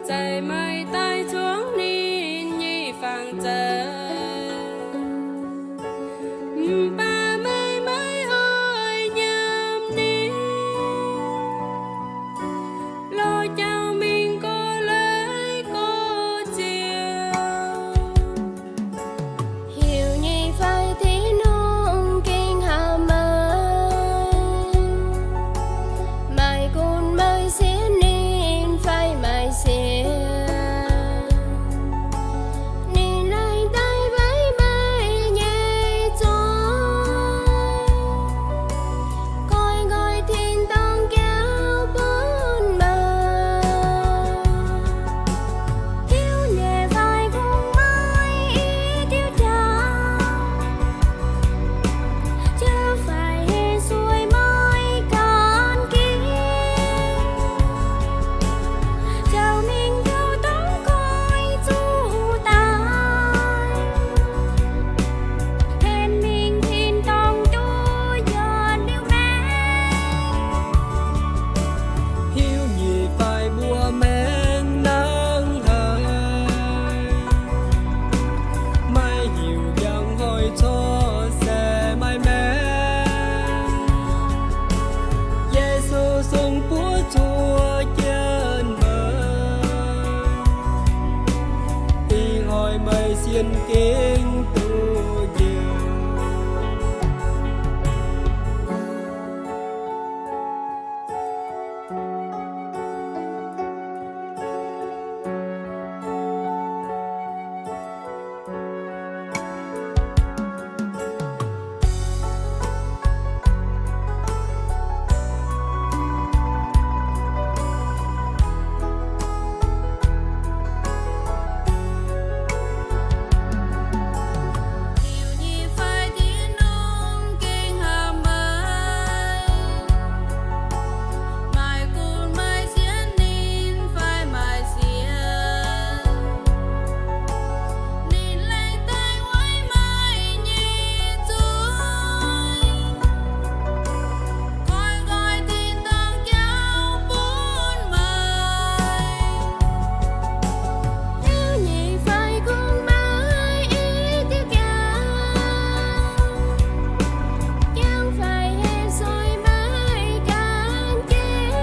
Zeiz meih daaih zuangx ninh nyei fangx zeiv, mv baac meih maiv oix nyiemc ninh, lorz jangx mingh gorx-leiz gorx-ziouc. Hiuv nyei fai Tin-Hungh gengh hnamv meih? Maaih gunv meih sienx ninh fai maiv sienx? Ninh laengz daaih weic meih nyei zuangx, goiv nqoi tin-dorngh jauv bun meih. Hiuv nyei fai kungx maaih i diuh jauv, jauv faix heh sueih meih ganh ginv, jauv mingh taux dongh koiv zuqc daaih, hemx mingh tin-dorngh duqv yienx liuz maengc. Hiuv nyei fai mbuo maengc nangv haic, maiv hiuv njang hnoi corc se maiv maengc. Yesu sung buov zuoqv jienv meih, ih hnoi meih sienx gengh duqv njoux. Hiuv nyei fai Tin-Hungh gengh hnamv meih? Maaih gunv meih sienx ninh fai maiv sienx? Ninh laengz daaih weic meih nyei zuangx, goiv nqoi tin-dorngh jauv bun meih. Hiuv nyei fai kungx maaih i diuh jauv, jangx faix heh sueih meih ganh ginv,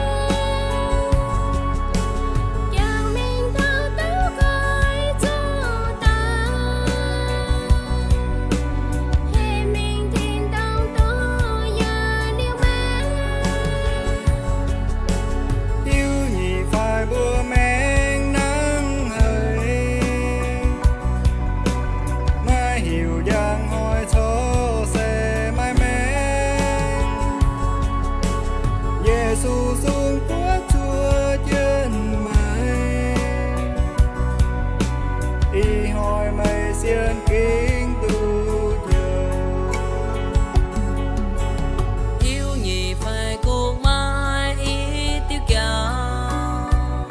jangx mingh taux dongh koiv zuqc daaih, hemx mingh tin-dorngh duqv yienx liuz maengc. Hiuv nyei fai mbuo maengc nangv haic, maiv hiuv njang hnoi corc se maiv maengc. Yesu sung buov zuoqv jienv meih, ih hnoi meih sienx gengh duqv njoux. Hiuv nyei fai kungx maaih i diuh jauv,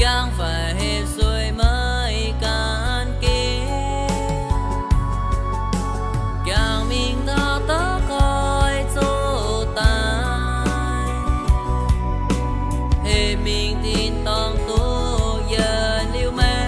jangx faix heh sueih meih ganh ginv, jangx mingh taux dongh koiv zuqc daaih, hemx mingh tin-dorngh duqv yienx liuz maengc.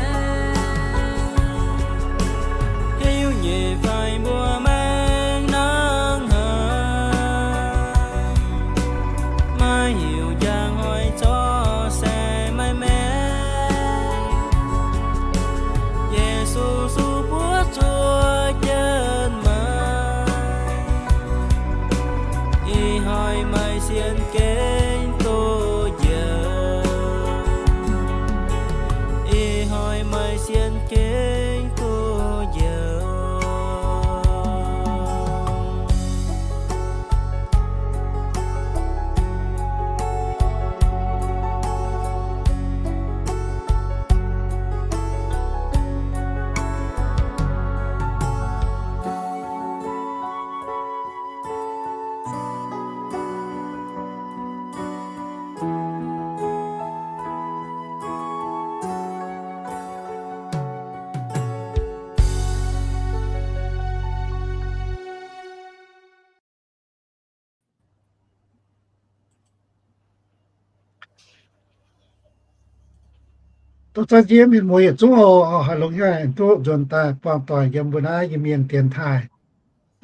Dorh za'gengh mienh muoz yietc zungv oc, haih longx hnyouv duqv nzuonx daaih buangh doic yiem mbuo naaiv Iu-Mienh dienx taaih.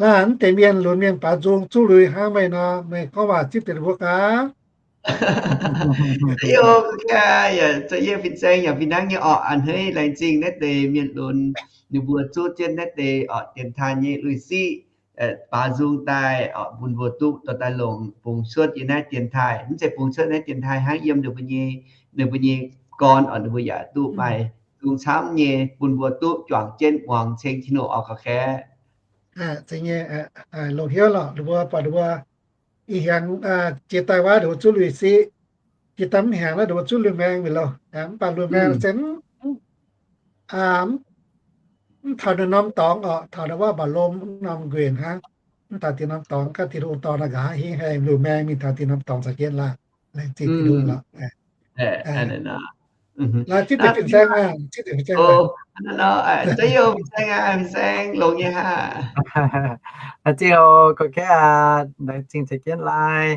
Laanh mv deix mienh lunx mienh baaux nzung zuqc lui hnangv meih nor, meih gorngv waac zipv deix ninh mbuo gaax. Yaac za'gengh fin-saeng yaac fih hnangv nyei orqc. A'hneiv laengz zingh naaiv deix mienh lunx ninh mbuo zuqv jienv naaiv deix orqc dienx taaih nyei lui-siqv baaux nzung daaih orqc, bun mbuo duqv dorh daaih longc bungx cuotv yiem naaiv dienx taaih. Mv zeiz bungx cuotv naaiv dienx taaih hnangv, yiem ninh mbuo nyei, ninh mbuo nyei gorn orqc, ninh mbuo yaac duqv maaih nzung camv nyei, bun mbuo duqv juangc jienv muangx ceng Tin-Hungh orqc, ga'kaeqv. Longx hnyouv lorqc, ninh mbuo buatc ninh mbuo ih hienx jiex daaih wuov ninh mbuo zuqv lui-siqv, jiex daaih mv hnyangx naaiv ninh mbuo zuqv lui-maeng mi'aqv loh. Mv baac lui-maeng se mv taux ninh norm dorngx orqc, taux naaiv wuov mba'lom norm nquenc hnangv. Mv taux dinh norm dorngx, ga'naaiv Tin-Hungh dorh naaiv nqa'haav hingv haih lui-maeng mingh taux dinh norm dorngx za'gengh laanh. Laengz zingh Tin-Hungh lorqc. Laengz zingh fin-saeng aac, zipv deix fin-saeng aac. Laengz zingh oc, ga'kaeqv aac, laengz zingh za'gengh lai,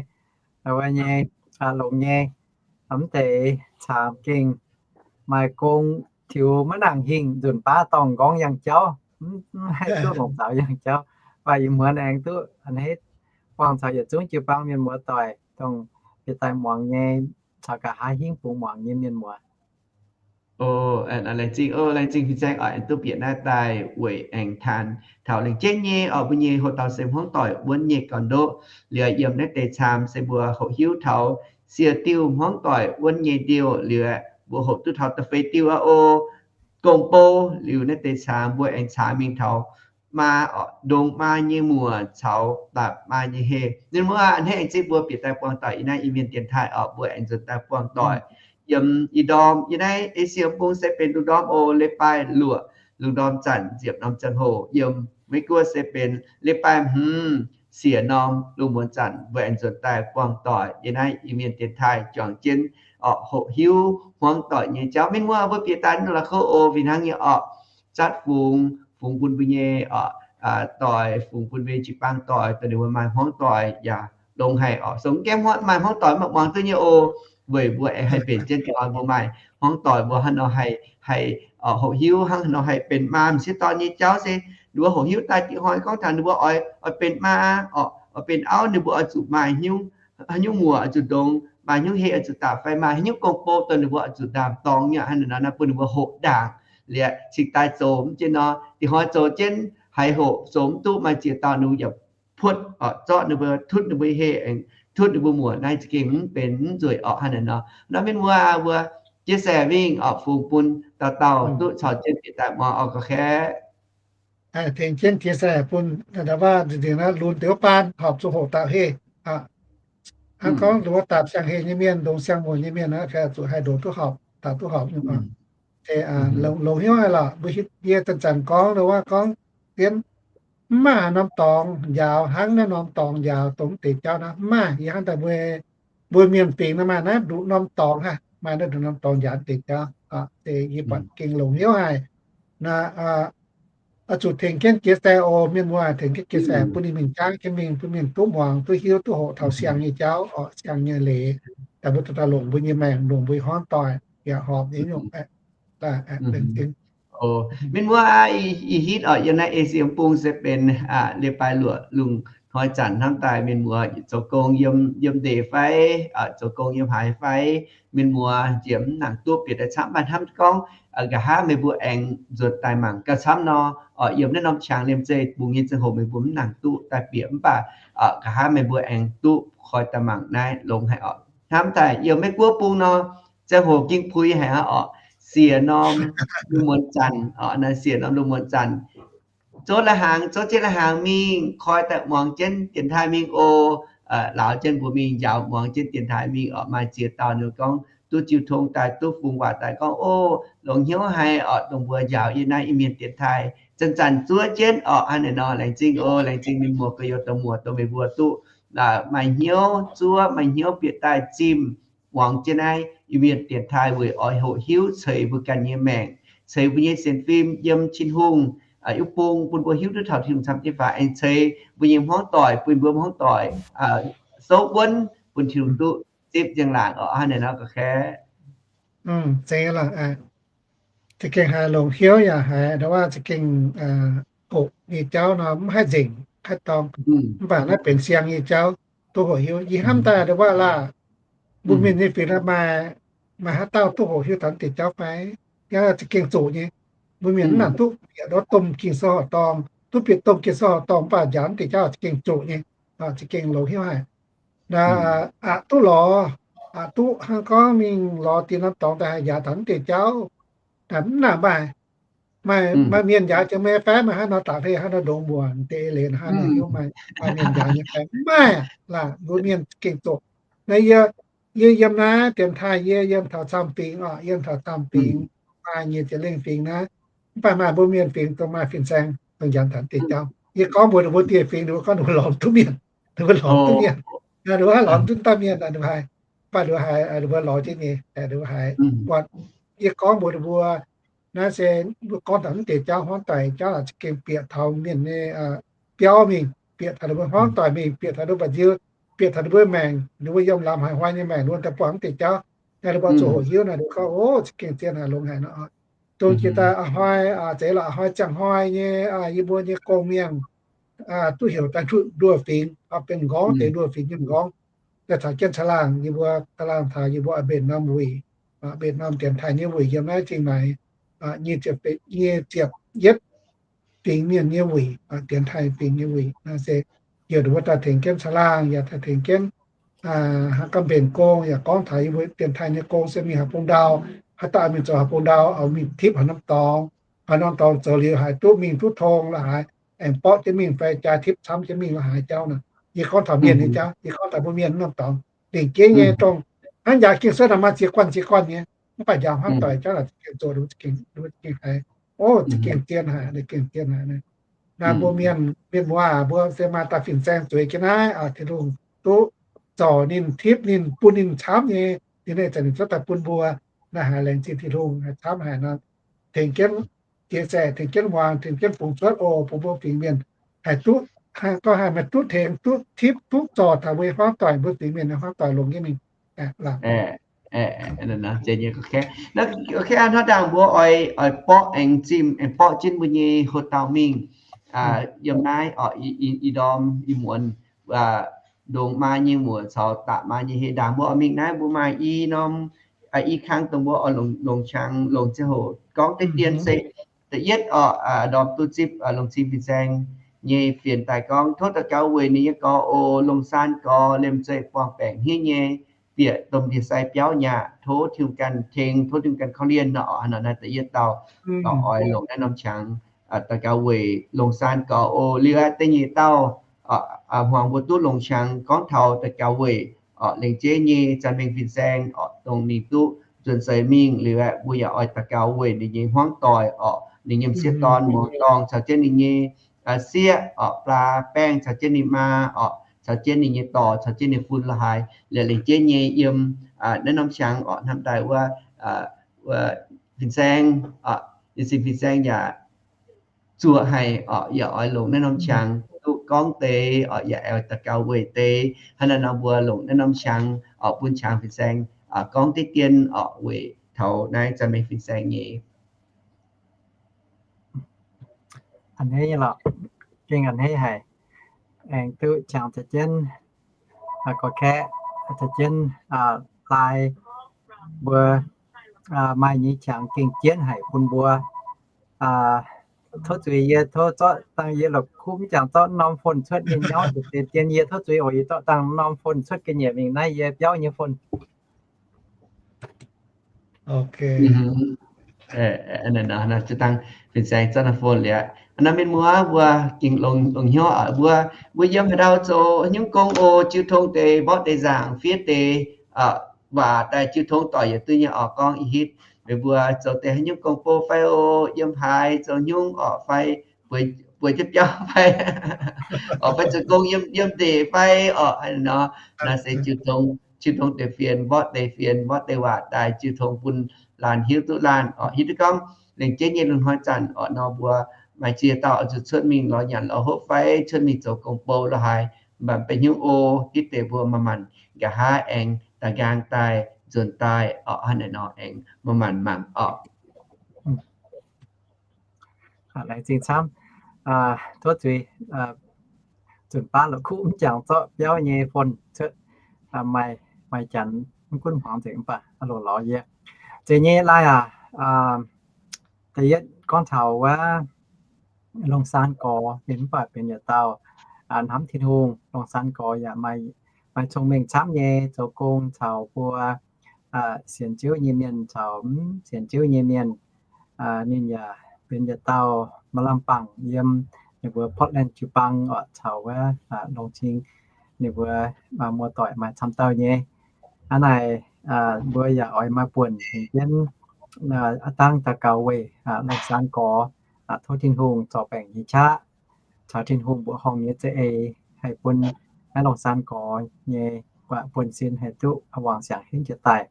wuov nyei, longx nyei, mv deix caamx gengh maaih gong tiux maiv nangc hingh, nzunc baav dorngh nqorngv yangh jauv, mv haih duqv longc zaux yangh jauv. Mv baac ih muonz aengx duqv a'hneiv buangh caux yietc zungv jiu-baang mienh muoz doic, dongh bieqc daaih muangx nyei, caux nqa'haav hingv bungx muangx nyei mienh muoz. O, laengz zingh, o, laengz zingh fin-saeng oc, aengx duqv bieqc naaiv daaih weic aengx taan taux lengc jienv nyei orqc, mbuo nyei hoc dauh se hmuangv doic wuonv nyei gauh ndoqv. Liuz yiem naaiv deix caamx se mbuo hoqc hiuv taux sie diuh hmuangv doic wuonv nyei diuh. Liuz mbuo hoqc duqv taux da'feix diuh aqv o. Gong-bou liuz naaiv deix caamx mbuo aengx caamx mingh taux maa orqc, ndongx maa nyei muoc caux dapc maa nyei heh. Ninh mbuo a'hneiv aengx zipv mbuo bieqc daaih buangh doic yiem naaiv Iu-Mienh dienx taaih orqc, mbuo aengx nzuonx daaih buangh doic yiem ih ndorm, yiem naaiv Esie bung se benx lungh ndorm o, leiz-baaix luoqc lungh ndorm zanc nziepc norm ziangh hoc. Yiem Meiv Guoqv se benx leiz-baaix hmz siec norm lungh muonz zanc. Mbuo aengx nzuonx daaih buangh doic yiem naaiv Iu-Mienh dienx taaih juangc jienv orqc, hoqc hiuv hmuangv doic nyei jauv. Mienh muoz, mbuo bieqc daaih nor la'kuqv o, fih hnangv nyei orqc, zatv fungx, fungx bun mbuo nyei orqc, doic, fungx bun mbuo jiu-baang doic, dongh ninh mbuo maaih hmuangv doic yaac longx haic orqc. Sou gaengh maaih hmuangv doic maiv muangx duqv nyei o. Weic mbuo aengx haih mbenc jienv dongh mbuo maaih hmuangv doic mbuo hnangv nor haih, haih hoqc hiuv, hnangv nor haih benx maa m'sieqv dorn nyei jauv se ninh mbuo hoqc hiuv daaih dih hnoi gorngv taux ninh mbuo oix, oix benx maa orqc, oix benx auv, ninh mbuo oix zuqc maaih hnyouv, hnyouv muoc oix zuqc ndongx, maaih hnyouv heh oix zuqc dapc, fai maaih hnyouv gong-bou dongh ninh mbuo oix zuqc ndaam-dorngx nyei. Hnangv naaiv nor bun ninh mbuo hoqc ndaangc liuz cingx daaih zoux mv jienv nor, dih hnoi zoux jienv haiz hoqc zoux mv duqv, maaih ziex dauh ninh mbuo yaac puotv orqc, zorqv ninh mbuo, tutv ninh mbuo heh, tutv ninh mbuo muoc, naaiv za'gengh mv benx mv nzueic orqc. Hnangv naaiv nor, nor mienh muoz, mbuo chia sẻ mingh orqc, fungx bun dauh dauh duqv caux jienv bieqc daaih muangx orqc, ga'kaeqv. Tengx jienv chia sẻ bun, lunx deix wuov baan horpc zuqc hoqc dauh heh. Hnangv gorngv nduov dapc siang-heh nyei mienh, ndongx siang-muoc nyei mienh, zuqc haih ndoqc duqv horpc, dauh duqv horpc nyei. Longx hnyouv haic lorqc, mbuo hietv yie zanc-zanc gorngv nduov gorngv jienv mv maaih norm dorngx njaaux hnangv naaiv norm dorngx njaaux dongh mv deix jauv nor, mv maaih. Yie hnamv daaih mbuo, mbuo mienh fingx nor maaih naaiv nduqc norm dorngx aqv, maaih naaiv nduqc norm dorngx njaaux mv deix jauv. Yie buatc gengh longx hnyouv haic. Oix zuqc tengx jienv chia sẻ oc, mienh muoz, tengx jienv chia sẻ bun ninh mingh jangv jienv mingh, bun mienh duqv muangx, duqv hiuv, duqv hoqc taux siang nyei jauv orqc, siang nyei leiz, daaih mbuo duqv daaih longc mbuo nyei maengc, longc mbuo nyei hmuangv doic yaac horpc nyei nyungc. Mienh muoz, ih hitv orqc, yiem naaiv Esie bung se benx leiz-baaix luoqc lungh hnoi zanc hnamv daaih mienh muoz zoux gong yiem, yiem ndeic fai zoux gong yiem haaix fai, mienh muoz njiec mv nangc duqv bieqc daaih camv, mv baac hnamv gorngv nqa'haav meih mbuo aengx nzuonx daaih mangc gauh camv nor, orqc, yiem naaiv norm qangx liemh zeih bungx nyei ziangh hoc meih mbuo mv nangc duqv daaih bieqc, mv baac nqa'haav meih mbuo aengx duqv koi daaih mangc naaiv longx haic orqc. Hnamv daaih yiem Meiv Guoqv bung nor, ziangh hoc ging puix haic aqv orqc. Siec norm lungh muonz zanc orqc, naaiv siec norm lungh muonz zanc zouv lai-hnaangx, zouv jienv lai-hnaangx mingh koi daaih muangx jienv dienx taaih mingh o. Lauz jienv mbuo mingh njaaux muangx jienv dienx taaih mingh orqc, maaih ziex dauh ninh gorngv duqv jiu tong daaih, duqv fungx waac daaih gorngv, o, longx hnyouv haic orqc, dongh mbuo njaaux yie naaiv Iu-Mienh dienx taaih zanc-zanc zuov jienv orqc. Hnangv naaiv nor, laengz zingh o, laengz zingh mienh muoz gauh youz dorh muoc dongh meih mbuo duqv maaih hnyouv zuov, maaih hnyouv bieqc daaih zimh muangx jienv naaiv Iu-Mienh dienx taaih weic oix hoqc hiuv ceix mbuo ganh nyei maengc, ceix mbuo nyei sienx fim yiem Tin-Hungh yiu bung, bun mbuo hiuv duqv taux Tin-Hungh camv jienv faaux, aengx ceix mbuo nyei hmuangv doic, bun mbuo hmuangv doic souv wuonv bun Tin-Hungh duqv zipv njang-laangc orqc. Hnangv naaiv nor ga'kaeqv. Zeiz lorqc. za'gengh haiz longx hnyouv yaac haiz ndo waac za'gengh hoqc nyei jauv nor mv haih nzengc haih dorng. Mv baac naaiv benx siang nyei jauv, duqv hoqc hiuv. Yie hnamv daaih ndo waac laah, mbuo mienh nyei fingx maaih, maaih haaix dauh duqv hoqc hiuv taux naaiv deix jauv fai? Yaac za'gengh zoqc nyei. Mbuo mienh mv nangc duqv bieqc ndortv domh ging-sou horqc dorngh, duqv bieqc domh ging-sou horqc dorngh mv baac njaaux naaiv deix jauv za'gengh zoqc nyei, za'gengh longx hnyouv haic. Naaiv aqc duqv lorz, aqc duqv hnangv gorngv mingh lorz dinh norm dorngx daaih haih njaaux taux naaiv deix jauv, mv nangc maaih, maaih, maaih mienh njaaux jiex meih fai? Maaih haaix nor daaih hei haaix nor ndongx muoc deix eix leiz haaix nor hiuv maaih, maaih mienh njaaux nyei fai? Mv maaih laah. Mbuo mienh gengh zoqc. Naaiv yie, yie yiem naaiv dienx taaih, yie yiem taux camv fingx oc, yiem taux camv fingx, maaih nyic ziepc lengh fingx naaiv, mv baac maaih mbuo mienh fingx dongh maaih fin-saeng dongh njaaux taux naaiv deix jauv. Yie gorngv mbuox ninh mbuo dieh fingx, ninh mbuo gorngv ninh mbuo lorz duqv mienh, ninh mbuo lorz duqv mienh, ninh mbuo haih lorz duqv dauh mienh, ninh mbuo haiz, mv baac ninh mbuo haiz, ninh mbuo lorz jienv nyei, ninh mbuo haiz buatc. Yie gorngv mbuox ninh mbuo, naaiv se mbuo gorngv taux naaiv deix jauv, hmuangv doic jauv za'gengh bieqc taux mienh nyei biauv mingh, bieqc taux ninh mbuo hmuangv doic mingh, bieqc taux ninh mbuo mba'nziu, bieqc taux ninh mbuo maengc, ninh mbuo yiem lamz haic hnoi nyei maengc, ninh mbuo daaih buangh naaiv deix jauv. Naaiv ninh mbuo zuqc hoqc hiuv naaic, ninh mbuo gorngv, ov, za'gengh zien haic, longx haic nor. Dongh jiex daaih a'hnoi, zeiz lorqc, a'hnoi ziangh hnoi nyei, yie mbuo nyei gong-mienh duqv heuc daaih nduov fingx, benx m'nqorngv deix nduov fingx nyei m'nqorngv, daaih caux jienv caangh laangh, yie mbuo caangh laangh taux yie mbuo mbenc norm wuic, mbenc norm dienx taaih nyei wuic yiem naaiv Zingh Maix, nyic ziepc, nyic ziepc yietv fingx mienh nyei wuic, dienx taaih fingx nyei wuic. Naaiv se heuc ninh mbuo daaih tengx jienv caangh laangh, yaac daaih tengx jienv hnangv gorngv mbenc gong, yaac gorngv taux yie mbuo dienx taaih nyei gong se mingh haaix bung ndau, haaix dauh mingh zoux haaix bung ndau, oix mingh tipv haaix norm dorngx, haaix norm dorngx zoux liuz haaix duqv mingh duqv tong la'haaix, aengx borqv jienv mingh fai jaa tipv camv jienv mingh la'haaix jauv nor. Yie gorngv taux mienh nyei jauv, yie gorngv taux mbuo mienh norm dorngx. Lengc jeiv nyei dongh hnangv njaaux ging-sou naaic maaih ziex guanh ziex guanh nyei, mv baac njaaux hmuangv doic jauv naaic za'gengh zoqc, za'gengh haiz, ov, za'gengh zien haic, za'gengh zien haic. Naaiv mbuo mienh, mienh muoz, mbuo se maaih dauh fin-saeng zueiz jienv naaiv, Tin-Hungh duqv zorc ninh, tipv ninh, bun ninh camv nyei, ninh, ninh zanc ninh cuotv daaih bun mbuo. Naaiv haiz laengz zingh Tin-Hungh, haiz camv haic nor, tengx jienv jiex zaeqc, tengx jienv muangx, tengx jienv fungx cuotv oc, bun mbuo fingx mienh haih duqv, gorngv haih maaih duqv tengx, duqv tipv, duqv zorc taux mbuo hmuangv doic, mbuo fingx mienh nyei hmuangv doic longx jienv mingh. Hnangv naaiv dangh mbuo oix, oix borqv aengx zimh, aengx borqv jienv mbuo nyei hoc dauh mingh yiem naaiv oc, i ndorm i muonz, ndongc maaih nyei muoc caux da'maah nyei heh ndaangc mbuo oix mingh naaiv, mbuo maaih i norm, i kang dongh mbuo oix longc qangx longc ziangh hoc gorngv deix dien se da'yietv oc, ndorm duqv zipv Longc Cing fin-saeng nyei fienx daaih gorngv tov daux gaux weic ninh nyei gorx oc, Longc Saan gorx liemh zeih buangh baengc hniev nyei, bieqc domh ndie-sai biauv nyei aqv. Tov Tin-Hungh ganh tengx, tov Tin-Hungh ganh korv-lienh nor oc. Hnangv naaiv da'yietv dauh oix longc naaiv norm qangx daux gaux weic Longc Saan gorx oc. Liuz aqv, da'nyeic dauh hmuangx mbuo duqv longc qangx gorngv taux daux gaux weic oc, lengc jeiv nyei Zanh Mengh fin-saeng oc, dongh ninh duqv nzuonx seix mingh. Liuz aqv, mbuo yaac oix daux gaux weic ninh nyei hmuangv doic oc, ninh nyei m'sieqv dorn muoz-dorngh caux jienv ninh nyei sieqv oc, Blaa Baengh caux jienv ninh maa oc, caux jienv ninh nyei dorc, caux jienv ninh fun la'haaix, liuz lengc jeiv nyei yiem naaiv norm qangx oc, hnamv daaih wuov, wuov fin-saeng oc, Longc Cing fin-saeng yaac zuoqc haic oc, yaac oix longc naaiv norm qangx duqv gorngv deix oc, yaac oix daux gaux weic deix. Hnangv naaiv nor mbuo longc naaiv norm qangx oc, bun qangx fin-saeng gorngv deix dien oc, weic taux naaiv Zanh Mengh fin-saeng nyei. A'hneiv nyei lorqc, gengh a'hneiv haic. Aengx duqv qangx caux jienv gorx-kaeqv, caux jienv laai mbuo maaih nyei qangx gengh jienv haic bun mbuo. Tov zuiz yie tov zorqv dangh yie la'kuqv mv jangx zorqv norm phone cuotv nyei nyauv deix dien, yie tov zuiz oc. Yie zorqv dangh norm phone cuotv ga'nyiec mingh naaiv yie biauv nyei phone. Dangh fin-saeng zorqv norm phone liuz, naaiv mienh muoz mbuo gengh longx hnyouv oc. Mbuo, mbuo yiem haaix ndau zoux haaix nyungc gong oc, jiu tong deix mborqv deix nzaangc fiev deix waac daaih jiu tong doic yietc duqv nyei oc. Gorngv ih hitv meih mbuo zoux deix haaix nyungc gong bou fai oc, yiem haaix zoux haaix nyungc oc, fai bueix jienv biauv fai oc, fai zoux gong yiem, yiem ndeic fai oc, nor, naaiv se jiu tong, jiu tong deix fienx, mborqv deix fienx, mborqv deix waac daaih jiu tong bun laanh hiuv duqv laanh oc. Hiuv duqv gorngv lengc jeiv nyei lungh hnoi zanc oc, nor mbuo maaih ziex dauh oix zuqc cuotv mingh lorz nyanc lorz hopv fai cuotv mingh zoux gong bou la'haaix, mv baac benx hnyouv oc, hitv deix mbuo manc-manc nqa'haav aengx daaih nqaang daaih nzuonx daaih oc. Hnangv naaiv nor aengx manc-manc mangc oc. Laengz zingh camv. Tov zuiz, zunc baav la'kuqv mv jangx zorqv biauv nyei phone cuotv, maaih, maaih janx mv gunv hmuangx nzengc mv baac loz-lorz yie. Zeiz nyei lai aac, da'yietv gorngv taux wuov Longxan Gorx, ninh mv baac benx yietc dauh hnamv Tin-Hungh. Longxan Gorx yaac maaih, maaih cong-mengh camv nyei, zoux gong caux mbuo sienx Ziouv nyei mienh caux mv sienx Ziouv nyei mienh. Ninh yaac benx yietc dauh maaih lamh bangc yiem ninh mbuo Portland jiu-baang oc, caux wuov longx cing ninh mbuo muoz-doic maaih camv dauh nyei. Hnangv naaic, mbuo yaac oix maaih buonc tengx jienv aav dangh daux gaux weic Longxan Gorx, tov Tin-Hungh zorc baengc nyei qaqv caux Tin-Hungh mbuoqc horngh nyei za'eix haih bun naaiv Longxan Gorx nyei buonv-sin haih duqv wangc siangx henv jiez daaih.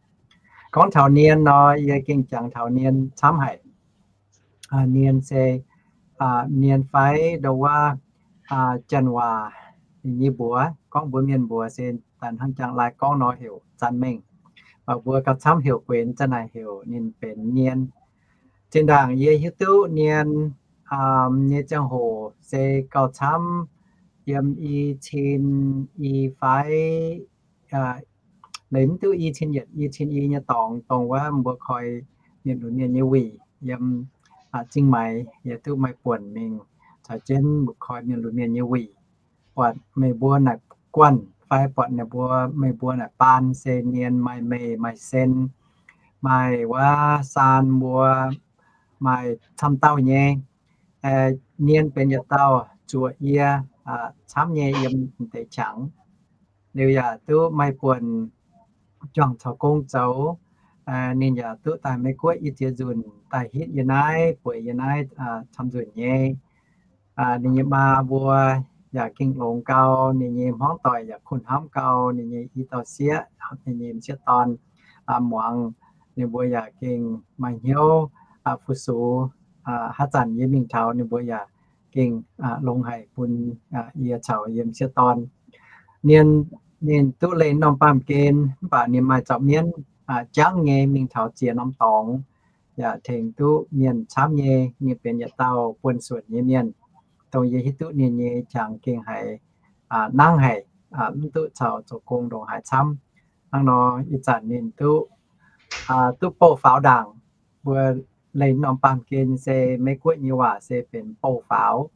Gorngv taux nien nor, yie gengh jangx taux nien camv haic. Nien se, nien fai ndo wuov, janx waac nyei mbuox, gorngv mbuox mienh mbuox se daaih hnangv jangx lai gorngv nor heuc zanc mengh. Mbuo gauh camv heuc guenx, zanc naaic heuc ninh benx nien. Zinh ndaangc yie hiuv duqv nien nyei ziangh hoc se gauh camv yiem i cin i fai, leiz mv duqv i cin yietc i cin i nyei dorngx, dongh wuov mbuo koi mienh lunx mienh nyei wuic yiem zingh maix, yie duqv maaih buonc mingh caux jienv mbuo koi mienh lunx mienh nyei wuic, buatc meih mbuo naaic guanh fai buatc ninh mbuo, meih mbuo naaic baan se nien, maaih meih, maaih sen, maaih wuov saan mbuo, maaih camv dauh nyei. Nien benx yietc dauh zuoqc yie camv nyei yiem deix qangx. Liuz yaac duqv maaih buonc juangc caux gong zoux. Ninh yaac duqv daaih Meiv Guoqv i ziex nzunc daaih hitv yie naaiv, bueix yie naaiv camv nzunc nyei. Ninh nyei maa mbuo yaac gengh longx gau, ninh nyei hmuangv doic yaac kuh hnamv gau ninh nyei i dauh sieqv, ninh nyei m'sieqv dorn muangx. Ninh mbuo yaac gengh maaih hnyouv fu-sux. Haaix zanc yie mingh taux ninh mbuo yaac gengh longx haic bun yie caux yie m'sieqv dorn. Nien, ninh duqv leih norm baamh gen mv baac ninh maaih zaux mienv jangv nyei mingh taux ziex norm dorngx, yaac tengx duqv mienh camv nyei. Ninh benx yietc dauh buonv-suonc nyei mienh, dongh yie hiuv duqv ninh nyei qangx gengh haiz nangv haic, mv duqv caux zoux gong ndongc haaix camv. Hnangv nor ih zanc ninh duqv, duqv bouh faaux ndaangc. Mbuo leih norm baamh gen se Meiv Guoqv nyei waac se benx bouh faaux.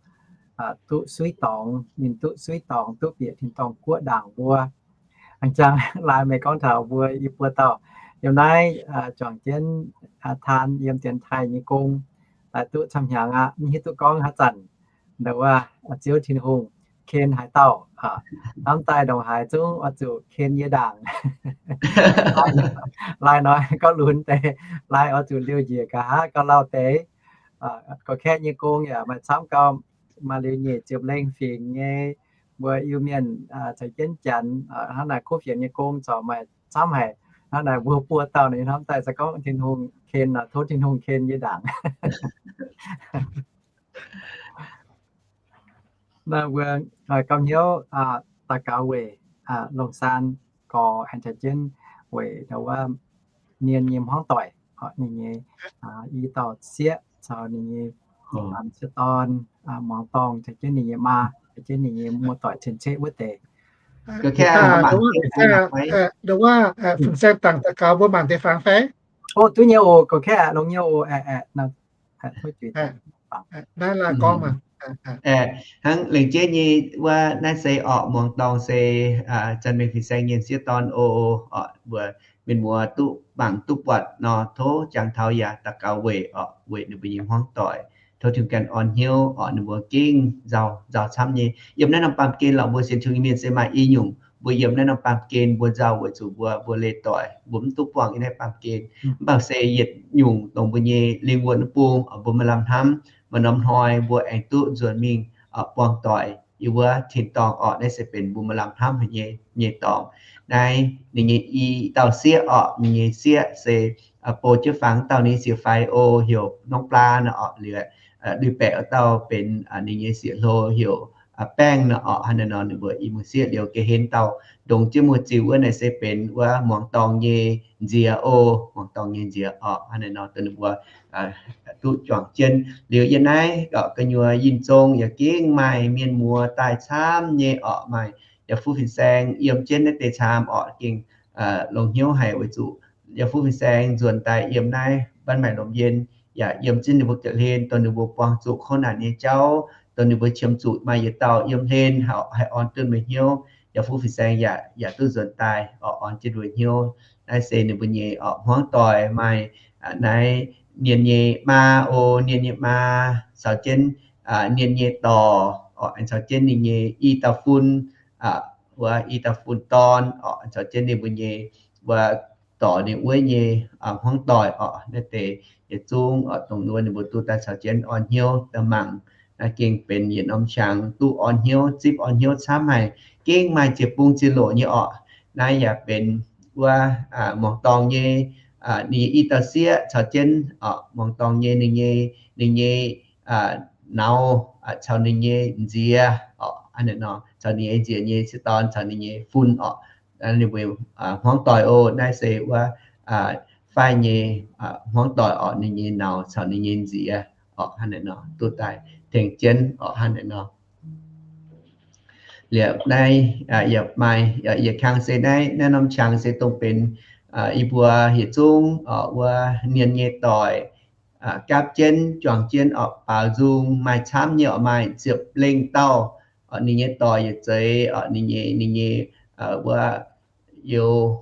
Duqv suiv dorngx, ninh duqv suiv dorngx, duqv bieqc tin-dorngh guoqv ndaangc mbuo. Aengx jangx lai meih gorngv taux mbuo i buo dauh yiem naaiv juangc jienv taan yiem dienx taaih nyei gong, daaih duqv camv hnyangx aqv, mv hiuv duqv gorngv haaix zanc ndongc wuov Ziouv Tin-Hungh ken haaix dauh, hnamv daaih ndongc haaix zungv oix zuqc ken yie ndaangc. Lai nor gorngv lunx deix, lai oix zuqc liouh njiec nqa'haav gauh lauh deix. Gorqv-kaeqv nyei gong yaac maaih camv gau, maaih liuz nyeic ziepc lengh fingx nyei mbuo Iu-Mienh caux jienv Janx. Hnangv naaic kuv fienx nyei gong corc maaih camv haic. Hnangv naaic mbuo buo dauh ninh hnamv daaih se gorngv Tin-Hungh ken, tov Tin-Hungh ken yie ndaangc. Naaiv mbuo gauh hnyouv daux gaux weic Longxaan Gorx aengx caux jienv weic wuov Nien nyei hmuangv doic, ninh nyei i dauh sieqv caux ninh nyei m'sieqv dorn, muangx dorngh caux jienv ninh nyei maa, caux jienv ninh nyei muoz-doic cien-ceqv wuov deix. Nduov wuov, fin-saeng dangc daux gaux mbuo mangc deix fangx fai? O, duqv nyei oc, gorqv-kaeqv longx nyei oc. Hnangv lengc jeiv nyei wuov naaiv se orqc, muangx dorngh se Janx-Mengh fin-saeng nyei m'sieqv dorn oc. Mbuo mienh muoz duqv mangc duqv buatc nor, tov jangx taux yaac daux gaux weic orqc, weic ninh mbuo nyei hmuangv doic. Tov Tin-Hungh ganh orn hnyouv orqc, ninh mbuo gengh nzauh, nzauh camv nyei. Yiem naaiv norm baamh gen lorqc, mbuo sienx Tin-Hungh nyei mienh se maaih i nyungc. Mbuo yiem naaiv norm baamh gen mbuo nzauh weic zuqc mbuo, mbuo leih doic, mbuo mv duqv buangh yiem naaiv baamh gen. Mv baac se yietc nyungc dongh mbuo nyei lingh wuonh wuov bung, mbuo maaih lamh hnamv, maaih norm hnoi mbuo aengx duqv nzuonx mingh buangh doic yiem wuov tin-dorngh orqc. Naaiv se benx mbuo maaih lamh hnamv haic nyei, nyei dorngx. Naaiv ninh nyei i dauh sieqv orqc, ninh nyei sieqv se bou jienv fangx dauh ninh nyei sieqv-faix o, heuc Norm Blaa nor orqc. Liuz, lui-baeqc wuov dauh benx ninh nyei sieqv-hlo heuc baengh nor orqc. Hnangv naaiv nor ninh mbuo i muoz-sieqv liuz ga'hlen dauh ndongc jienv muoz-ziu wuov naaiv se benx wuov muangx dorngh nyei nziex oc, muangx dorngh nyei nziex orqc. Hnangv naaiv nor dongh ninh mbuo duqv juangc jienv. Liuz yiem naaiv gu'nyuoz yinh zong yaac gengh maaih mienh muoz daaih camv nyei orqc, maaih yaac fuqv fin-saeng yiem jienv naaiv deix camv orqc, gengh longx hnyouv haic weic zuqc yaac fuqv fin-saeng nzuonx daaih yiem naaiv mbanv maaic lomc yen, yaac yiem jienv ninh mbuo ga'hlen, dongh ninh mbuo buangh zuqc kouv naanc nyei jauv, dongh ninh mbuo qiemx zuqc maaih yietc dauh yiem hlen haih orn duqv meih hnyouv. Yaac fuqv fin-saeng yaac, yaac duqv nzuonx daaih orqc, orn jienv mbuo hnyouv. Naaiv se ninh mbuo nyei orqc hmuangv doic, maaih naaiv ninh nyei maa oc, ninh nyei maa caux jienv ninh nyei dorc orqc, caux jienv ninh nyei i dauh fun, wuov i dauh fun dorn orqc, caux jienv ninh mbuo nyei wuov dorc ninh wuov nyei hmuangv doic orqc. Naaiv deix yietc zungv orqc, dongh wuov ninh mbuo duqv daaih caux jienv orn hnyouv daaih mangc. Naaiv gengh benx yietc norm qangx duqv orn hnyouv, zipv orn hnyouv camv haic, gengh maaih ziex bung ziex loc nyei orqc. Naaiv yaac benx wuov muangx dorngh nyei, ninh nyei i dauh sieqv caux jienv orqc, muangx dorngh nyei ninh nyei, ninh nyei nauz caux ninh nyei nziex orqc, hnangv naaiv nor, caux ninh nyei nziex nyei sieqv dorn caux ninh nyei fun orqc. Ninh mbuo hmuangv doic oc, naaiv se wuov faix nyei hmuangv doic orqc, ninh nyei nauz caux ninh nyei nziex orqc, hnangv naaiv nor duqv daaih tengx jienv orqc, hnangv naaiv nor. Liuz naaiv yaac maaih yietc kang se naaiv, naaiv norm qangx se dongh benx yie mbuo yietc zungv wuov ninh nyei doic gapv jienv juangc jienv orqc, baaux nzung maaih camv nyei orqc, maaih ziepc lengh dauh orqc, ninh nyei doic yietc zeiz orqc, ninh nyei, ninh nyei wuov youz,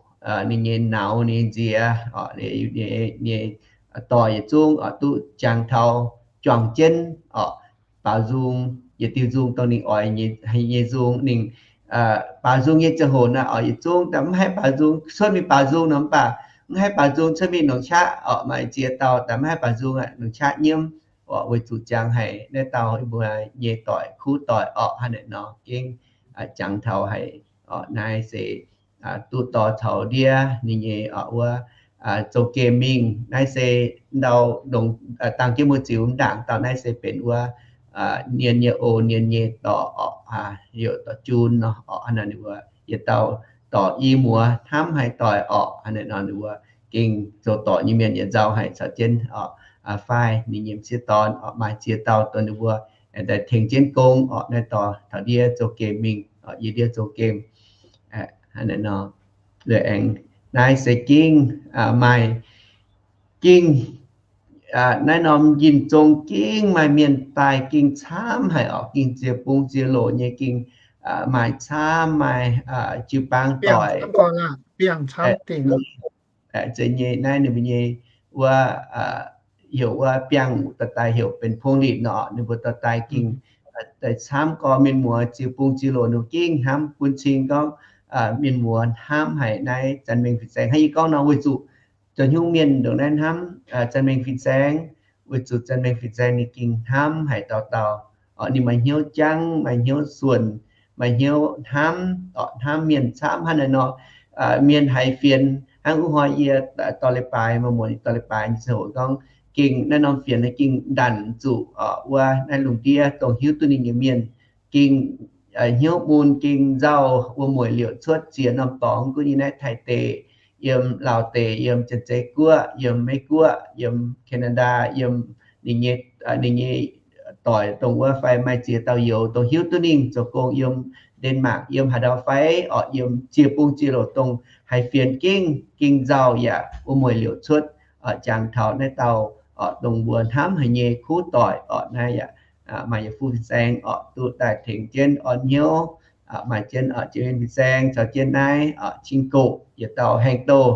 ninh nyei nauz, ninh nyei nziex orqc, ninh nyei doic yietc zungv orqc duqv jangx taux juangc jienv orqc, baaux nzung, yietc diuh nzung dongh ninh oix nyei nzung. Ninh baaux nzung nyei ziangh hoc naaiv orqc, yietc zungv daaih mv haih baaux nzung, cuotv mingh baaux nzung nor mv baac mv haih baaux nzung, cuotv mingh longc qaqv orqc, maaih ziex dauh daaih mv haih baaux nzung aqv, longc qaqv nyiemv orqc, weic zuqc jangx haic naaiv dauh mbuo nyei doic, kuv doic orqc, hnangv naaiv nor gengh jangx taux haic orqc. Naaiv se duqv dorh taux ndiev ninh nyei orqc wuov zoux gemh mingh. Naaiv se ndau longc dangh jienv muoz-ziu mv ndaangc dauh, naaiv se benx wuov ninh nyei oc, ninh nyei dorc orqc, heuc dorc Jun nor orqc. Hnangv naaiv ninh mbuo yietc dauh dorc i muoz hnamv haic doic orqc. Hnangv naaiv nor ninh mbuo gengh zoux dorc nyei mienh yaac nzauh haic caux jienv orqc, faix ninh nyei m'sieqv dorn orqc, maaih ziex dauh dongh ninh mbuo aengx daaih tengx jienv gong orqc. Naaiv dorh taux ndiev zoux gemh mingh orqc, yie ndiev zoux gemh. Hnangv naaiv nor aengx naaiv se gengh maaih gengh naaiv norm yinh zong gengh maaih mienh daaih gengh camv haic orqc, gengh ziex bung ziex loc nyei, gengh maaih camv, maaih jiu-baang doic. Zeiz nyei naaiv ninh mbuo nyei wuov heuc wuov biangh dorh daaih heuc benx พวงหลีด nor, ninh mbuo dorh daaih gengh daaih camv gorx, mienh muoz ziex bung ziex loc ninh gengh hnamv bun cing gorngv mienh muoz hnamv haic naaiv Zanc Mengh Fin-Saeng. Hnangv yie gorngv nor, weic zuqc zoux hnyungv mienh ndongc naaiv hnamv Zanc Mengh Fin-Saeng, weic zuqc Zanc Mengh Fin-Saeng ninh gengh hnamv haic dauh dauh. Ninh maaih hnyouv jangv, maaih hnyouv suonc, maaih hnyouv hnamv, hnamv mienh camv hnangv naaiv nor. Mienh haiz fienx hnangv wuov hnoi yie dorh leiz-baaix, maaih muonc dorh leiz-baaix nyei ziangh hoc gorngv gengh naaiv norm fienx naaiv gengh ndanc zuqc wuov naaiv lungh ndiev dongh hiuv duqv ninh nyei mienh gengh hnyouv mun gengh nzauh wuom-mueic liouc cuotv ziex norm dorngx, gunv yiem naaiv Taiv deic, yiem Laauv deic, yiem Janx-Zei guoqv, yiem Meiv guoqv, yiem Canada, yiem ninh nyei, ninh nyei doic dongh wuov fai maaih ziex dauh youz dongh hiuv duqv ninh zoux gong yiem Denmark, yiem haaix ndau fai orqc, yiem ziex bung ziex loc dongh haiz fienx gengh, gengh nzauh yaac wuom-mueic liouc cuotv, jangx taux naaiv dauh orqc dongh mbuo hnamv haic nyei kuv doic orqc. Naaiv yaac maaih yaac fuqv fin-saeng orqc duqv daaih tengx jienv orn hnyouv, maaih jienv orqc Janx Mengh Fin-Saeng caux jienv naaiv orqc Cing-Goqc yietc dauh haeng douh,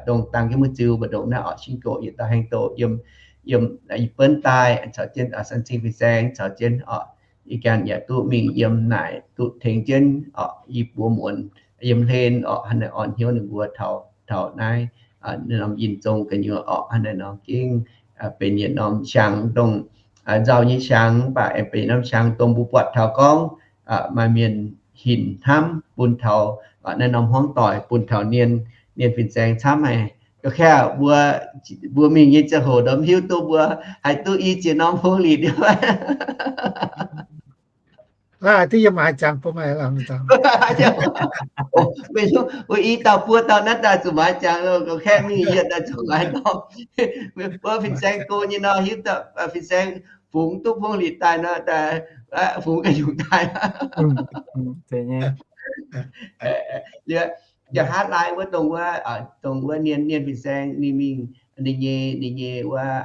dongh dangh jienv muoz-ziu mbu'ndongx naaiv orqc Cing-Goqc yietc dauh haeng douh yiem, yiem i buonv daaih caux jienv San Cing Fin-Saeng caux jienv orqc, ih ganh yaac duqv mingh yiem naaic duqv tengx jienv orqc i buo muonz yiem hlen orqc. Hnangv naaiv orn hnyouv ninh mbuo taux, taux naaiv norm yinh zong gu'nyuoz orqc. Hnangv naaiv nor gengh benx yietc norm qangx dongh nzauh nyei qangx, mv baac aengx benx norm qangx dongh mbuo buatc taux gorngv maaih mienh hinc hnamv bun taux naaiv norm hmuangv doic, bun taux nienh, nienh fin-saeng camv haic. Ga'kaav mbuo, mbuo mingh nyei ziangh hoc ndorm hiuv duqv mbuo haih duqv i ziex norm พวงหลีด fai? Naaiv duqv yiem maaiz ziangx bun meih lorqc. Mv baac mv baac i dauh buo dauh naaiv daaih zuqc maaiz ziangx loh, ga'kaeqv mingh yietc daaih zuqc maaiz dorngx. Wuov fin-saeng go nyei nor, hiuv duqv fin-saeng fungx duqv Pong Litv daaih nor, daaih fungx ga'nyungc daaih. Jaax-Hatv Laai wuov dongh wuov, dongh wuov Nienh, Nienh fin-saeng ninh mingh, ninh nyei, ninh nyei wuov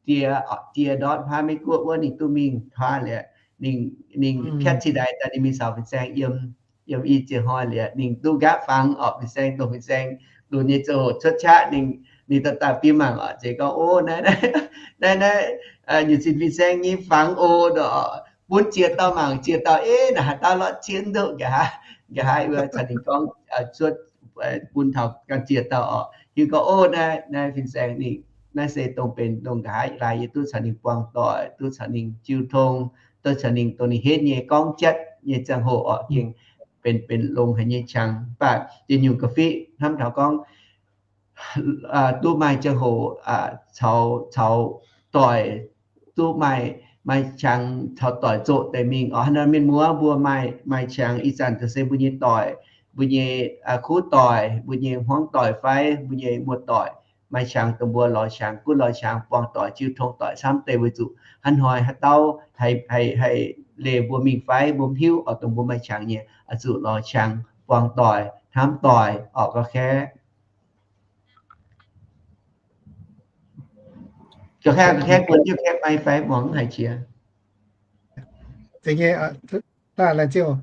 die, die ndortv hnangv Meiv Guoqv wuov ninh duqv mingh hnangv liuz, ninh, ninh piatv cingx daaih daaih ninh mingh caux fin-saeng yiem, yiem i ziex hnoi liuz ninh duqv nqaapv fangx orqc, fin-saeng dongh fin-saeng lunx nyei ziangh hoc cuotv qaqv ninh, ninh daaih daaih bun mangc orqc, zeiz gorngv, O, naaiv, naaiv, naaiv nyutc zinh fin-saeng nyei fangx oc, bun ziex dauh mangc, ziex dauh, Eix, naaiv haaix dauh lorqc, ziex ndoqv nqa'haav, nqa'haav wuov caux ninh gorngv cuotv bun taux ganh ziex dauh orqc, hiuv gorngv, O, naaiv, naaiv fin-saeng ninh, naaiv se dongh benx dongh nqa'haav laai yie duqv caux ninh buangh doic, duqv caux ninh jiu tong, duqv caux ninh dongh ninh henv nyei gorngv jatv nyei ziangh hoc orqc, gengh benx, benx longx haic nyei qangx. Mv baac njien-youh ga'fiev hnamv taux gorngv duqv maaih ziangh hoc caux, caux doic, duqv maaih, maaih qangx caux doic zoqc deix mingh orqc. Hnangv nor mienh muoz mbuo maaih, maaih qangx ih zanc da'sen mbuo nyei doic, mbuo nyei kuv doic, mbuo nyei hmuangv doic fai mbuo nyei muoz-doic, maaih qangx dongh mbuo lorz qangx, gunv lorz qangx buangh doic, jiu tong doic camv deix, weic zuqc hnangv hnoi haaix dauh haih, haih, haih leih mbuo mingh fai mbuo mv hiuv orqc, dongh mbuo maaih qangx nyei oix zuqc lorz qangx buangh doic, hnamv doic orqc, ga'kaeqv. Ga'kaeqv, ga'kaeqv, guon jienv ga'kaeqv maiv fai muangx haic qiex. Zeiz nyei, laengz zingh.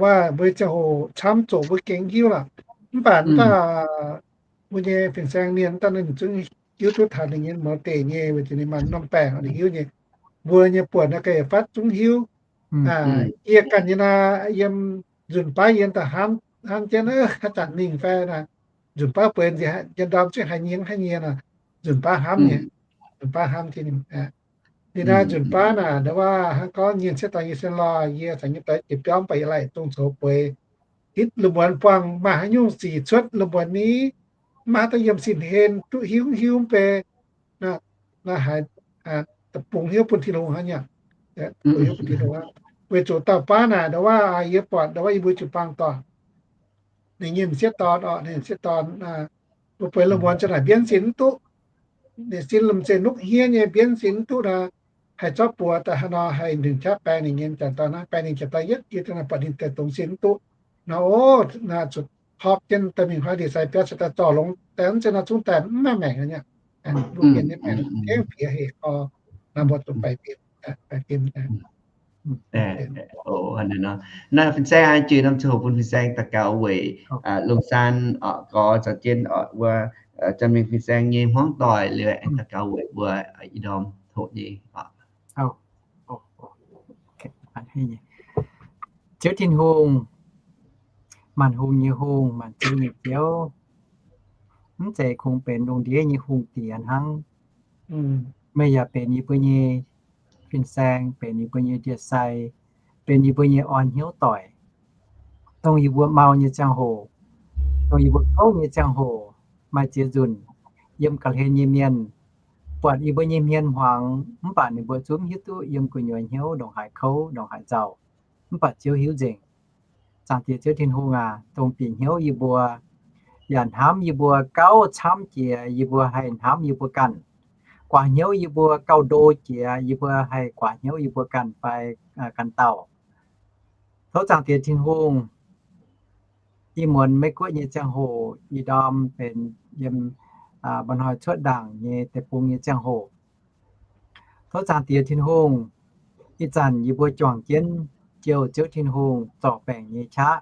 Waac mbuo ziangh hoc camv zoqc mbuo gengh hiuv lorqc. Mv baac daaih mbuo nyei fin-saeng Nienh daaih ninh zungv hiuv duqv taux ninh nyei mouz deic nyei, weic zuqc ninh maaih norm baengc ninh hiuv nyei. Mbuo nyei buonc naaiv ga'fatv zungv hiuv. Yie ganh nyei naaiv, yiem nzunc baav yie daaih hnamv, hnamv jienv haaix zanc mingh fai naaic, nzunc baav bueix nziex njien-ndorm zungv haiz nyei, haiz nyei naaic, nzunc baav hnamv nyei, nzunc baav hnamv jienv. Ninh naaiv nzunc baav naaic, ndau wuov hnangv gorngv nyienh cietv daaih yie sen lorh, yie caux nyei doic jiex biauv mv baac yie laaic dongh coux bueix, hitv lungh muonz buangh maaih haaix nyungc sic cuotv lungh muonz ni, mv maaih haaix dauh yiem sin hlen duqv hiuv hiuv mv bei, naaiv haiz da'bungx hnyouv bun Tin-Hungh hnangv nyei. Weic zuqc dauh baav naaic, ndau wuov yie buatc ndau wuov yie mbuo jiu-baang dorn, ninh nyei m'sieqv dorn orqc, ninh m'sieqv dorn, mbuo bueix lungh muonz za'naaic mbienv sin mv duqv. Ninh sin lomh nzoih nupv hniev nyei mbienv sin mv duqv nor, haih zorqv buoz daaih haaix nor haih ndingc qaqv baeng ninh nyei m'jangc dorn hnangv, baeng ninh m'jangc dorn yietv jiex daaih naaic buatc ninh deix dongz sin mv duqv. Nor, o, naaic zuqc horpc jienv daaih mingh huaav ndie-sai biauv cingx daaih zorc longx daaih, mv zeiz nor zungv daaih mv maaih maengc nyei. Mbuo mienh nyei maengc tengx piex hec gorx, naaiv mbuo zuqc baih bienh, baih bienh. Naaiv fin-saeng aengx jiex norm ziangh hoc bun fin-saeng daux gaux weic Longc Saan orqc, gorx zaux jienv orqc wuov, janx mingh fin-saeng nyei hmuangv doic liuz aengx daux gaux weic mbuo ih ndorm hoqc nyei. Ziouv Tin-Hungh, maanc hungh nyei Hungh, maanc ziouv nyei Ziouv, mv zeiz kungx benx lungh ndiev nyei hungh diex hnangv. Meih yaac benx yie mbuo nyei fin-saeng, benx yie mbuo nyei ndie-sai, benx yie mbuo nyei orn hnyouv doic. Dongh yie mbuo mau nyei ziangh hoc, dongh yie mbuo kouv nyei ziangh hoc, maaih ziex nzunc yiem ga'hlen nyei mienh buatc yie mbuo nyei hmien hmuangx, mv baac ninh mbuo zungv hiuv duqv yiem gu'nyuoz hnyouv ndongc haaix kouv, ndongc haaix nzauh. Mv baac Ziouv hiuv nzengc. Zaangc Diex Ziouv Tin-Hungh aac, dongh bieqc hnyouv yie mbuo, yaac hnamv yie mbuo gauh camv jiex yie mbuo haih hnamv yie mbuo ganh. Guaax hnyouv yie mbuo gauh ndo jiex yie mbuo haih guaax hnyouv yie mbuo ganh fai ganh dauh. Tov Zaangc Diex Tin-Hungh, ih muonz Meiv Guoqv nyei ziangh hoc ih ndorm benx yiem mba'hnoi cuotv ndaangc nyei deic-bung nyei ziangh hoc. Tov Zaangc Diex Tin-Hungh, ih zanc yie mbuo juangc jienv jouh Ziouv Tin-Hungh zorc baengc nyei qaqv.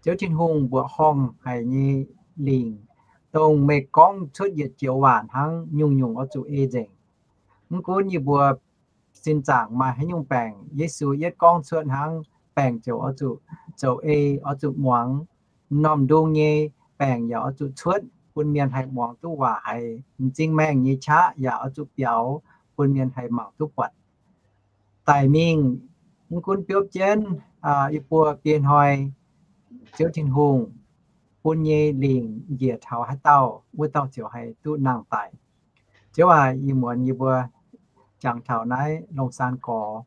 Ziouv Tin-Hungh mbuoqc horngh haic nyei lingc, dongh meih gorngv cuotv yietc joux waac hnangv, nyungc-nyungc oix zuqc ei nzengc. Mv gunv yie mbuo sin zaangc maaih haaix nyungc baengc, Yesu yietv gorngv cuotv hnangv, baengc ziouc oix zuqc zoux ei, oix zuqc muangx. M'normh ndung nyei baengc yaac oix zuqc cuotv bun mienh haih muangx duqv waac haic. M'zing maengh nyei qaqv yaac oix zuqc biaux bun mienh haih mangc duqv buatc. Daic mingh, mv gunv biopv jienv yie mbuo biei hnoi, Ziouv Tin-Hungh bun nyei lingc njiec taux haaix dauh, wuov dauh ziouc haih duqv nangh daic. Ziouv aac, ih muonz yie mbuo jangx taux naaiv Longc Saan Gorx,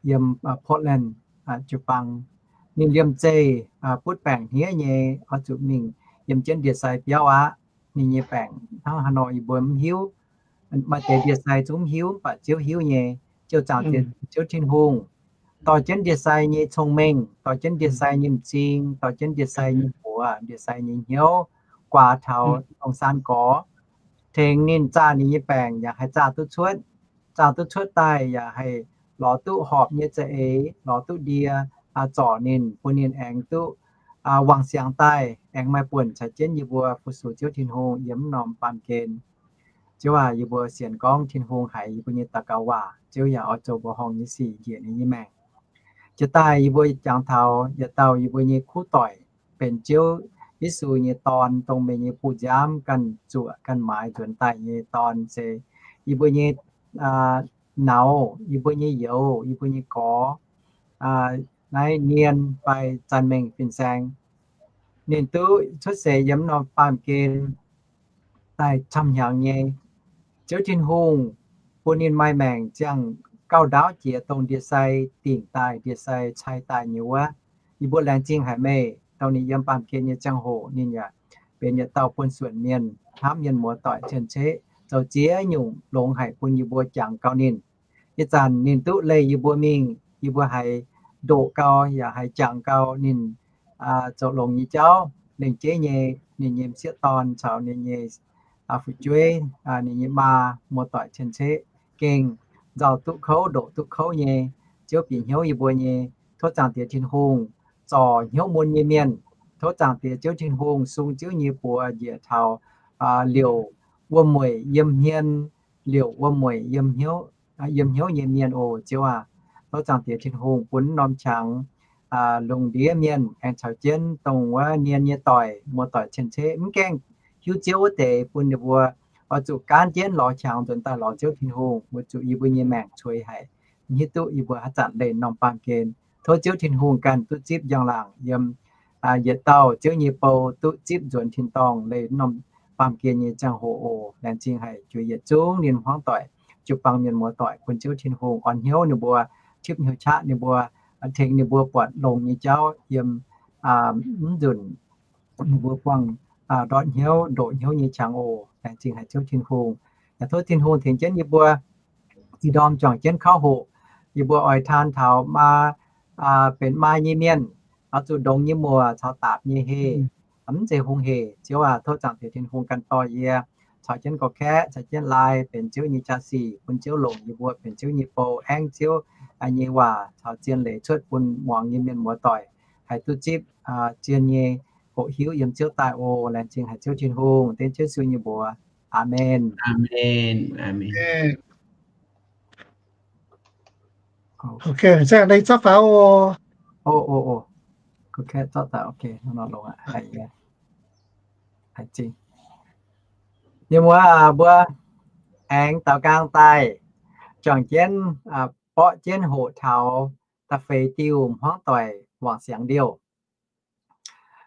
yiem Portland jiu-baang. Ninh liemh zeih butv baengc hniev nyei, oix zuqc mingh yiem jienv ndie-sai biauv aqv. Ninh nyei baengc hnangv haaix nor yie mbuo mv hiuv. Maaih deix ndie-sai zungv mv hiuv, mv baac Ziouv hiuv nyei. Ziouv zaangc Ziouv Tin-Hungh dorh jienv ndie-sai nyei cong-mengh, dorh jienv ndie-sai nyei m'zing, dorh jienv ndie-sai nyei mbuox, ndie-sai nyei hnyouv, guaax taux dongh saan gorx, tengx ninh zaah ninh nyei baengc yaac haih zaah duqv cuotv. Zaah duqv cuotv daaih yaac haih lorz duqv horpc nyei za'eix, lorz duqv ndie zorc ninh, bun ninh aengx duqv wangc siangx daaih, aengx maaih buonc caux jienv yie mbuo fu-sux Ziouv Tin-Hungh yiem mv norm baamh gen. Ziouv aac, yie mbuo sienx gorngv Tin-Hungh haiz yie mbuo nyei daux gaux waac, Ziouv yaac oix zoux mbuoqc horngh nyei sic njiec ninh nyei maengc. Jiex daaih yie mbuo jangx taux yietc dauh yie mbuo nyei kuv doic, benx Ziouv Yesu nyei Dorn, dongh meih nyei bu nziaamv ganh zuoqc ganh maaiz nzuonx daaih nyei Dorn, se yie mbuo nyei nauz, yie mbuo nyei youz, yie mbuo nyei gorx, naaiv nien fai zaanc mengh fin-saeng. Ninh duqv cuotv seix yiem norm baamh gen daaih camv hnyangx nyei. Ziouv Tin-Hungh bun ninh maaih maengc ziangh gauh ndaauv jiex dongh ndie-sai dingc daaih, ndie-sai cai daaih nyei wuov. Yie mbuo laengz zingh haic meih, dongh ninh yiem baamh gen nyei ziangh hoc ninh yaac benx yietc dauh buonv-suonc mienh, hnamv mienh muoz-doic cien-ceqv, zoux ziex nyungc longx haic bun yie mbuo jangx gau ninh. Ih zanc ninh duqv leih yie mbuo mingh, yie mbuo haiz ndoqc gau yaac haiz jangx gau ninh zoux longx nyei jauv. Lengc jeiv nyei, ninh nyei m'sieqv dorn caux ninh nyei fu'jueiv, ninh nyei maa, muoz-doic cien-ceqv gengh nzauh duqv kouv, ndoqc duqv kouv nyei. Ziouv bieqc hnyouv yie mbuo nyei. Tov Zaangc Diex Tin-Hungh zorc hnyouv mun nyei mienh. Tov Zaangc Diex Ziouv Tin-Hungh sung Ziouv nyei buoz njiec taux liouc wuom-mueic yiem hmien, liouc wuom-mueic yiem hnyouv nyei mienh oc, Ziouv aac. Tov Zaangc Diex Tin-Hungh bun norm qangx lungh ndiev mienh aengx caux jienv dongh wuov nien nyei doic, muoz-doic cien-ceqv mv gaengh hiuv Ziouv wuov deix, bun ninh mbuo oix zuqc gaanv jienv lorz qangx nzuonx daaih lorz Ziouv Tin-Hungh, weic zuqc yie mbuo nyei maengc cueix haic, mv hiuv duqv yie mbuo haaix zanc leih norm baamh gen. Tov Ziouv Tin-Hungh ganh duqv zipv njang-laangc yiem yietc dauh Ziouv nyei bou duqv zipv nzuonx tin-dorngh leih norm baamh gen nyei ziangh hoc oc. Laengz zingh haic juix yietc zungv ninh hmuangv doic, jiu-baang mienh muoz-doic, bun Ziouv Tin-Hungh orn hnyouv ninh mbuo, tipv hnyouv qaqv ninh mbuo, tengx ninh mbuo buatc longx nyei jauv yiem mv nzunc ninh mbuo buangh ndortv hnyouv, ndoqc hnyouv nyei qangx oc. Laengz zingh haic Ziouv Tin-Hungh. Yaac tov Tin-Hungh tengx jienv yie mbuo ih ndorm juangc jienv kauv hoqc. Yie mbuo oix taan taux maa, benx maa nyei mienh, oix zuqc ndongx nyei muoc caux daapc nyei heh, mv zeiz hungh hec. Ziouv aac, tov Zaangc Diex Tin-Hungh ganh dorh yie caux jienv gorx-kaeqv, caux jienv laai benx Ziouv nyei jaa-sic, bun Ziouv longc yie mbuo benx Ziouv nyei bou, aengx Ziouv nyei waac caux zien leiz cuotv bun muangx nyei mienh muoz-doic haih duqv zipv zien nyei hoqc hiuv yiem Ziouv daaih oc. Laengz zingh haic Ziouv Tin-Hungh, dengv Ziouv Yesu nyei mbuox. Aamen. Mienh muoz aac, mbuo aengx daaux nqaang daaih, juangc jienv borqv jienv hoqc taux da'feix diuh hmuangv doic wangc siangx ndiouh.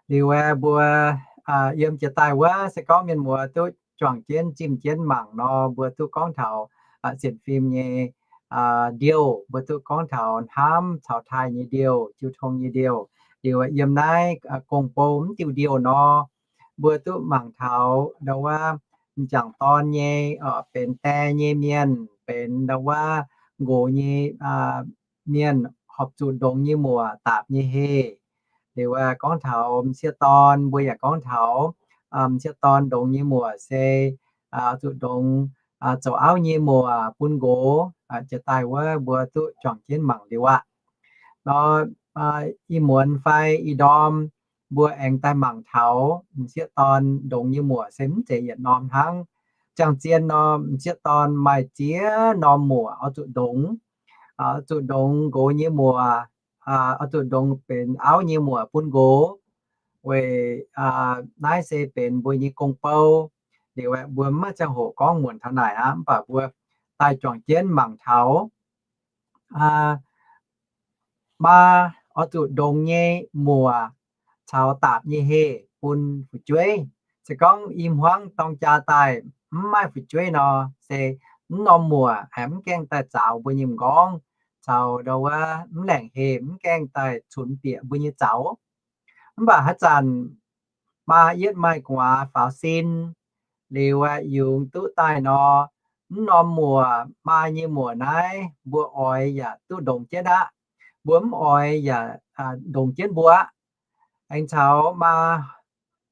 Liuz aeqv, mbuo yiem jiex daaih wuov, se gorngv mienh muoz duqv juangc jienv zimh jienv mangc nor, mbuo duqv gorngv taux sienx fim nyei ndiouh, mbuo duqv gorngv taux hnamv caux taaih nyei ndiouh, jiu tong nyei ndiouh. Liuz yiem naaiv gong-bou mv diuh ndiouh nor, mbuo duqv mangc taux ndau wuov m'jangc dorn nyei, benx die nyei mienh, benx ndau wuov nqox nyei mienh, horpc zuqc ndongx nyei muoc, daapc nyei heh. Liuz aeqv, gorngv taux m'sieqv dorn, mbuo yaac gorngv taux m'sieqv dorn ndongx nyei muoc se zuqc ndongx zoux auv nyei muoc bun nqox. Jiex daaih wuov mbuo duqv juangc jienv mangc liuz aqv. Nor, ih muonz fai ih ndorm mbuo aengx daaih mangc taux m'sieqv dorn ndongx nyei muoc se mv zeiz yietc norm hnangv. Ziangh zien nor, m'sieqv dorn maaih ziex norm muoc oix zuqc ndongx. Oix zuqc ndongx nqox nyei muoc, oix zuqc ndongx benx auv nyei muoc bun nqox. Weic naaiv se benx mbuo nyei gong-bou. Liuz aeqv, mbuo mv maaih ziangh hoc gorngv muonc taux naaic aqv, mv baac mbuo daaih juangc jienv mangc taux maa oix zuqc ndongx nyei muoc caux daapc nyei heh bun fu'jueiv. Se gorngv i hmuangv dorng jaa daaih mv maaih fu'jueiv nor, se mv norm muoc aengx mv gaengh daaih zaaux mbuo nyei m'nqorngv. caux ndau wuov mv laengc heh mv gaengh daaih cunx bieqc mbuo nyei zaux. Mv baac haaix zanc maa yietv maaih gu'nguaaz faaux sin liuz aeqv, yungz duqv daaih nor, mv norm muoc, maa nyei muoc naaiv mbuo oix yaac duqv ndongx jienv aqv. Mbuo mv oix yaac ndongx jienv mbuo aqv. Aengx caux maa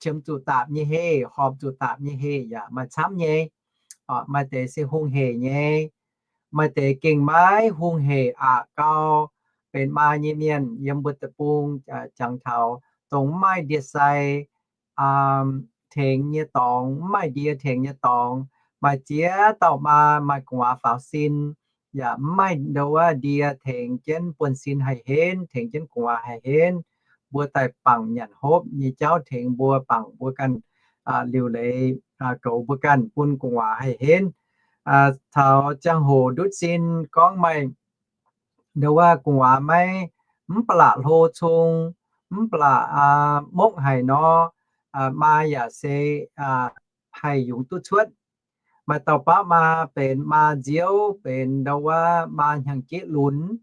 qiemx zuqc daapc nyei heh, horpc zuqc daapc nyei heh yaac maaih camv nyei. Maaih deix se hungh hec nyei, maaih deix gengh maiv hungh hec aqc gau. Benx maa nyei mienh yiem mbuo deic-bung jangx taux dongh mv maaih ndie-sai tengx nyei dorngx, mv maaih ndie tengx nyei dorngx. Maaih ziex dauh maa maaih gu'nguaaz faaux sin, yaac mv maaih ndau wuov ndie tengx jienv buonv-sin haih henv, tengx jienv gu'nguaaz haih henv. Mbuo daaih bangc nyanc hopv nyei jauv tengx mbuo, bangc mbuo ganh liuc leiz goux mbuo ganh bun gu'nguaaz haih henv. Taux ziangh hoc ndutv sin gorngv maaih ndau wuov gu'nguaaz maiv, mv ba'laqc hlo cung, mv ba'laqc mokv haic nor, maa yaac se haih yungz duqv cuotv. Maaih dauh baav maa benx maa nziouv, benx ndau wuov maa hnyangx-jeiv lunx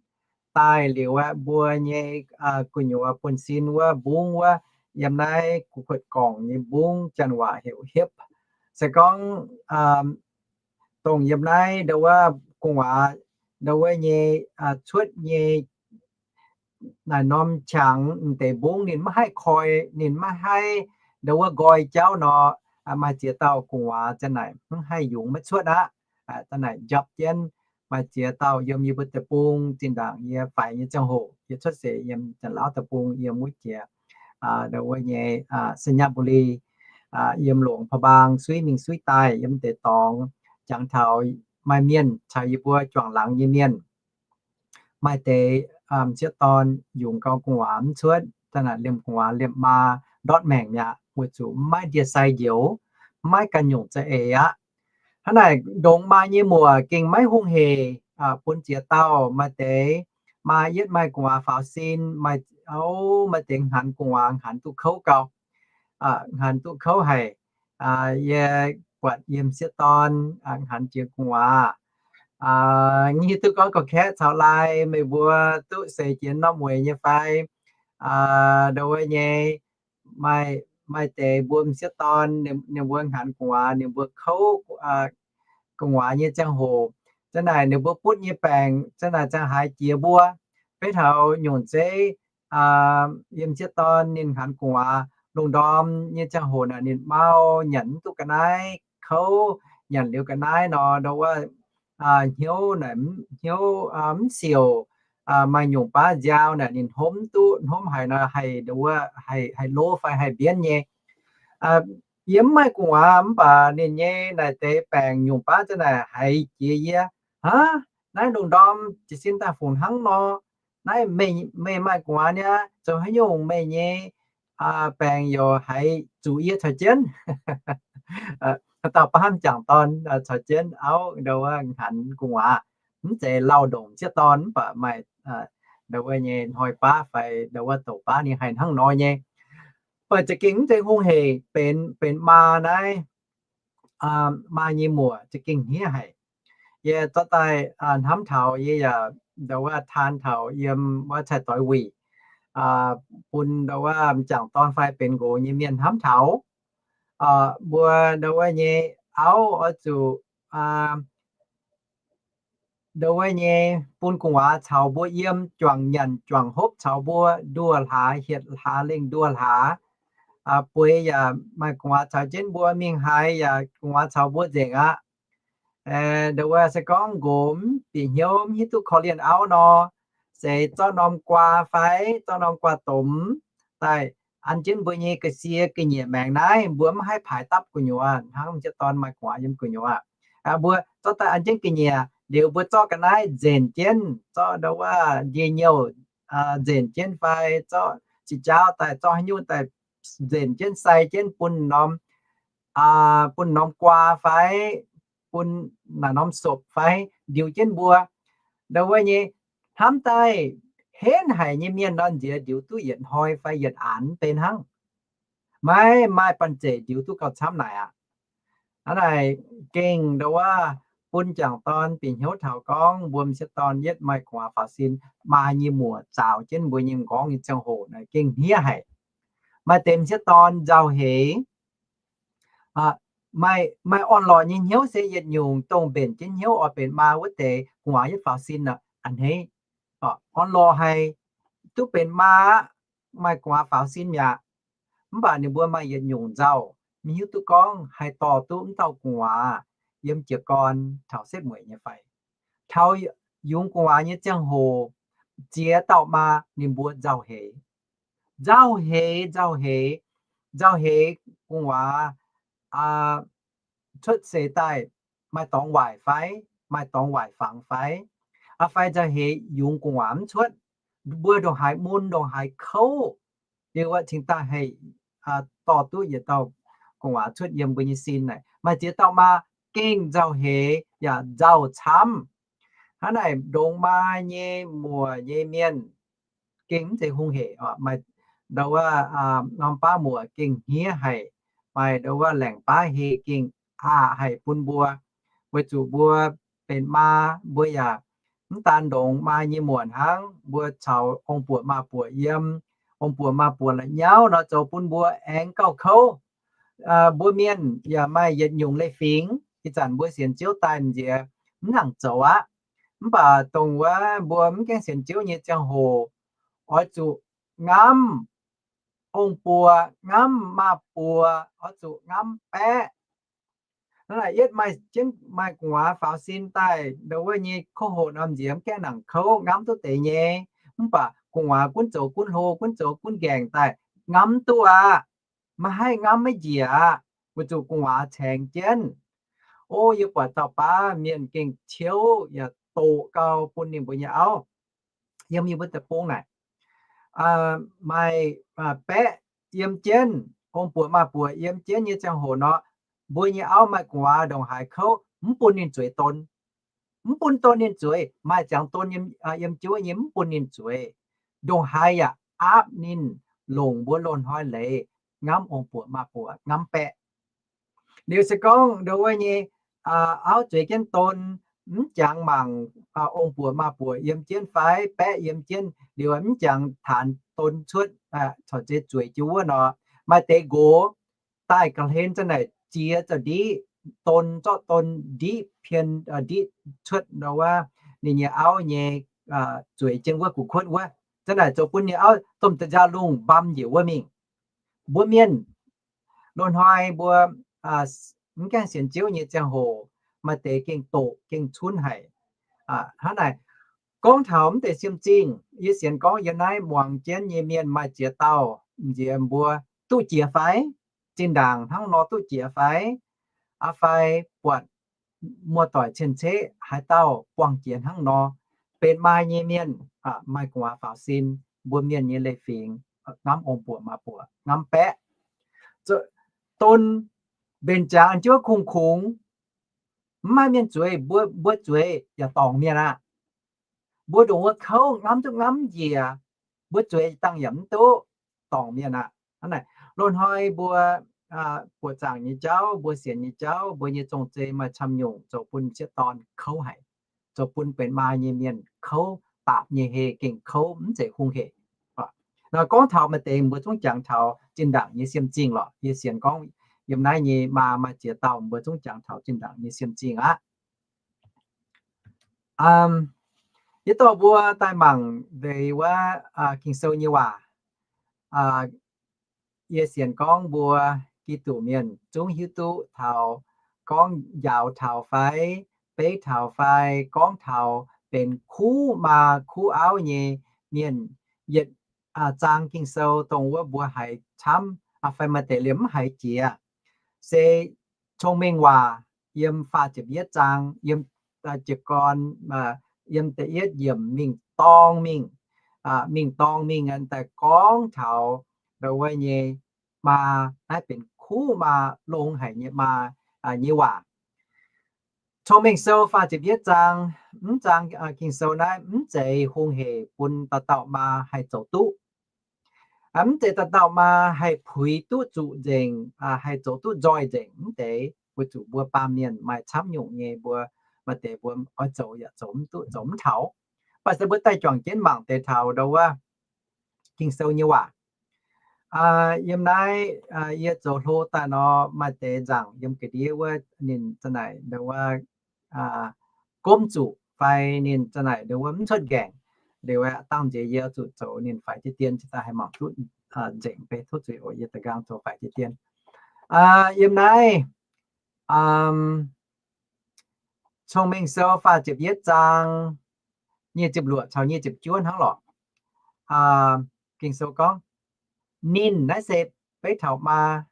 daaih liuz aeqv, mbuo nyei gu'nyuoz buonv-sin wuov mbungv wuov, yiem naaiv gu'kuotv gorngc nyei mbungv, janx waac heuc hiepv. Se gorngv dongh yiem naaiv ndau wuov gu'nguaaz ndau wuov nyei cuotv nyei naaic norm qangx m'deix mbungv ninh maiv haih koi, ninh maiv haih ndau wuov nqoi jauv nor, maaih ziex dauh gu'nguaaz zanc naaic mv haih yungz maiv cuotv aqv. Zanc naaic njapc jienv maaih ziex dauh yiem yie mbuo deic-bung. Zinh ndaangc yie faix nyei ziangh hoc, yie cuotv seix yiem Janx-Laauv deic-bung, yiem wuov jiex ndau wuov nyei Sainyabuli, yiem longc พะบาง suiv mingh suiv daaih yiem deix dorngx, jangx taux maaih mienh caux yie mbuo juangc laangz nyei mienh. Maaih deix m'sieqv dorn yungz gau gu'nguaaz mv cuotv, zanc naaic liemh gu'nguaaz liemh maa ndortv maengc mi'aqv, weic zuqc mv maaih ndie-sai njoux, mv maaih ganh nyungc za'eix aqv. Hnangv naaic ndongx maa nyei muoc gengh maiv hungh hec bun ziex dauh. Maaih deix maa yietv maaih gu'nguaaz faaux sin, maaih, o, maaih deix hnaanx gu'nguaaz hnaanx duqv kouv gau, hnaanx duqv kouv haic. Yie buatc yie m'sieqv dorn hnaanx jiex gu'nguaaz, hiuv duqv gorngv gauh kaeqv caux laai, meih mbuo duqv seix jiex norm weic nyei fai? Ndau wuov nyei, maaih deix mbuo m'sieqv dorn ninh mbuo hnaanx gu'nguaaz ninh mbuo kouv gu'nguaaz nyei ziangh hoc, zanc naaic ninh mbuo butv nyei baengc zanc naaic ziangh haaix jiex mbuo. Beiv taux nyungc zeiv yie m'sieqv dorn ninh hnaanx gu'nguaaz lungh ndorm nyei ziangh hoc naaic ninh mau, nyanc mv duqv ga'naaiv, kouv, nyanc liuz ga'naaiv nor, ndau wuov hnyouv naaic, hnyouv mv siouc, maaih nyungc baav nziaaux naaic ninh hnomv duqv, hnomv haic nor haih, ndau wuov haih lov fai haih mbienv nyei. Yie mv maaih gu'nguaaz mv baac ninh nyei naaic deix baengc nyungc baav zanc naaic haiz jiex yie, Aav, naaiv lungh ndorm jiez sin daaih fungc hnangv nor. Naaiv meih maaih gu'nguaaz niaa, zoux haaix nyungc meih nyei baengc youc haiz zuqc yie caux jienv? Dauh baav hnamv jangc dorn caux jienv auv ndau wuov hnaanx gu'nguaaz, mv zeiz lauh ndongc m'sieqv dorn mv baac maaih ndau wuov nyei hnoi baav fai ndau wuov douc baav ninh haih hnangv nor nyei. Mv baac za'gengh mv zeiz hungh hec, benx, benx maa naaiv, maa nyei muoc za'gengh hniev haic. Yie zorqv daaih hnamv taux, yie yaac ndau wuov taan taux yiem wuov cai-doix wuic, bun ndau wuov m'jangc dorn fai benx nqox nyei mienh hnamv taux mbuo ndau wuov nyei auv oix zuqc ndau wuov nyei bun gu'nguaaz caux mbuo yiem, juangc nyanc juangc hopv caux mbuo, nduoh hlaax hietc hlaax lengh nduoh hlaax. Bueix yaac maaih gu'nguaaz caux jienv mbuo, mingh haaix yaac gu'nguaaz caux mbuo nzengc aqv. Ndau wuov se gorngv nqox mv bieqc hnyouv, mv hiuv duqv korv-lienh auv nor, se zorqv norm guaa fai zorqv norm guaa domx daaih an jienv mbuo nyei ga'sie ga'nyiec maengx naaiv, mbuo mv haih paaix dapv gu'nyuoz hnangv m'sieqv dorn maaih gu'nguaaz yiem gu'nyuoz aqv. Mbuo zorqv daaih an jienv ga'nyiec liuz, mbuo zorqv ga'naaiv nzenc jienv, zorqv ndau wuov ndie-nyouh nzenc jienv fai zorqv ziqc jaauv daaih, zorqv haaix nyungc daaih nzenc jienv sai jienv bun norm, bun norm guaa fai bun naaic norm sopc fai ndiux jienv mbuo. Ndau wuov nyei hnamv daaih henv haic nyei mienh nor, nziex ndiux duqv yietc hnoi fai yietc aanx benx hnangv. Maiv maaih banh zeic ndiux duqv gauh camv naaic aqv. Hnangv naaic gengh ndau wuov bun m'jangc dorn bieqc hnyouv taux gorngv mbuo m'sieqv dorn yietv maaih gu'nguaaz faaux sin, maa nyei muoc zaaux jienv mbuo nyei m'nqorngv nyei ziangh hoc naaic gengh hniev haic. Maaih deix m'sieqv dorn nzauh heix, maaih, maaih orn-lorqc nyei hnyouv se yietc nyungc, dongh mbenc jienv hnyouv oix benx maa wuov deix gu'nguaaz yietv faaux sin a'hneiv. Orn-lorqc haic, duqv benx maa aqv, maaih gu'nguaaz faaux sin mi'aqv. Mv baac ninh mbuo maaih yietc nyungc nzauh, maiv hiuv duqv gorngv haih dorh duqv m'dauh gu'nguaaz yiem jiez gorn taux setv mueic nyei fai. Taux yungz gu'nguaaz nyei ziangh hoc, ziex dauh maa ninh mbuo nzauh heix. Nzauh heix, nzauh heix, nzauh heix gu'nguaaz cuotv seix daaih maaih dorngx waaic fai, maaih dorngx waaic fangx fai, fai nzauh heix yungz gu'nguaaz mv cuotv, mbuo ndongc haaix mun ndongc haaix kouv, liuz wuov cingx daaih haih dorh duqv yietc dauh gu'nguaaz cuotv yiem mbuo nyei sin naaic. Maaih ziex dauh maa gengh nzauh heix yaac nzauh camv. Hnangv naaic ndongx maa nyei muoc nyei mienh gengh mv zeiz hungh hec. Maaih ndau wuov norm baav muoc gengh hniev haic, maaih ndau wuov laengc baav heh gengh aqc haic bun mbuo. Weic zuqc mbuo benx maa, mbuo yaac mv daan ndongx maa nyei muoc hnangv, mbuo caux ong-buoc maa-buoc yiem, ong-buoc maa-buoc la'nyauv nor zoux bun mbuo aengx gauh kouv. Mbuo mienh yaac maaih yietc nyungc leiz-fingx. Ih zanc mbuo sienx Ziouv daaih m'nziex mv nangc zoux aqv. Mv baac dongh wuov mbuo mv gaengh sienx Ziouv nyei ziangh hoc, oix zuqc ngamv ong-buoc, ngamv maa-buoc, oix zuqc ngamv baeqv. Hnangv naaic yietv maaih jienv maaih gu'nguaaz faaux sin daaih, ndau wuov nyei kouv hoqc norm m'nziex mv gaengh nangc kouv, ngamv duqv deix nyei. Mv baac gu'nguaaz gunv zoux gunv hlo, gunv zoux gunv nqaengc daaih, ngamv duqv aqv. Maiv haih ngamv maiv njiec aqv, weic zuqc gu'nguaaz caengx jienv. O, yie buatc dauh baav mienh gengh ciouv yaac doqc gau bun ninh mbuo nyei auv. Yiem yie mbuo deic-bung naaic, maaih baeqv yiem jienv, ong-buoc maa-buoc yiem jienv nyei ziangh hoc nor, mbuo nyei auv maaih gu'nguaaz ndongc haaix kouv, mv bun ninh zueiz don. Mv bun don ninh zueiz, maaih ziangx don yiem jiuv nyei mv bun ninh zueiz. Ndongc haaix yaac aapv ninh longc mbuo loz-hnoi leiz ngamv ong-buoc maa-buoc, ngamv baeqv. Liuz se gorngv ndau wuov nyei auv zueiz jienv don, mv jangx mangc ong-buoc maa-buoc yiem jienv fai baeqv yiem jienv, liuz mv jangx taanx don cuotv, corc zeiz zueiz jienv wuov nor, maaih deix nqox daaih ga'hlen za'naaic jiex za'ndiqv, don zorqv don ndiqv pien, ndiqv cuotv ndau wuov ninh nyei auv nyei zueiz jienv wuov gu'nguaaz kuotv wuov. Za'naaic zoux bun ninh auv domh da'njaa lungh mbam njiec wuov mingh. Mbuo mienh loz-hnoi mbuo mv gaengh sienx Ziouv nyei ziangh hoc, maaih deix gengh doqc gengh cunv haic. Hnangv naaic, gorngv taux mv deix siem zingh, yie sienx gorngv yiem naaiv muangx jienv nyei mienh maaih ziex dauh, m'nziex mbuo duqv jiex fai? Zinh ndaangc hnangv nor duqv jiex fai? Aa fai buatc muoz-doic cien-ceqv haaix dauh buangh jiex hnangv nor, benx maa nyei mienh, maaih gu'nguaaz faaux sin, mbuo mienh nyei leiz-fingx, ngamv ong-buoc maa-buoc, ngamv baeqv, don, mbenc ziangx njuov kungx-kungx, mv maaih mienh zueiz, mbuo, mbuo zueiz yaac dorngc mienh aqv. Mbuo ndongc wuov kouv ngamv duqv ngamv njiec, mbuo zueiz dangh yaac mv duqv, dorngc mienh aqv. Loz-hnoi mbuo buoqc zaangc nyei jauv, mbuo sienx nyei jauv, mbuo nyei zong-zei maaih camv nyungc zoux bun m'sieqv dorn kouv haic, zoux bun benx maa nyei mienh kouv, dapc nyei heh gengh kouv, mv zeiz hungh hec. Nor gorngv taux maaih deix mbuo zungv jangx taux zinh ndaangc nyei siem zingh lorqc. Yie sienx gorngv yiem naaiv nyei maa maaih ziex dauh, mbuo zungv jangx taux zinh ndaangc nyei siem zingh aqv. Yie dorh mbuo daaih mangc deix wuov Ging-Sou nyei waac. Yie sienx gorngv mbuo Giduc mienh zungv hiuv duqv taux gorngv njaaux taux fai, beiv taux fai, gorngv taux benx kuv maa kuv auv nyei mienh, yietc zaang Ging-Sou dongh wuov mbuo haiz camv, fai maaih deix liemh mv haiz jiex, se Cong-Mengh Waac yiem faah ziepc yietv zaang, yiem jiez gorn, yiem da'yietv yiemc mingh dorng mingh, mingh dorng mingh daaih gorngv taux ndau wuov nyei maa, naaiv benx kuv maa, longx haic nyei maa nyei waac. Cong-Mengh Sou faah ziepc yietv zaang, mv zaang Ging-Sou naaiv mv zeiz hungh hec bun dauh dauh maa haih zoux duqv. Mv zeiz dauh dauh maa haih puix duqv zuqc nzengc, haih zoux duqv nzoih nzengc, mv deix. Weic zuqc mbuo baamh mienh maaih camv nyungc nyei mbuo Maaih deix mbuo oix zoux yaac zoux mv duqv, zoux mv taux. Mv baac se mbuo daaih juangc jienv mangc deix taux ndo wuov Ging-Sou nyei waac. Yiem naaiv yie zoux hlo daaih nor, maaih deix nzaangc yiem ga'ndiev wuov ninh za'naaic ndo wuov gomv zuqc fai ninh za'naaic ndo wuov mv cuotv nqaengc. Liuz aqv, dangh nziex yie zuqc zoux ninh faix jienv dien, cingx daaih haih mangc duqv nzengc, beiv tov zuiz oc, yie da'nqaang zoux faix jienv dien. Yiem naaiv Cong-Mengh Sou faah ziepc yietv zaang nyic ziepc luoqc caux nyic ziepc juov hnangv lorqc. Ging-Sou gorngv, ninh naaiv se beiv taux maa,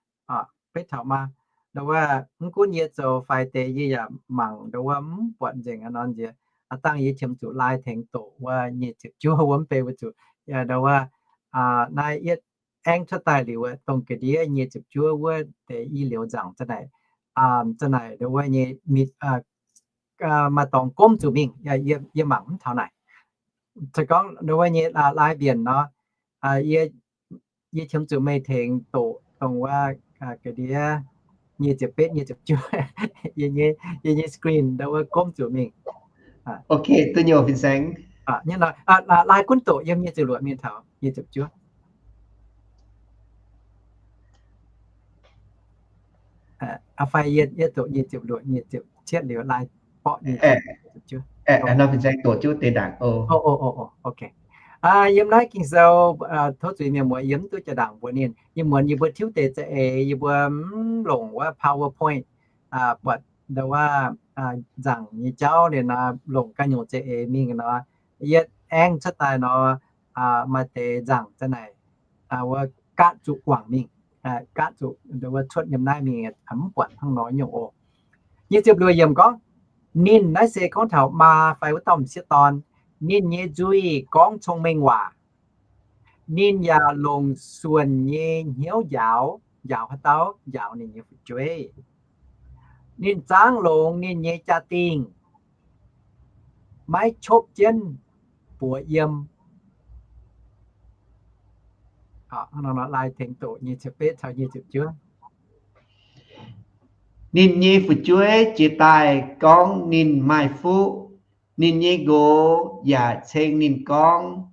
beiv taux maa. Ndo wuov mv gunv yie zoux faix deix yie yaac mangc ndo wuov mv buatc nzengc aqv nor nziex, aa dangh yie qiemx zuqc laai tengx doqc wuov nyic ziepc juov wuov mv bei wuov zuqc. Ndo wuov naaiv yietv aengv cuotv daaih liuz, dongh ga'ndiev nyic ziepc juov wuov deix i liuz nzaangc za'naaic, za'naaic ndo wuov nyei maaih dorngx gomv zuqc mingh. Yie mangc mv taux naaic. Se gorngv ndo wuov nyei laai mbienc nor, yie qiemx zuqc meih tengx doqc dongh wuov ga'ndiev nyic ziepc betv, nyic ziepc juov, yie nyei screen ndo wuov gomv zuqc mingh. Laai gunv doqc yiem nyic ziepc luoqc mingh taux nyic ziepc juov. Fai yie doqc nyic ziepc luoqc, nyic ziepc cietv liuz laai borqv nyic ziepc juov. Yiem naaiv Ging-Sou, tov zuiz mienh muoz, yie mv duqv jaa-ndaangc mbuox ninh. Ih muonz yie mbuo tiuv deix za'eix, yie mbuo mv longc wuov PowerPoint, buatc ndo wuov nzaangc nyei jauv ninh nor, longc ganh nyungc za'eix mingh nor, yie aengv cuotv daaih nor, maaih deix nzaangc za'naaic wuov gaatv zuqc guangc mingh, gaatv zuqc ndo wuov cuotv yiem naaiv mingh, mv buatc hnangv nor nyungc oc. Nyic ziepc luoqc yiemc gorngv, ninh naaiv se gorngv taux maa fai wuov dauh m'sieqv dorn. Ninh nyei nzuih gorngv cong-mengh waac. Ninh yaac longc suonc nyei hnyouv njaaux, njaaux haaix dauh? Njaaux ninh nyei fu'jueiv. Ninh zaangv longx ninh nyei jaa-dingh, maiv copv jienv buoz yiem. Ninh nyei fu'jueiv jiex daaih gorngv ninh maaih fuqv. Ninh nyei nqox yaac ceng ninh gorngv,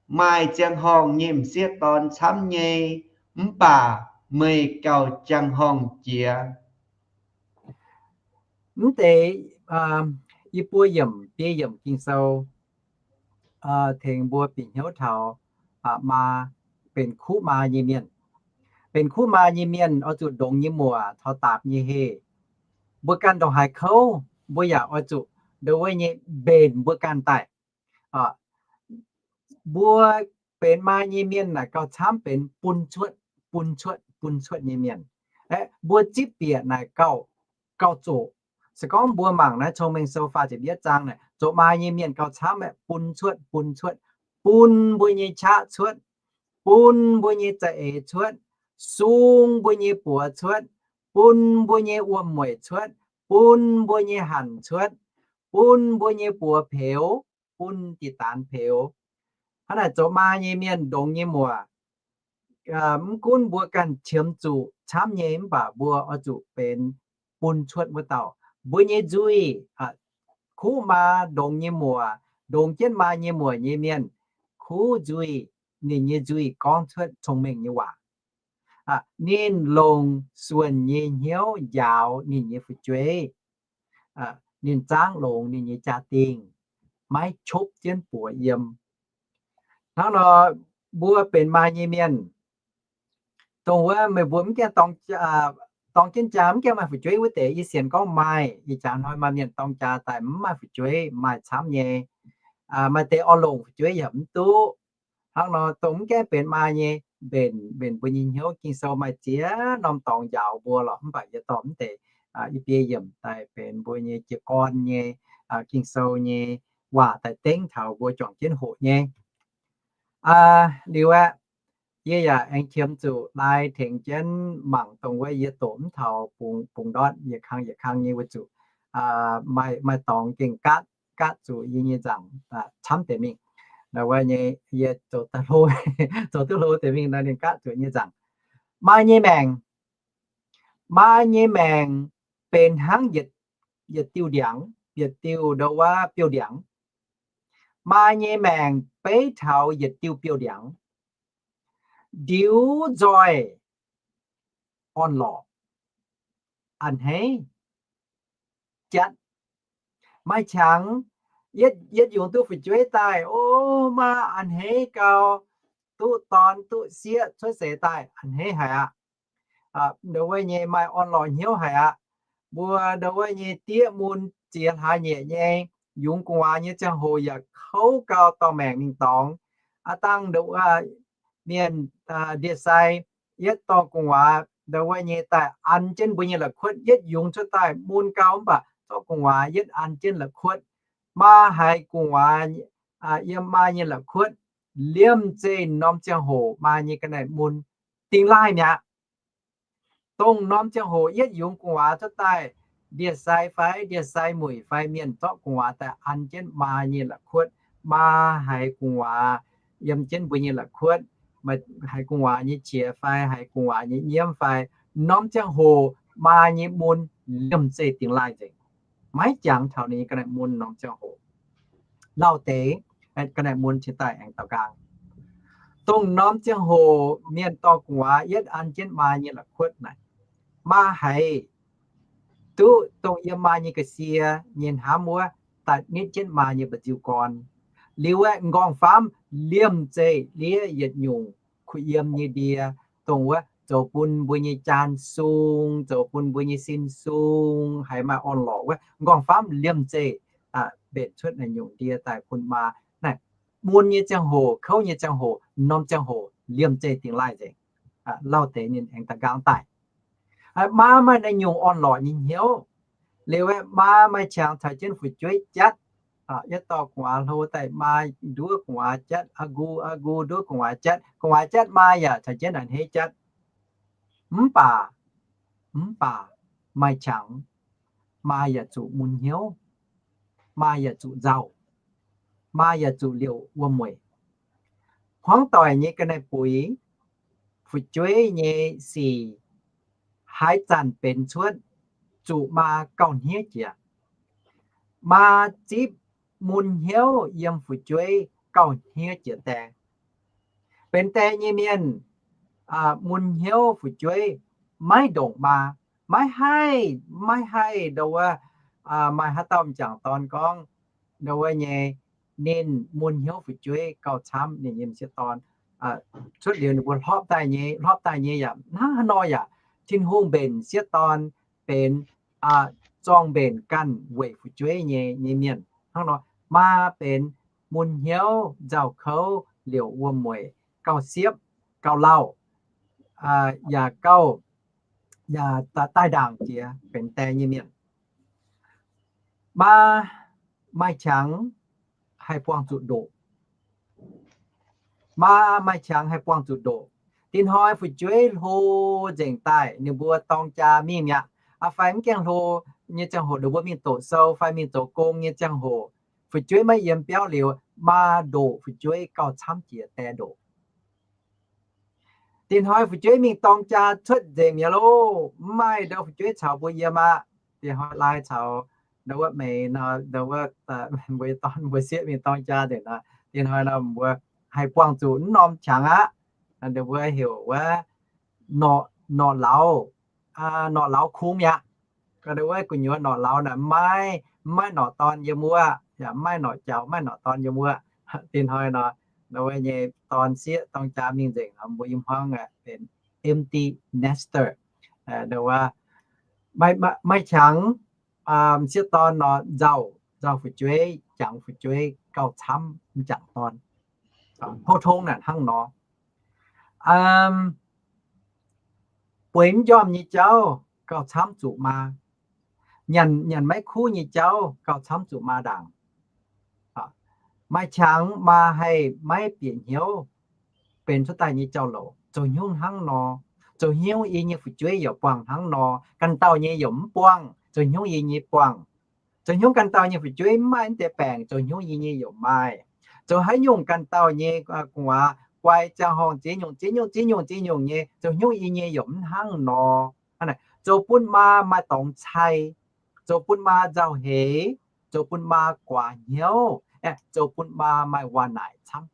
maaih ziangh horngh nyei m'sieqv dorn camv nyei, mv baac meih gauh ziangh horngh jiex. Mv deix i buo yiemc, biei yiemc Ging-Sou tengx mbuo bieqc hnyouv taux maa, benx kuv maa nyei mienh. Benx kuv maa nyei mienh oix zuqc ndongx nyei muoc taux daapc nyei heh. Mbuo ganh ndongc haaix kouv, mbuo yaac oix zuqc ndo wuov nyei mbenc mbuo ganh daaih. Mbuo benx maa nyei mienh naaic gauh camv benx bun cuotv, bun cuotv, bun cuotv nyei mienh. Aeqv, mbuo zipv bieqc naaic gauh, gauh zoqc. Se gorngv mbuo mangc naaiv Cong-Mengh Sou faah ziepc yietv zaang naaic, zoux maa nyei mienh gauh camv aeqv, bun cuotv, bun cuotv, bun mbuo nyei qaqv cuotv, bun mbuo nyei za'eix cuotv, sung mbuo nyei buoz cuotv, bun mbuo nyei wuom-mueic cuotv, bun mbuo nyei hanc cuotv, bun mbuo nyei buoz peux, bun diqc daanx peux. Hnangv naaic zoux maa nyei mienh ndongx nyei muoc, mv gunv mbuo ganh qiemx zuqc camv nyei, mv baac mbuo oix zuqc benx bun cuotv wuov dauh. Mbuo nyei nzuih, kuv maa ndongx nyei muoc, ndongx jienv maa nyei muoc nyei mienh, kuv nzuih, ninh nyei nzuih gorngv cuotv cong-mengh nyei waac. Ninh longc suonc nyei hnyouv njaaux ninh nyei fu'jueiv. Ninh zaangv longx ninh nyei jaa-dingh, maiv copv jienv buoz yiem. Hnangv nor, mbuo benx maa nyei mienh, dongh wuov meih mbuo mv gaengh dorng jienv jaa, mv gaengh maaih fu'jueiv wuov deix, yie sienx gorngv maaih. Ih jaax hnoi maaih mienh dorng jaa daaih mv maaih fu'jueiv, maaih camv nyei. Maaih deix oix longc fu'jueiv yaac mv duqv. Hnangv nor, dongh mv gaengh benx maa nyei, mbenc, mbenc mbuo nyei hnyouv. Ging-Sou maaih ziex norm dorngx njaaux mbuo lorqc, mv baac yie dorh mv deix i biei yiemc daaih benx mbuo nyei jiez gorn nyei Ging-Sou nyei waac daaih dengv taux mbuo juangc jienv hoqc nyei. Liuz aeqv, yie yaac aengx qiemx zuqc laai tengx jienv mangc dongh wuov yie doqc mv taux bungx, bungx ndortv yietc kang yietc kang nyei wuov zuqc maaih, maaih dorngx gengh gaatv, gaatv zuqc yie nyei nzaangc camv deix mingh. Wuov nyei yie zoux duqv hlo, zoux duqv hlo deix mingh nor ninh gaatv zuqc yie nyei nzaangc. Maa nyei maengc, maa nyei maengc benx hnangv yietc, yietc diuh ndiangx. yietc diuh ndau wuov biouv-ndiangx. Maa nyei maengc beiv taux yietc diuh biouv-ndiangx. Ndiux nzoih orn-lorqc, a'hneiv jatv. Maaih qangx yietv, yietv yungz duqv fu'jueiv daaih, o, maa a'hneiv gau, duqv dorn duqv sieqv cuotv seix daaih a'hneiv haic aqv. Ndau wuov nyei maaih orn-lorqc hnyouv haic aqv. Mbuo ndau wuov nyei diev mun ziex hlaax nyeic nyei, yungz gu'nguaaz nyei ziangh hoc yaac kouv gau dorh maengc mingh dorngx. Aav dangh ndau wuov mienh ndie-sai yietv dorh gu'nguaaz, ndau wuov nyei daaih an jienv mbuo nyei la'kuotv, yietv yungz cuotv daaih mun gau mv baac zorqv gu'nguaaz yietv an jienv la'kuotv. Maa haiz gu'nguaaz yiem maa nyei la'kuotv, liemh zeih norm ziangh hoc maa nyei ga'naaiv mun dingh laaih mi'aqv. Dongh norm ziangh hoc yietv yungz gu'nguaaz cuotv daaih, ndie-sai fai ndie-sai muic fai mienh zorqv gu'nguaaz daaih an jienv maa nyei la'kuotv, maa haiz gu'nguaaz yiem jienv mbuo nyei la'kuotv, haiz gu'nguaaz nyei qiex fai haiz gu'nguaaz nyei nyiemv fai, norm ziangh hoc maa nyei mun liemh zeih dingh laaih nzengc. Maiv jangx taux ninh nyei ga'naaiv mun norm ziangh hoc. Lauh deix ga'naaiv mun cingx daaih aengx daux nqaang. Dongh norm ziangh hoc mienh dorh gu'nguaaz yietv an jienv maa nyei la'kuotv naaic, maa haiz duqv dongh yiem maa nyei ga'sie nyei hnamv wuov daaih nitv jienv maa nyei mba'nziu gorn. Liuz aeqv, m'nqorngv-famv liemh zeih liev yietc nyungc kuh yiem nyei ndie, dongh wuov zoux bun mbuo nyei jaan sung, zoux bun mbuo nyei sin sung, haiz maaih orn-lorqc wuov, m'nqorngv-famv liemh zeih mbenc cuotv naaiv nyungc ndie daaih bun maa. Naaiv mun nyei ziangh hoc, kouv nyei ziangh hoc, norm ziangh hoc liemh zeih dingh laaih nzengc. Lauh deix ninh aengx daux nqaang daaih. Maa maaih naaiv nyungc orn-lorqc nyei hnyouv. Liuz aeqv, maa maaih qangx caux jienv fu'jueiv jatv. Yietv dorh gu'nguaaz hlo daaih maa nduov gu'nguaaz jatv, a'ngu a'ngu nduov gu'nguaaz jatv, gu'nguaaz jatv maa yaac caux jienv a'hneiv jatv. Mv baac, mv baac maaih qangx, maa yaac zuqc mun hnyouv, maa yaac zuqc nzauh, maa yaac zuqc liouc wuom-mueic. Hmuangv doic nyei ga'naaiv buix, fu'jueiv nyei sic haaix zanc benx cuotv, zuqc maa gauh hniev jiex. Maa zipv mun hnyouv yiem fu'jueiv gauh hniev jiex die. Benx die nyei mienh mun hnyouv fu'jueiv maiv ndongc maa, maiv haih, maiv haih ndau wuov, maaih haaix dauh m'jangc dorn gorngv ndau wuov nyei, ninh mun hnyouv fu'jueiv gauh camv ninh nyei m'sieqv dorn. Cuotv liuz ninh mbuo hlopv daaih nyei, hlopv daaih nyei yaac hnangv haaix nor yaac Tin-Hungh mbenc m'sieqv dorn benx zorng-mbenc ganh weic fu'jueiv nyei, nyei mienh. Hnangv nor, maa benx mun hnyouv, nzauh kouv, liouc wuom-mueic, gauh siepv, gauh lauh, yaac gauh, yaac daaih ndaangc jiex benx die nyei mienh. Maa maaih qangx haih buangh zuqc ndoqc. Maa maaih qangx haih buangh zuqc ndoqc. Dinh hnoi fu'jueiv hlo nzengc daaih, ninh mbuo dorng jaa mingh mi'aqv. Aa, fai mv gaengh hlo nyei ziangh hoc ninh mbuo mingh doqc sou fai mingh zoux gong nyei ziangh hoc, fu'jueiv maiv yiem biauv liuz, maa ndoqc fu'jueiv gauh camv jiex die ndoqc. Dinh hnoi fu'jueiv mingh dorng jaa cuotv nzengc mi'aqv loh, mv maaih ndau fu'jueiv caux mbuo yiem aqv. Dinh hnoi lai caux ndau wuov meix nor, ndau wuov mbuo dorn mbuo sieqv mingh dorng jaa nzengc nor, dinh hnoi nor mbuo haih buangh zuqc mv norm qangx aqv. Ninh mbuo heuc wuov norqc, norqc lauz, norqc lauz kungx mi'aqv. Gorngv ndau wuov gu'nyuoz norqc lauz naaic maiv, maiv maaih norqc dorn yiem wuov, yaac maiv maaih norqc jaux, maiv maaih norqc dorn yiem wuov. Dinh hnoi nor, ndau wuov nyei dorn sieqv dorng jaa mingh nzengc nor, mbuo yiem hmuangv benx empty nester. Ndau wuov maaih qangx, m'sieqv dorn nor nzauh, nzauh fu'jueiv, jangx fu'jueiv gauh camv m'jangc dorn. Pou tong naaic hnangv nor. Bueix mv njormh nyei jauv gauh camv zuqc maa. Nyanc, nyanc maiv kuv nyei jauv gauh camv zuqc maa ndaangc. Maaih qangx maa haih maiv bieqc hnyouv benx cuotv daaih nyei jauv-louc. Zoux hnyouv hnangv nor, zoux hnyouv yie nyei fu'jueiv yaac buangh hnangv nor, ganh dauh nyei yaac mv buangh, zoux hnyouv yie nyei buangh. Zoux hnyouv ganh dauh nyei fu'jueiv mv maaih mv deix baengc, zoux hnyouv yie nyei yaac maaih. Zoux haaix nyungc ganh dauh nyei gu'nguaaz guai ziangh horngh ziex nyungc ziex nyungc ziex nyungc ziex nyungc nyei, zoux hnyouv yie nyei yaac mv hnangv nor. Zoux bun maa maaih dorngx cai, zoux bun maa nzauh heix, zoux bun maa guaax hnyouv, aeqv, zoux bun maa maaih waac-naaic camv.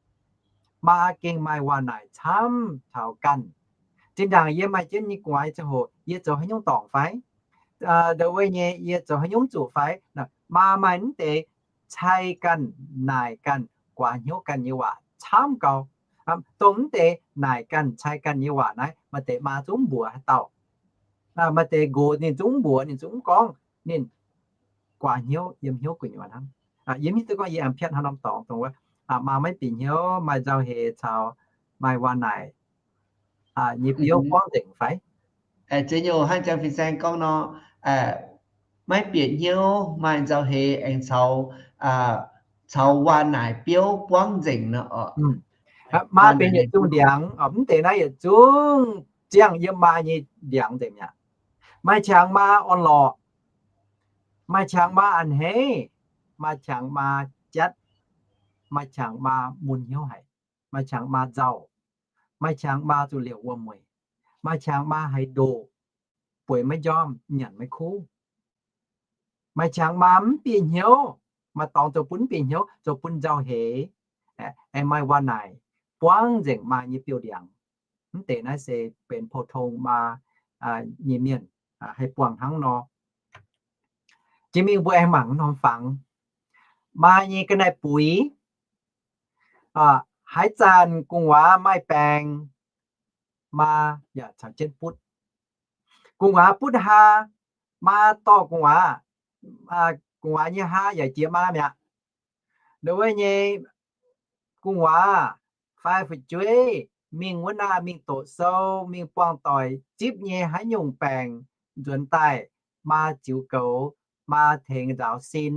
Maa gengh maaih waac-naaic camv taux ganh. Zinh ndaangc yie maaih jienv nyei guaax ziangh hoc, yie zoux haaix nyungc dorngc fai? Ndongc wuov nyei yie zoux haaix nyungc zuqc fai? Maa maaih mv deix cai ganh, naaic ganh, guaax hnyouv ganh nyei waac camv gau. Dongh mv deix naaic ganh, cai ganh nyei waac naaiv, maaih deix maa zungv mbuox haaix dauh. Maaih deix nqox ninh zungv mv mbuox, ninh zungv mv gorngv, ninh guaax hnyouv, yiem hnyouv gu'nyuoz hnangv. Yie mv hiuv duqv gorngv yie aengx piatv haaix norm dorngx dongh wuov, maa maiv bieqc hnyouv, maaih nzauh heix caux maaih waac-naaic nyei biouv buangv nzengc fai? Ziex nyungc hnangv Jang Fin Saeng gorngv nor, maiv bieqc hnyouv, maaih nzauh heix aengx caux, caux waac-naaic biouv buangv nzengc nor. Maa benx yietc zungv ndiangx, mv deix naaiv yietc zungv ziangh yiem maa nyei ndiangx nzengc mi'aqv. Maaih qangx maa orn-lorqc, maaih qangx maa a'hneiv, maaih qangx maa jatv, maaih qangx maa mun hnyouv haic, maaih qangx maa nzauh, maaih qangx maa zuqc liouc wuom-mueic, maaih qangx maa haiz ndoqc, bueix maiv njormh, nyanc maiv kuv. Maaih qangx maa mv bieqc hnyouv, maaih dorngx zoux bun mv bieqc hnyouv, zoux bun nzauh heix, aengx maaih waac-naaic buangv nzengc maa nyei biouv-ndiangx. Mv deix naaiv se benx pou-tong maa nyei mienh haih buangh hnangv nor. Jiex mingh mbuo aengx mangc norm fangx. Maa nyei ga'naaiv-buix, haaix zanc gu'nguaaz maaih baengc, maa yaac caux jienv butv. Gu'nguaaz butv haa, maa dorh gu'nguaaz, gu'nguaaz nyei haa yaac jiex maa mi'aqv. Ndongc wuov nyei gu'nguaaz fai fu'jueiv mingh wuov naaiv mingh doqc sou, mingh buangh doic zipv nyei haaix nyungc baengc nzuonx daaih, maa ziux goux, maa tengx nzaaux sin,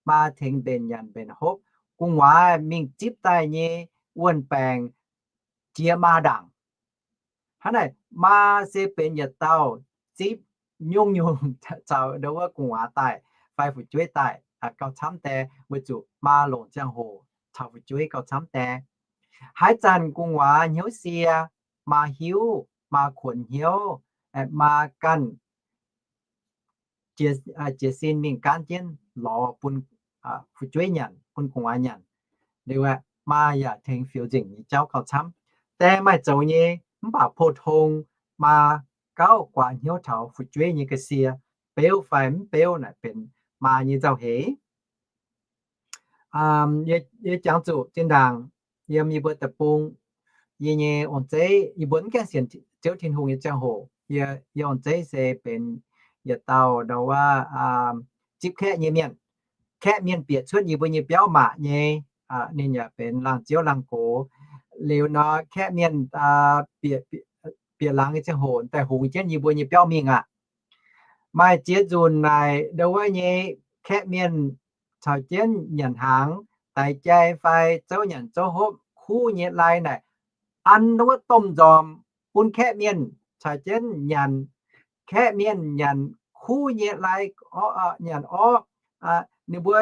maa tengx mbenc nyanc mbenc hopv. Gu'nguaaz mingh zipv daaih nyei wuon-baengc jiex maa ndaangc. Hnangv naaic, maa se benx yietc dauh zipv nyungc-nyungc caux ndongc wuov gu'nguaaz daaih fai fu'jueiv daaih gauh camv die, weic zuqc maa longc ziangh hoc caux fu'jueiv gauh camv die. Haaix zanc gu'nguaaz hnyouv sie, maa hiuv, maa kuonx hnyouv, maa ganh jiez sin mingh gaanv jienv lorz bun fu'jueiv nyanc, bun gu'nguaaz nyanc. Liuz maa yaac tengx fioux nzengc nyei jauv gauh camv. Die maaih zoux nyei, mv baac pou-tong maa gauh guaax hnyouv taux fu'jueiv nyei ga'sie, beuv fai mv beuv naaic benx maa nyei nzauh heix. Yie jangx zuqc zinh ndaangc yiem yie mbuo deic-bung, yie nyei ong-zeiv, yie mbuo mv gaengh sienx Ziouv Tin-Hungh nyei ziangh hoc, yie ong-zeiv se benx yietc dauh ndau wuov zipv kaeqv nyei mienh. Kaeqv mienh bieqc cuotv yie mbuo nyei biauv maac nyei, ninh yaac benx laangz ziouv laangz gox. Liuz nor kaeqv mienh bieqc laangz nyei ziangh hoc daaih hungx jienv yie mbuo nyei biauv mingh aqv. Maaih ziex nzunc naaic ndau wuov nyei kaeqv mienh caux jienv nyanc hnaangx, daix jai fai zouv nyanc zouv hopv, kuv nyei lai naaic an wuov domh nzormc bun kaeqv mienh caux jienv nyanc. Kaeqv mienh nyanc kuv nyei lai, nyanc orv, ninh mbuo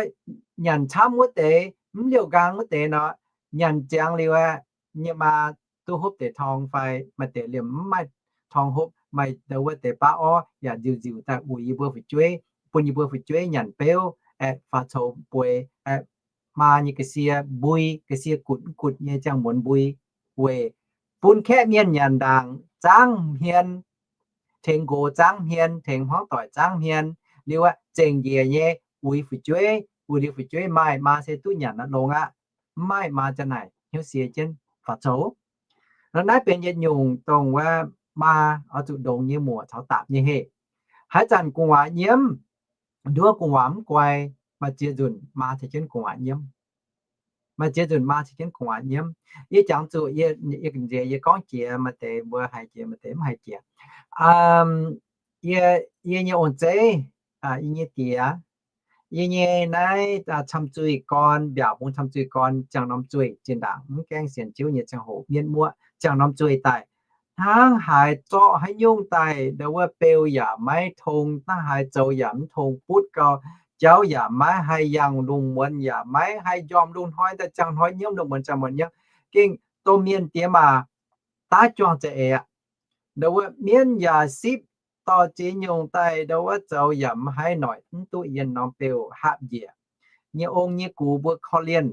nyanc camv wuov deix, mv liouh nqaang wuov deix nor, nyanc ziangx liuz aqv, nyei maa duqv hopv deix torng fai maaih deix liemh mv maaih torng hopv, maaih ndau wuov deix baav orv yaac nziuc nziuc daaih uix yie mbuo fu'jueiv, bun yie mbuo fu'jueiv nyanc beuv, aeqv, faaux coux bueix, aeqv, maa nyei ga'sie mbui, ga'sie gutc gutc nyei ziangh muonz mbui, weic bun kaeqv mienh nyanc ndaangc zaangv hmien, tengx nqox zaangv hmien, tengx hmuangv doic zaangv hmien, liuz aqv, zengc njiec nyei uix fu'jueiv, uix liuz fu'jueiv maaih, maa se duqv nyanc longx aqv. Mv maaih, maa ziang naaic hnyouv sie jienv faaux coux. Nor naaiv benx yietc nyungc dongh wuov maa oix zuqc ndongx nyei muoc caux dapc nyei heh. Haaix zanc gu'nguaaz nyiemv, nduov gu'nguaaz mv guai, maaih ziex nzunc maa caux jienv gu'nguaaz nyiemv. Maaih ziex nzunc maa caux jienv gu'nguaaz nyiemv. Yie jangx zuqc, yie nziex yie gorngv jiex, maaih deix mbuo haiz jiex, maaih deix mv haiz jiex. Yie, yie nyei ong-zeiv, yie nyei diex, yie nyei naaiv camh zuih gorn, mbiaauc bung camh zuih gorn, ziangh norm zuih, zinh ndaangc mv gaengh sienx Ziouv nyei ziangh hoc, mienv muoqv ziangh norm zuih daaih, hnangv haaix zorqv haaix nyungc daaih, ndau wuov beu yaac maiv tong, hnangv haaix zoux yaac mv tong, butv gau, jauv yaac maiv haih yangh, lungh muonz yaac maiv haih njormh, lungh hnoi daaih ziangh hnoi nyiemv, lungh muonz ziangh muonz nyiemv, gengh domh mienh diex maac daav juangc za'eix aqv. Ndau wuov mienv yaac sipv dorh ziex nyungc daaih, ndau wuov zoux yaac mv haih noic, mv duqv yienh norm beu hapv njiec. nyei ong nyei gux mbuo korv-lienh,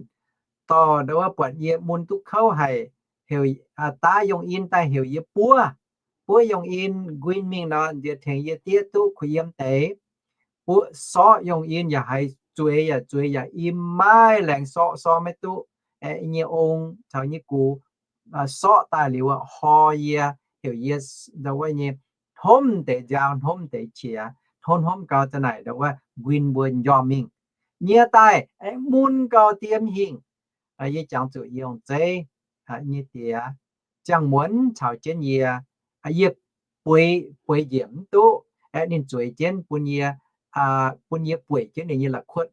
dorh ndau wuov buatc yie mun duqv kouv haic, heuc daav yongh in daaih heuc yie buov. Buov yongh in nquin mingh nor, nziex tengx yie diev duqv kuh yiem deix. Buov sorqv yongh in yaac haiz zueiz yaac zueiz yaac im, maiv laengz sorqv, sorqv maiv duqv. Aeqv, nyei ong caux nyei gux sorqv daaih liuz, hor yie, heuc yie ndau wuov nyei hnomv deix nziaaux, hnomv deix qiex, hnomv hnomv gau za'naaic ndau wuov nquin mbuo njormh mingh. Nyie daaih aengx mun gau diev hingh. Yie jangx zuqc yie ong-zeiv nyei diex, ziangh muonz caux jienv yie, yie bueix, bueix njiec mv duqv. Aeqv, ninh zueiz jienv bun yie, bun yie bueic jienv ninh nyei la'kuotv.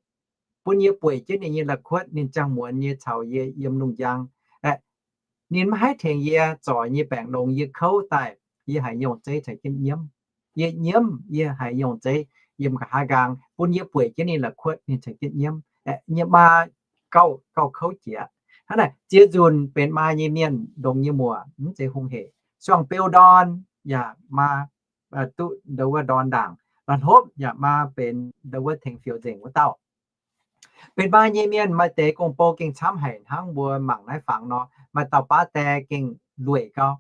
Bun yie bueic jienv ninh nyei la'kuotv, ninh ziangh muonz nyei caux yie yiem lungh njang. Aeqv, ninh maiv haih tengx yie zorc nyei baengc longx, yie kouv daaih, yie haiz yie ong-zeiv caux jienv nyiemv. Yie nyiemv, yie haiz yie ong-zeiv yiem nqa'haav nqaang, bun yie bueic jienv ninh la'kuotv, ninh caux jienv nyiemv. Aeqv, nyei maa gauh, gauh kouv jiex. Hnangv naaic, ziex nzunc benx maa nyei mienh ndongx nyei muoc mv zeiz hungh hec. Suangx beu ndorn yaac maa duqv ndau wuov ndorn ndaangc. La'hlopv yaac maa benx ndau wuov tengx fioux nzengc wuov dauh. Benx maa nyei mienh maaih deix gong-bou gengh camv haic hnangv mbuo mangc naaiv fangx nor, maaih dauh baav die gengh lueic gau,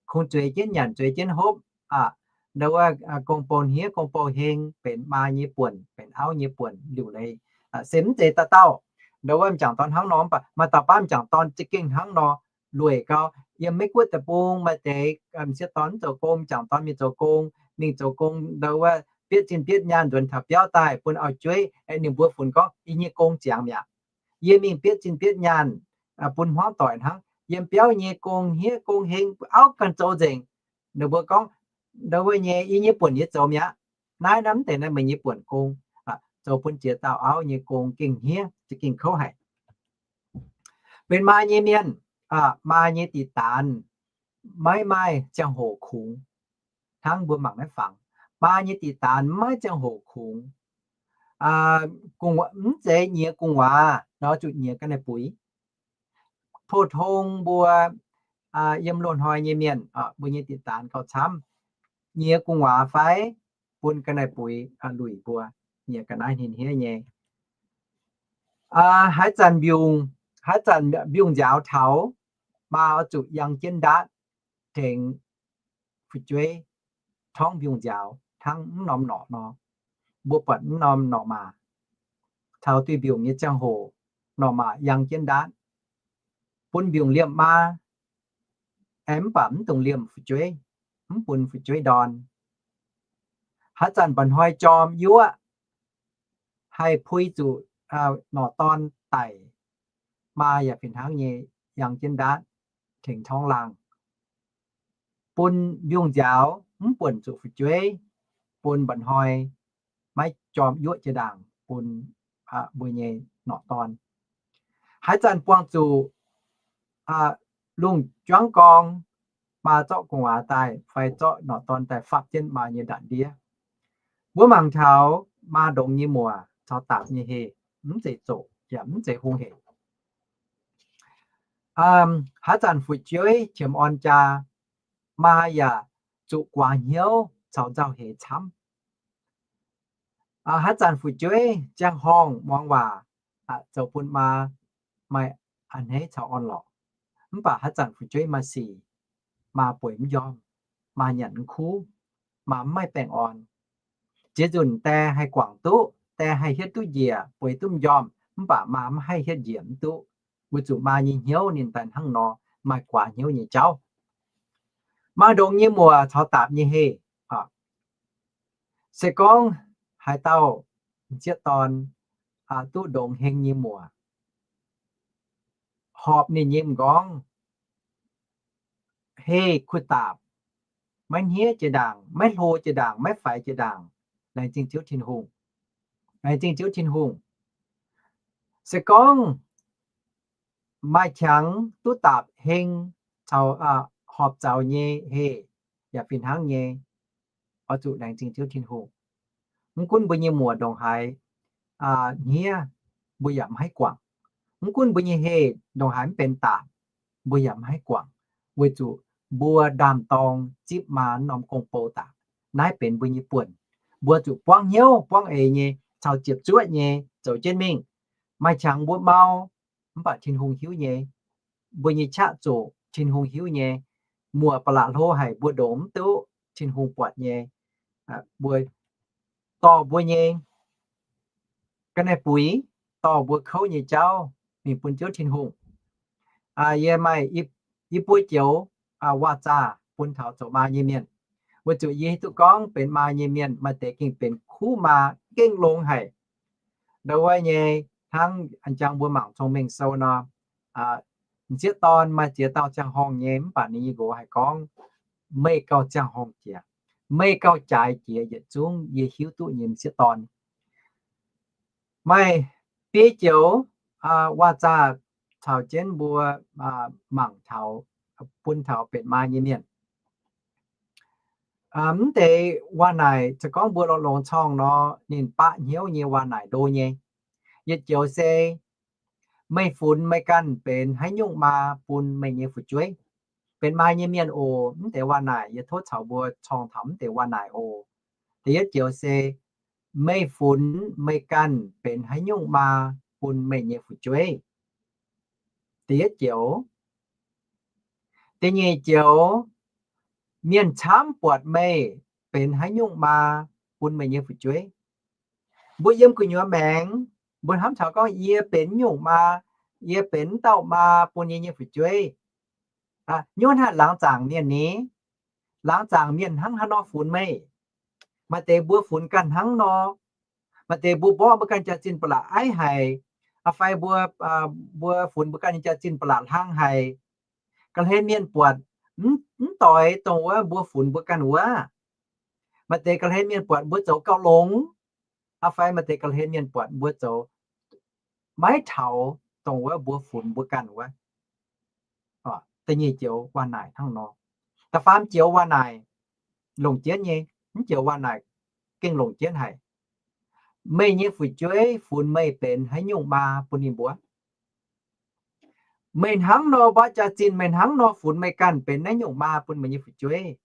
kungx zueiz jienv nyanc zueiz jienv hopv aqv. Ndau wuov gong-bou hniev gong-bou heng benx maa nyei buonc, benx auv nyei buonc liuc leiz. Se mv zeiz dauh dauh ndau wuov m'jangc dorn hnangv nor, mv baac maaih dauh baav m'jangc dorn za'gengh hnangv nor, lueic gau. Yiem Meiv Guoqv deic-bung maaih deix m'sieqv dorn mv zoux gong, m'jangc dorn mingh zoux gong, mingh zoux gong ndau wuov bietv zinh bietv nyaanh nzuonx taux biauv daaih bun auv-jueiv, ninh mbuo funx gorngv, yie nyei gong ziangx mi'aqv. Yie mingh bietv zinh bietv nyaanh bun hmuangv doic hnangv, yiem biauv nyei gong hniev gong heng auv ganh zoux nzengc. Ninh mbuo gorngv, ndau wuov nyei, yie nyei buonc yie zoux mi'aqv. Naaiv, naaiv mv deix naaiv meih nyei buonc gong. Zoux bun ziex dauh auv nyei gong gengh hniev, za'gengh kouv haic. Benx maa nyei mienh, maa nyei diqc daanz maiv maaih ziangh hoc kungx. Hnangv mbuo mangc naaiv fangx, maa nyei diqc daanz maiv ziangh hoc kungx. Mv zeiz nyiex gu'nguaaz nor zuqc nyiex ga'naaiv-buix. Pou-tong mbuo yiem loz-hnoi nyei mienh, mbuo nyei diqc daanz gauh camv. Nyiex gu'nguaaz fai bun ga'naaiv-buix luic mbuo, nyiex ga'naaiv hniev hniev nyei. Haaix zanc mbiungc, haaix zanc mbiungc nziaaux taux, maa oix zuqc yangh jienv ndaatv tengx fu'jueiv torngv mbiungc nziaaux hnangv mv norm norqc nor. Mbuo buatc mv norm norqc maac, taux duih mbiungc nyei ziangh hoc, norqc maac yangh jienv ndaatv bun mbiungc liemh maa. Aengx mv baac mv dungx liemh fu'jueiv, mv bun fu'jueiv ndorn. Haaix zanc mba'hnoi jorm yuoqv, haih pui zuqc norqc dorn daic, maa yaac fih hnangv nyei yangh jienv ndaatv tengx torngv laangh, bun mbiungc nziaaux mv buonc zuqc fu'jueiv, bun mba'hnoi maiv jorm yuoqv jiex ndaangc bun mbuo nyei norqc dorn. Haaix zanc buangh zuqc lungh juangv gorng, maa zorqv gu'nguaaz daaih fai zorqv norqc dorn daaih fapv jienv maa nyei ndaatv-ndiev. Mbuo mangc taux maa ndongx nyei muoc caux daapc nyei heh mv zeiz zoqc yaac mv zeiz hungh hec. Haaix zanc fu'jueiv qiemx orn jaa, maa yaac zuqc guaax hnyouv caux nzauh heix camv. Haaix zanc fu'jueiv ziangh horngh muangx waac, zoux bun maa maaih a'hneiv caux orn-lorqc. Mv baac haaix zanc fu'jueiv maaih sic, maa bueix mv njormh, maa nyanc mv kuv, maa mv maaih baengh orn. Ziex nzunc die haih guangc duqv, die haih hietv duqv njiec, bueix duqv mv njormh, mv baac maa mv haih hietv njiec mv duqv, weic zuqc maa nyei hnyouv ninh daaih hnangv nor maaih guaax hnyouv nyei jauv. Maa ndongx nyei muoc caux daapc nyei heh. Se gorngv haaix dauh m'sieqv dorn duqv ndongx heng nyei muoc, horpc ninh nyei m'nqorngv, heh kuh daapc, maiv hniev jiex ndaangc, maiv hlo jiex ndaangc, maiv faix jiex ndaangc, laengz zingh Ziouv Tin-Hungh. Laengz zingh Ziouv Tin-Hungh. Se gorngv maaih qangx duqv daapc heng caux horpc zaux nyei heh yaac fih hnangv nyei, oix zuqc laengz zingh Ziouv Tin-Hungh. Mv gunv mbuo nyei muoc ndongc haaix hniev, mbuo yaac mv haih guangc. Mv gunv mbuo nyei heh ndongc haaix mv benx daapc, mbuo yaac mv haih guangc, weic zuqc mbuo ndaam-dorng zipv maa norm gong-bou daaih. Naaiv benx mbuo nyei buonc. Mbuo zuqc buangv hnyouv buangv eix nyei caux ziepc zuoqv nyei zoux jienv mingh. Maaih qangx mbuo mau, mv baac Tin-Hungh hiuv nyei. Mbuo nyei qaqv zuqc Tin-Hungh hiuv nyei. Muoc ba'laqc hlo haic mbuo ndongc mv duqv Tin-Hungh buatc nyei. Mbuo dorh mbuo nyei ga'naaiv buix, dorh mbuo kouv nyei jauv mingh bun Ziouv Tin-Hungh. Yie maaih i buo joux waac-zaah bun taux zoux maa nyei mienh, weic zuqc yie hiuv duqv gorngv benx maa nyei mienh maaih deix gengh benx kuv maa, gengh longx haic. Ndau wuov nyei, hnangv jangx mbuo mangc Cong-Mengh Sou nor, m'sieqv dorn maaih ziex dauh ziangh horngh nyei, mv baac ninh nyei nqox haih gorngv, meih gauh ziangh horngh jiex, meih gauh jaaix jiex yietc zungv yie hiuv duqv nyei m'sieqv dorn. Maaih biei joux waac-zaah caux jienv mbuo mangc taux, bun taux benx maa nyei mienh. Mv deix waac-naaic se gorngv mbuo lorz longx corngh nor, ninh baqv hnyouv nyei waac-naaic ndo nyei. Yietc joux se, meih funx meih ganh benx haaix nyungc maa bun meih nyei fu'jueiv? Benx maa nyei mienh oc, mv deix waac-naaic yie tov caux mbuo corngh taux mv deix waac-naaic oc. Da'yietv joux se, meih funx meih ganh benx haaix nyungc maa bun meih nyei fu'jueiv? Da'yietv joux. Da'nyeic joux, mienh camv buatc meih benx haaix nyungc maa bun meih nyei fu'jueiv. Mbuo yiem gu'nyuoz maengx, mbuo hnamv taux gorngv yie benx nyungc maa, yie benx dauh maa bun yie nyei fu'jueiv. Nyungc naaiv laangz zaangc mienh ni, laangz zaangc mienh hnangv haaix nor funx meih? Maaih deix mbuo funx ganh hnangv nor, maaih deix mbuo mborqv mbuo ganh jaax-zinh ba'laqc aiv haic, fai mbuo, mbuo funx mbuo ganh nyei jaax-zinh ba'laqc hlang haic. Ga'hlen mienh buatc mv doix dongh wuov mbuo funx mbuo ganh wuov. Maaih deix ga'hlen mienh buatc mbuo zoux gauh longx, fai maaih deix ga'hlen mienh buatc mbuo zoux maiv taux dongh wuov mbuo funx mbuo ganh wuov. Da'nyeic joux waac-naaic hnangv nor. Da'faam joux waac-naaic longc jienv nyei, mv joux waac-naaic gengh longc jienv haic. Meih nyei fu'jueiv funx meih benx haaix nyungc maa bun ninh mbuo? Meih hnangv nor mborqv jaax-zinh, meih hnangv nor funx meih ganh benx naaiv nyungc maa bun meih nyei fu'jueiv.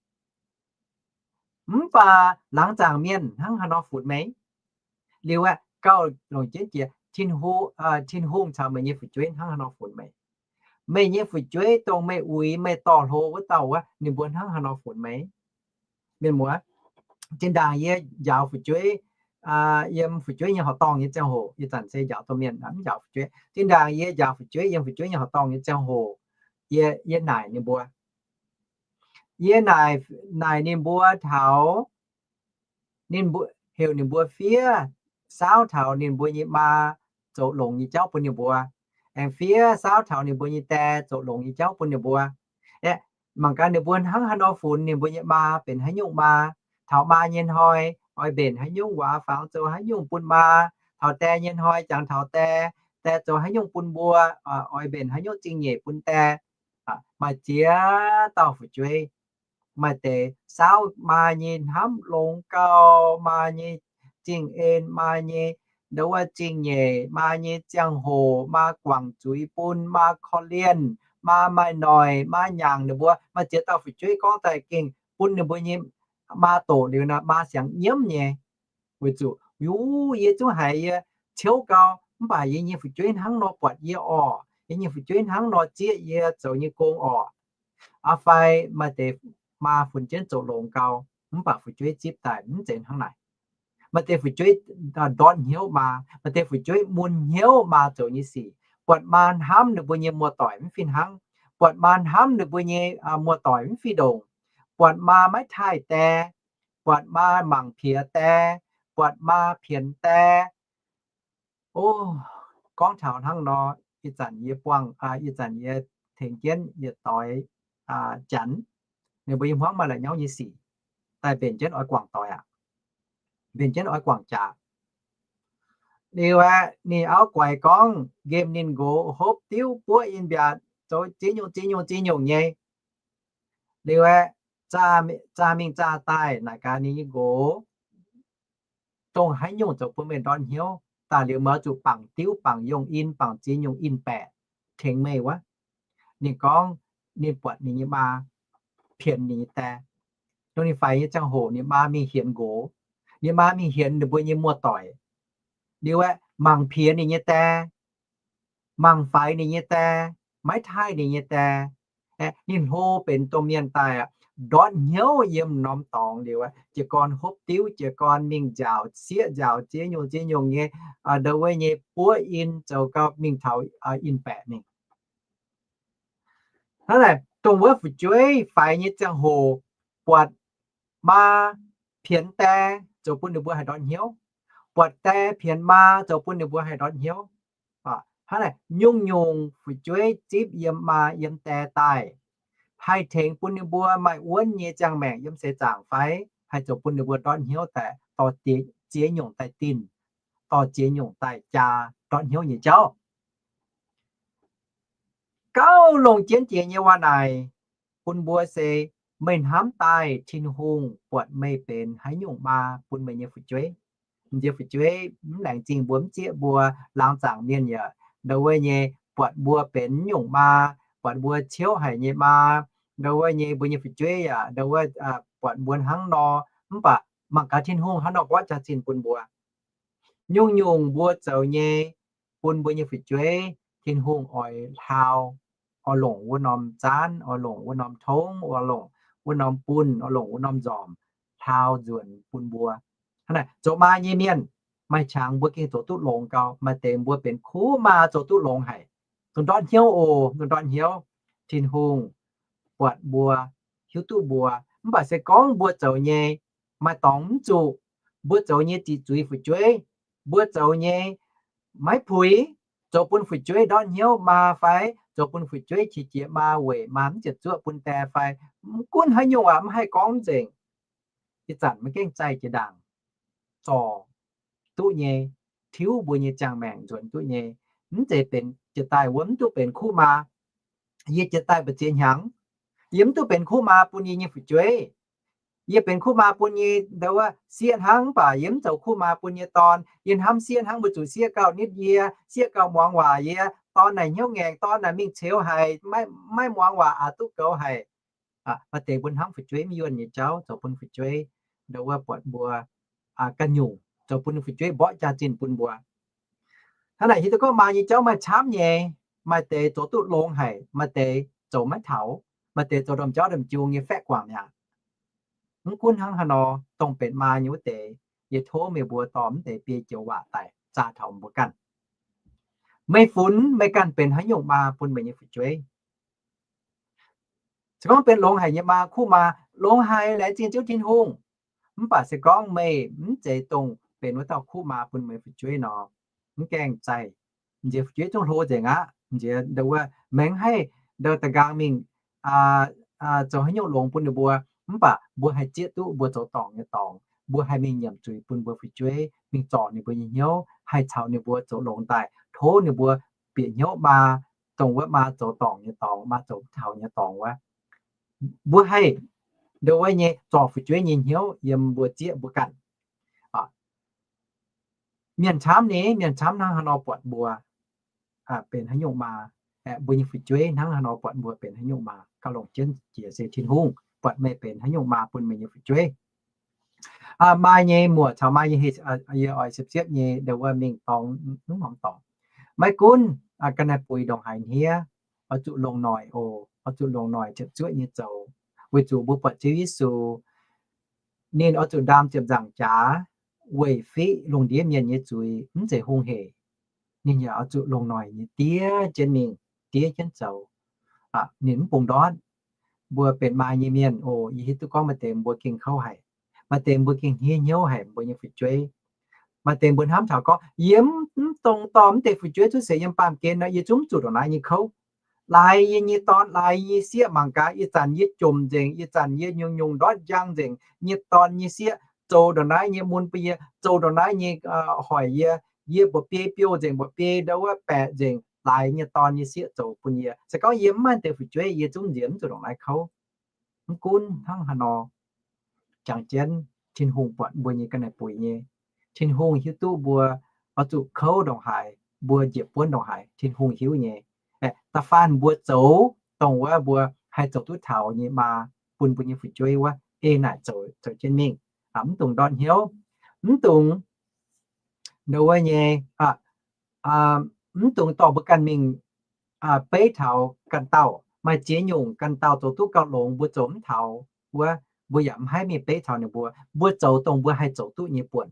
Mv baac laangz zaangc mienh hnangv haaix nor funx meih? Liuz aeqv, gauh longc jienv jiex Tin-Hungh caux meih nyei fu'jueiv hnangv haaix nor funx meih. Meih nyei fu'jueiv dongh meih uix meih dorh hlo wuov dauh wuov, ninh mbuo hnangv haaix nor funx meih? Mienh muoz, zinh ndaangc yie njaaux fu'jueiv, yiem fu'jueiv nyei horqc dorngh nyei ziangh hoc, ih zanc se njaaux domh mienh mv njaaux fu'jueiv. Zinh ndaangc yie njaaux fu'jueiv yiem fu'jueiv nyei horqc dorngh nyei ziangh hoc, yie, yie naaic ninh mbuo, yie naaic, naaic ninh mbuo taux, ninh mbuo, heuc ninh mbuo fiev saauv taux ninh mbuo nyei maa zoux longx nyei jauv bun ninh mbuo, aengx fiev saauv taux ninh mbuo nyei die zoux longx nyei jauv bun ninh mbuo. Aeqv, mangc gaax ninh mbuo hnangv haaix nor funx ninh mbuo nyei maa benx haaix nyungc maa. Taux maa nyei hnoi oix mbenc haaix nyungc waac fangx zoux haaix nyungc bun maa. Taux die nyei hnoi jangx taux die, die zoux haaix nyungc bun mbuo, oix mbenc haaix nyungc zingh nyeic bun die. Maaih ziex dauh fu'jueiv, maaih deix saauv maa nyei hnamv longx gau, maa nyei zingh en, maa nyei nduov zingh nyeic, maa nyei ziangh hoc, maa guangc zuiz bun, maa korv-lienh, maa maaih noic, maa nyaangc ninh mbuo. Maaih ziex dauh fu'jueiv gorngv daaih gengh bun ninh mbuo nyei maa doqc liuz nor, maa siangx nyiemv nyei. Weic zuqc yie zungv haiz yie ciouv gau, mv baac yie nyei fu'jueiv hnangv nor buatc yie orqc, yie nyei fu'jueiv hnangv nor zieqv yie zoux nyei gong orqc. Aa fai maaih deix maa funx jienv zoux longx gau, mv baac fu'jueiv zipv daaih mv zeiz hnangv naaic. Maaih deix fu'jueiv ndortv hnyouv maa, maaih deix fu'jueiv mun hnyouv maa zoux nyei sic, buatc maa hnamv ninh mbuo nyei muoz-doic mv fih hnangv, buatc maa hnamv ninh mbuo nyei muoz-doic mv fih ndongc, buatc maa maiv taaih die, buatc maa mangc piex die, buatc maa pienx die. O, gorngv taux hnangv nor, ih zanc yie buangh, ih zanc yie tengx jienv yietc doix janx, ninh mbuo yiem hmuangv maaih la'nyauv nyei sic, daaih mbenc jienv oix guangc doic aqv. Mbenc jienv oix guangc jaax. Liuz aeqv, ninh auv guaix gorngv nqemh ninh nqox hopv diuv buoqv in mbiaatc, zoux ziex nyungc ziex nyungc ziex nyungc nyei. Liuz aeqv, zaah mingh zaah daaih naaic gaax ninh nyei nqox, dongh haaix nyungc zoux bun meih ndortv hnyouv? Daaih liuz meih oix zuqc bangc diuv, bangc yongh in, bangc ziex nyungc in-baeqc tengx meih wuov. Ninh gorngv ninh buatc ninh nyei maa pienx ninh nyei die. Dongh ninh faix nyei ziangh hoc ninh maa mingh hienx nqox, ninh maa mingh hienx ninh mbuo nyei muoz-doic. Liuz aeqv, mangc piex ninh nyei die, mangc faix ninh nyei die, maiv taaih ninh nyei die. Ninh hlo benx domh mienh daaih, ndortv hnyouv yiem norm dorngx liuz, jiez gorn hopv diuv, jiez gorn mingh nziaauc sieqv nziaauc ziex nyungc ziex nyungc nyei, ndau wuov nyei buov in zoux gau mingh taux in baeqc mingh. Hnangv naaic, dongh wuov fu'jueiv faix nyei ziangh hoc, buatc maa pienx die zoux bun ninh mbuo haih ndortv hnyouv, buatc die pienx maa zoux bun ninh mbuo haih ndortv hnyouv. Hnangv naaic, nyungc-nyungc fu'jueiv zipv yiem maa yiem die daaih, haih tengx bun ninh mbuo maaih wuonv nyei ziangh maengc yiem seix zaangc fai haih zoux bun ninh mbuo ndortv hnyouv daaih dorh ziex nyungc daaih dinh, dorh ziex nyungc daaih jaa ndortv hnyouv nyei jauv. Gauh longc jienv jiex nyei waac naaic bun mbuo se, meih hnamv daaih Tin-Hungh buatc meih benx haaix nyungc maa bun meih nyei fu'jueiv. M'nziex fu'jueiv mv laengz zingh mbuo mv zieqv mbuo laangz zaangc mienh yaac ndau wuov nyei buatc mbuo benx nyungc maa, buatc mbuo ciouv haic nyei maa, ndau wuov nyei mbuo nyei fu'jueiv yaac ndau wuov buatc mbuo hnangv nor. Mv baac mangc gaax Tin-Hungh hnangv nor mborqv jaax-zinh bun mbuo. Nyungc-nyungc mbuo zoux nyei bun mbuo nyei fu'jueiv, Tin-Hungh oix hlaau, oix longc wuov norm zaanv, oix longc wuov norm tongv, oix longc wuov norm bunh, oix longc wuov norm nzormc hlaau nzuonx bun mbuo. Hnangv naaic, zoux maa nyei mienh, maaih qangx mbuo gengh zoux duqv longx gau. Maaih deix mbuo benx kuv maa zoux duqv longx haic, dongh ndortv hnyouv oc, dongh ndortv hnyouv. Tin-Hungh buatc mbuo, hiuv duqv mbuo. Mv baac se gorngv mbuo zoux nyei maaih dorngx mv zuqc, mbuo zoux nyei ziqc zuiz fu'jueiv, mbuo zoux nyei maiv puix, zoux bun fu'jueiv ndortv hnyouv maa fai zoux bun fu'jueiv qiex jiez maa, weic maa mv ziepc zuoqv bun die fai, mv gunv haaix nyungc aac, mv haih gorngv nzengc. Ih zanc maiv gaengh zaih jiex ndaangc, zorc duqv nyei, tiuv mbuo nyei ziangh maengc nzuonx duqv nyei. Mv zeiz benx jiex daaih wuov mv duqv benx kuv maa. Yie jiex daaih mbu'ziex hnyangx, yie mv duqv benx kuv maa bun yie nyei fu'jueiv. Yie benx kuv maa bun nyei ndau wuov sieqv hnangv, mv baac yie mv zoux kuv maa bun nyei dorn. Yie hnamv sieqv hnangv mbuo zuqc sieqv gauh nitv yie, sieqv gauh muangx waac yie. Dorn naaic hnyouv ngaengc, dorn naaic mingh ceux haic, maiv muangx waac aac duqv goux haic. Maaih deix mbuo hnamv fu'jueiv mv yuonh nyei jauv zoux bun fu'jueiv ndau wuov buatc mbuo ganh nyungc, zoux bun fu'jueiv mborqv jaax-zinh bun mbuo. Hnangv naaic hiuv duqv gorngv maa nyei jauv maaih camv nyei, maaih deix zoux duqv longx haic, maaih deix zoux maiv taux, maaih deix zoux ndorm jauv ndorm jung nyei faeqv guangc mi'aqv. Mv gunv hnangv haaix nor, dongh benx maa nyei wuov deix, yie tov meih mbuo dorh mv deix biei joux waac daaih zaah taux mbuo ganh. Meih funx meih ganh benx haaix nyungc maa bun meih nyei fu'jueiv? Se gorngv benx longx haic nyei maa, kuv maa, longx haic, laengz zingh Ziouv Tin-Hungh. Mv baac se gorngv meih mv zeiz dongh benx wuov dauh kuv maa bun meih fu'jueiv nor, mv gaengh zaih. M'nziex fu'jueiv zungv hlo nzengc aqv. M'nziex ndau wuov maengx haih ndau da'nqaang mingh zoux haaix nyungc longx bun ninh mbuo, mv baac mbuo haih zieqv duqv mbuo zoux dorngc nyei dorngx. Mbuo haih mingh nyiemc zuiz bun mbuo fu'jueiv, mingh zorc ninh mbuo nyei hnyouv, haih caux ninh mbuo zoux longx daaih, tov ninh mbuo bieqc hnyouv maa, dongh wuov maa zoux dorngc nyei dorngx, maa zoux mv taux nyei dorngx wuov. Mbuo haih ndau wuov nyei zorc fu'jueiv nyei hnyouv yiem mbuo zieqv mbuo ganh. Mienh camv ni, mienh camv hnangv haaix nor buatc mbuo benx haaix nyungc maa? Mbuo nyei fu'jueiv hnangv haaix nor buatc mbuo benx haaix nyungc maa? Gauh longc jienv jiex se Tin-Hungh buatc meih benx haaix nyungc maa bun meih nyei fu'jueiv. Maaih nyei muoc caux maaih nyei heh, yie oix siepv-siepv nyei ndau wuov mingh dorngx mv norm dorngx. Maiv gunv ga'naaiv buix ndongc haaix hniev, oix zuqc longc noic oc, oix zuqc longc noic ziepc zuoqv nyei zoux, weic zuqc mbuo buatc Ziouv Yesu, ninh oix zuqc ndaam ziepc nzaangc jaax weic fiqv lungh ndiev mienh nyei zuiz, mv zeiz hungh hec. Ninh yaac oix zuqc longc noic nyei diev jienv mingh, diev jienv zoux. Ninh mv bungx ndortv. Mbuo benx maa nyei mienh oc, yie hiuv duqv gorngv maaih deix mbuo gengh kouv haic, maaih deix mbuo gengh hniev hnyouv haic mbuo nyei fu'jueiv. Maaih deix mbuo hnamv taux gorngv, yie mv dongh dorh mv deix fu'jueiv cuotv seix yiem baamh gen nor, yie zungv mv zuqc ndongc naaiv nyei kouv. Laaix yie nyei dorn, laaix yie nyei sieqv mangc gaax, ih zanc yie jomc nzengc, ih zanc yie nyungc-nyungc ndortv njang nzengc, nyei dorn nyei sieqv zoux ndongc naaiv nyei mun bun yie, zoux ndongc naaiv nyei hoic yie, yie mba'biei biouv nzengc, mba'biei ndau wuov baeqc nzengc, laaix nyei dorn nyei sieqv zoux bun yie. Se gorngv yie mv maaih deix fu'jueiv, yie zungv nziex mv zuqc ndongc naaiv kouv. Mv gunv hnangv haaix nor, jangx jienv Tin-Hungh buatc mbuo nyei ga'naaiv buix nyei. Tin-Hungh hiuv duqv mbuo oix zuqc kouv ndongc haaix, mbuo njiec buonv ndongc haaix, Tin-Hungh hiuv nyei. Da'faanh mbuo zoux dongh wuov mbuo haih zoux duqv taux nyei maa bun mbuo nyei fu'jueiv wuov, ei naaic zoux, zoux jienv mingh. Mv dungx ndortv hnyouv, mv dungx ndau wuov nyei, mv dungx dorh mbuo ganh mingh beiv taux ganh dauh. Maaih ziex nyungc ganh dauh zoux duqv gauh longx, mbuo zoux mv taux wuov, mbuo yaac mv haih mingh beiv taux ninh mbuo. Mbuo zoux dongh mbuo haih zoux duqv nyei buonc.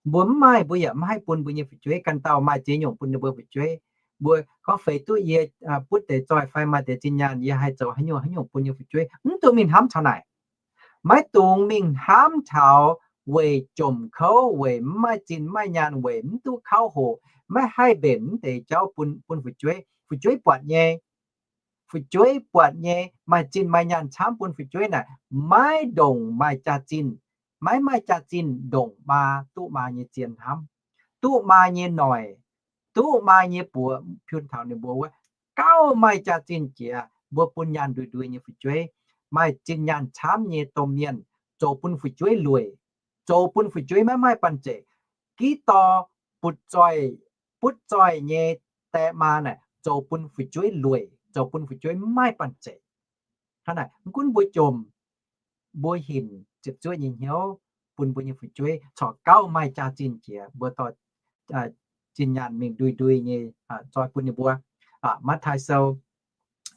Mbuo mv maaih, mbuo yaac mv haih bun mbuo nyei fu'jueiv. Ganh dauh maaih ziex nyungc bun ninh mbuo fu'jueiv. Mbuo gorngv feix duqv yie butv deix zoih fai maaih deix zinh nyaanh, yie haih zoux haaix nyungc haaix nyungc bun nyei fu'jueiv. Mv dungx mingh hnamv taux naaic. Maiv dungx mingh hnamv taux weic jomc kouv, weic mv maaih zinh maaih nyaanh, weic mv duqv kauv hoqc, maiv haih mbenc mv deix jauv bun, bun fu'jueiv. Fu'jueiv buatc nyei, fu'jueiv buatc nyei, maaih zinh maaih nyaanh camv bun fu'jueiv naaic, maiv ndongc maaih jaax-zinh, maiv maaih jaax-zinh ndongc maa, duqv maa nyei zien hnamv, duqv maa nyei noic, duqv maa nyei buoz piun taux ninh mbuo wuov. Gauh maaih jaax-zinh jiex, mbuo bun nyaanh ndui-ndui nyei fu'jueiv, maaih zinh nyaanh camv nyei domh mienh, zoux bun fu'jueiv lueic, zoux bun fu'jueiv maiv maaih banh zeic. Giv dorh butv zoih, butv zoih nyei die maa naaic zoux bun fu'jueiv lueic, zoux bun fu'jueiv maiv maaih banh zeic. Hnangv naaic, mv gunv mbuo jomc, mbuo hinc ziepc zuoqv nyei hnyouv bun mbuo nyei fu'jueiv, corc gauh maaih jaax-zinh jiex, mbuo dorh zinh nyaanh mingh ndui-ndui nyei zoih bun ninh mbuo. Matv^taai Sou,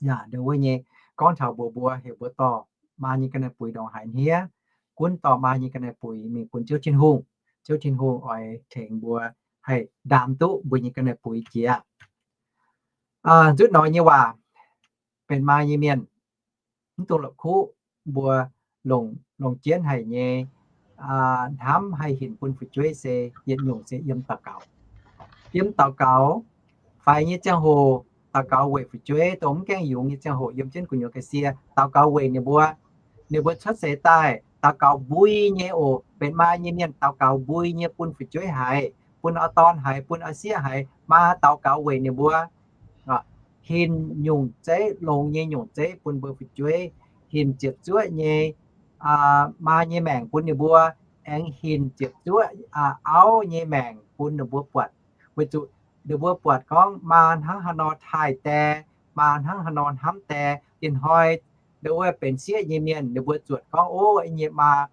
yaac ndongc wuov nyei, gorngv taux mbuox mbuo heuc mbuo dorh maa nyei ga'naaiv-buix ndongc haaix hniev, gunv dorh maa nyei ga'naaiv-buix mingh bun Ziouv Tin-Hungh. Ziouv Tin-Hungh oix tengx mbuo haih ndaam duqv mbuo nyei ga'naaiv-buix jiex. Nzutv nor nyei waac, benx maa nyei mienh, mv dungx la'kuqv. Mbuo longc, longc jienv haic nyei hnamv haih hinc bun fu'jueiv se yietc nyungc se yiem daux gaux. Yiem daux gaux, faix nyei ziangh hoc daux gaux weic fu'jueiv, dongh mv gaengh yungz nyei ziangh hoc yiem jienv gu'nyuoz ga'sie daux gaux weic ninh mbuo. Ninh mbuo cuotv seix daaih daux gaux mbui nyei oc. Benx maa nyei mienh daux gaux mbui nyei bun fu'jueiv haiz, bun auv-dorn haiz, bun auv-sieqv haiz. Maa daux gaux weic ninh mbuo, hinc nyungc zeiv, longx nyei nyungc zeiv bun mbuo fu'jueiv, hinc ziepc zuoqv nyei maa nyei maengc bun ninh mbuo, aengx hinc ziepc zuoqv auv nyei maengc bun ninh mbuo buatc. Weic zuqc ninh mbuo buatc gorngv maa hnangv haaix nor taaih die, maa hnangv haaix nor hnamv die. Dinh hnoi ndo wuov benx sieqv nyei mienh, ninh mbuo zuotc gorngv, ov, yie nyei maa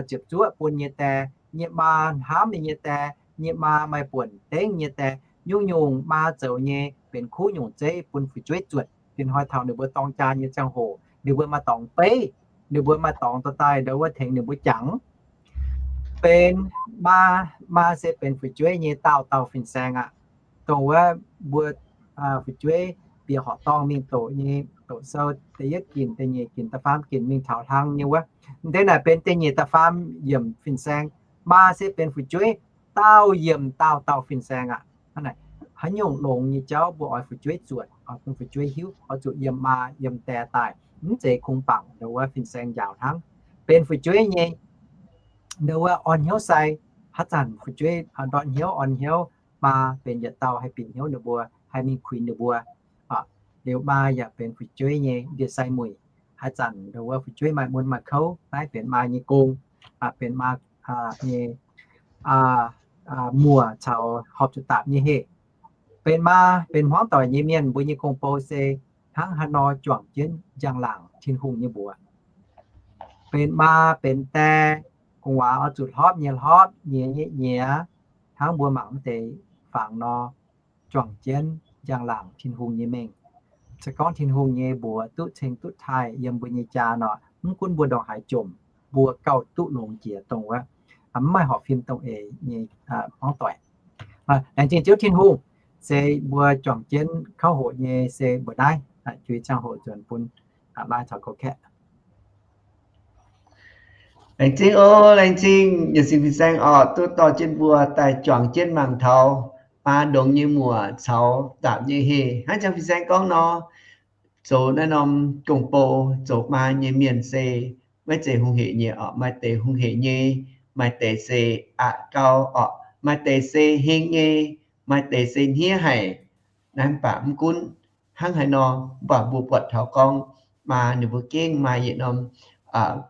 ziepc zuoqv bun nyei die, nyei maa hnamv nyei die, nyei maa maaih buonc dengv nyei die. Nyungc-nyungc maa zoux nyei benx kuv nyungc zeiv bun fu'jueiv zuotc. Dinh hnoi taux ninh mbuo dorng jaa nyei ziangh hoc, ninh mbuo maaih dorngx beiv, ninh mbuo maaih dorngx dorh daaih ndo wuov tengx ninh mbuo jangx. Benx maa, maa se benx fu'jueiv nyei daauh dauh fin-saeng aqv. Dongh wuov mbuo fu'jueiv bieqc horqc dorngh mingh doqc nyei, doqc sou da'yietv ginc, da'nyeic ginc, da'faam ginc mingh taux hlang nyei wuov, deix naaic benx da'nyeic da'faam yiemc fin-saeng. Maa se benx fu'jueiv daauh yiemc daauh dauh fin-saeng aqv. Hnangv naaic, haaix nyungc longx nyei jauv mbuo oix fu'jueiv zuotc, oix bun fu'jueiv hiuv, oix zuqc yiem maa yiem die daaih, mv zeiz kungx bangc ndo wuov fin-saeng njaaux hnangv. Benx fu'jueiv nyei ndo wuov orn hnyouv sai, haaix zanc fu'jueiv ndortv hnyouv orn hnyouv, maa benx yietc dauh haih bieqc hnyouv ninh mbuo, haih mingh kuinx ninh mbuo. Liuz maa yaac benx fu'jueiv nyei ndie-sai muic. Haaix zanc ndo wuov fu'jueiv maaih mun maaih kouv, naaiv benx maa nyei gong, benx maa nyei muoc caux horpc zuqc daapc nyei heh. Benx maa, benx hmuangv doic nyei mienh, mbuo nyei gong-bou se hnangv haaix nor juangc jienv njang-laangc Tin-Hungh nyei mbuox. Benx maa benx die, gu'nguaaz oix zuqc hlopv nyei hlopv, nyiex nyei nyiex, hnangv mbuo mangc mv deix fangx nor, juangc jienv njang-laangc Tin-Hungh nyei mengh. Se gorngv Tin-Hungh nyei mbuox duqv ceng duqv taaih yiem mbuo nyei jaa nor, mv gunv mbuo ndongc haaix jomc, mbuo gauh duqv longx jiex dongh wuov mv maaih horpc fim dongh eix nyei hmuangv doic. Laengz zingh Ziouv Tin-Hungh, se mbuo juangc jienv kouv hoqc nyei se mbuo naaiv, juiz ziangh hoc nzuonx bun lai caux goux kaeqv. Laengz zingh oc, laengz zingh yietc sin fin-saeng oc, duqv dorh jienv mbuo daaih juangc jienv mangc taux maa ndongx nyei muoc caux daapc nyei heh. Hnangv jang fin-saeng gorngv nor, zoux naaiv norm gong-bou, zoux maa nyei mienh se maiv zeiz hungh hec nyei oc. Maaih deix hungh hec nyei, maaih deix se aqc gau oc, maaih deix se heng nyei, maaih deix se hniev haic. Naaiv mv baac mv gunv hnangv haaix nor, mv baac mbuo buatc taux gorngv maa ninh mbuo gengh maaih yietc norm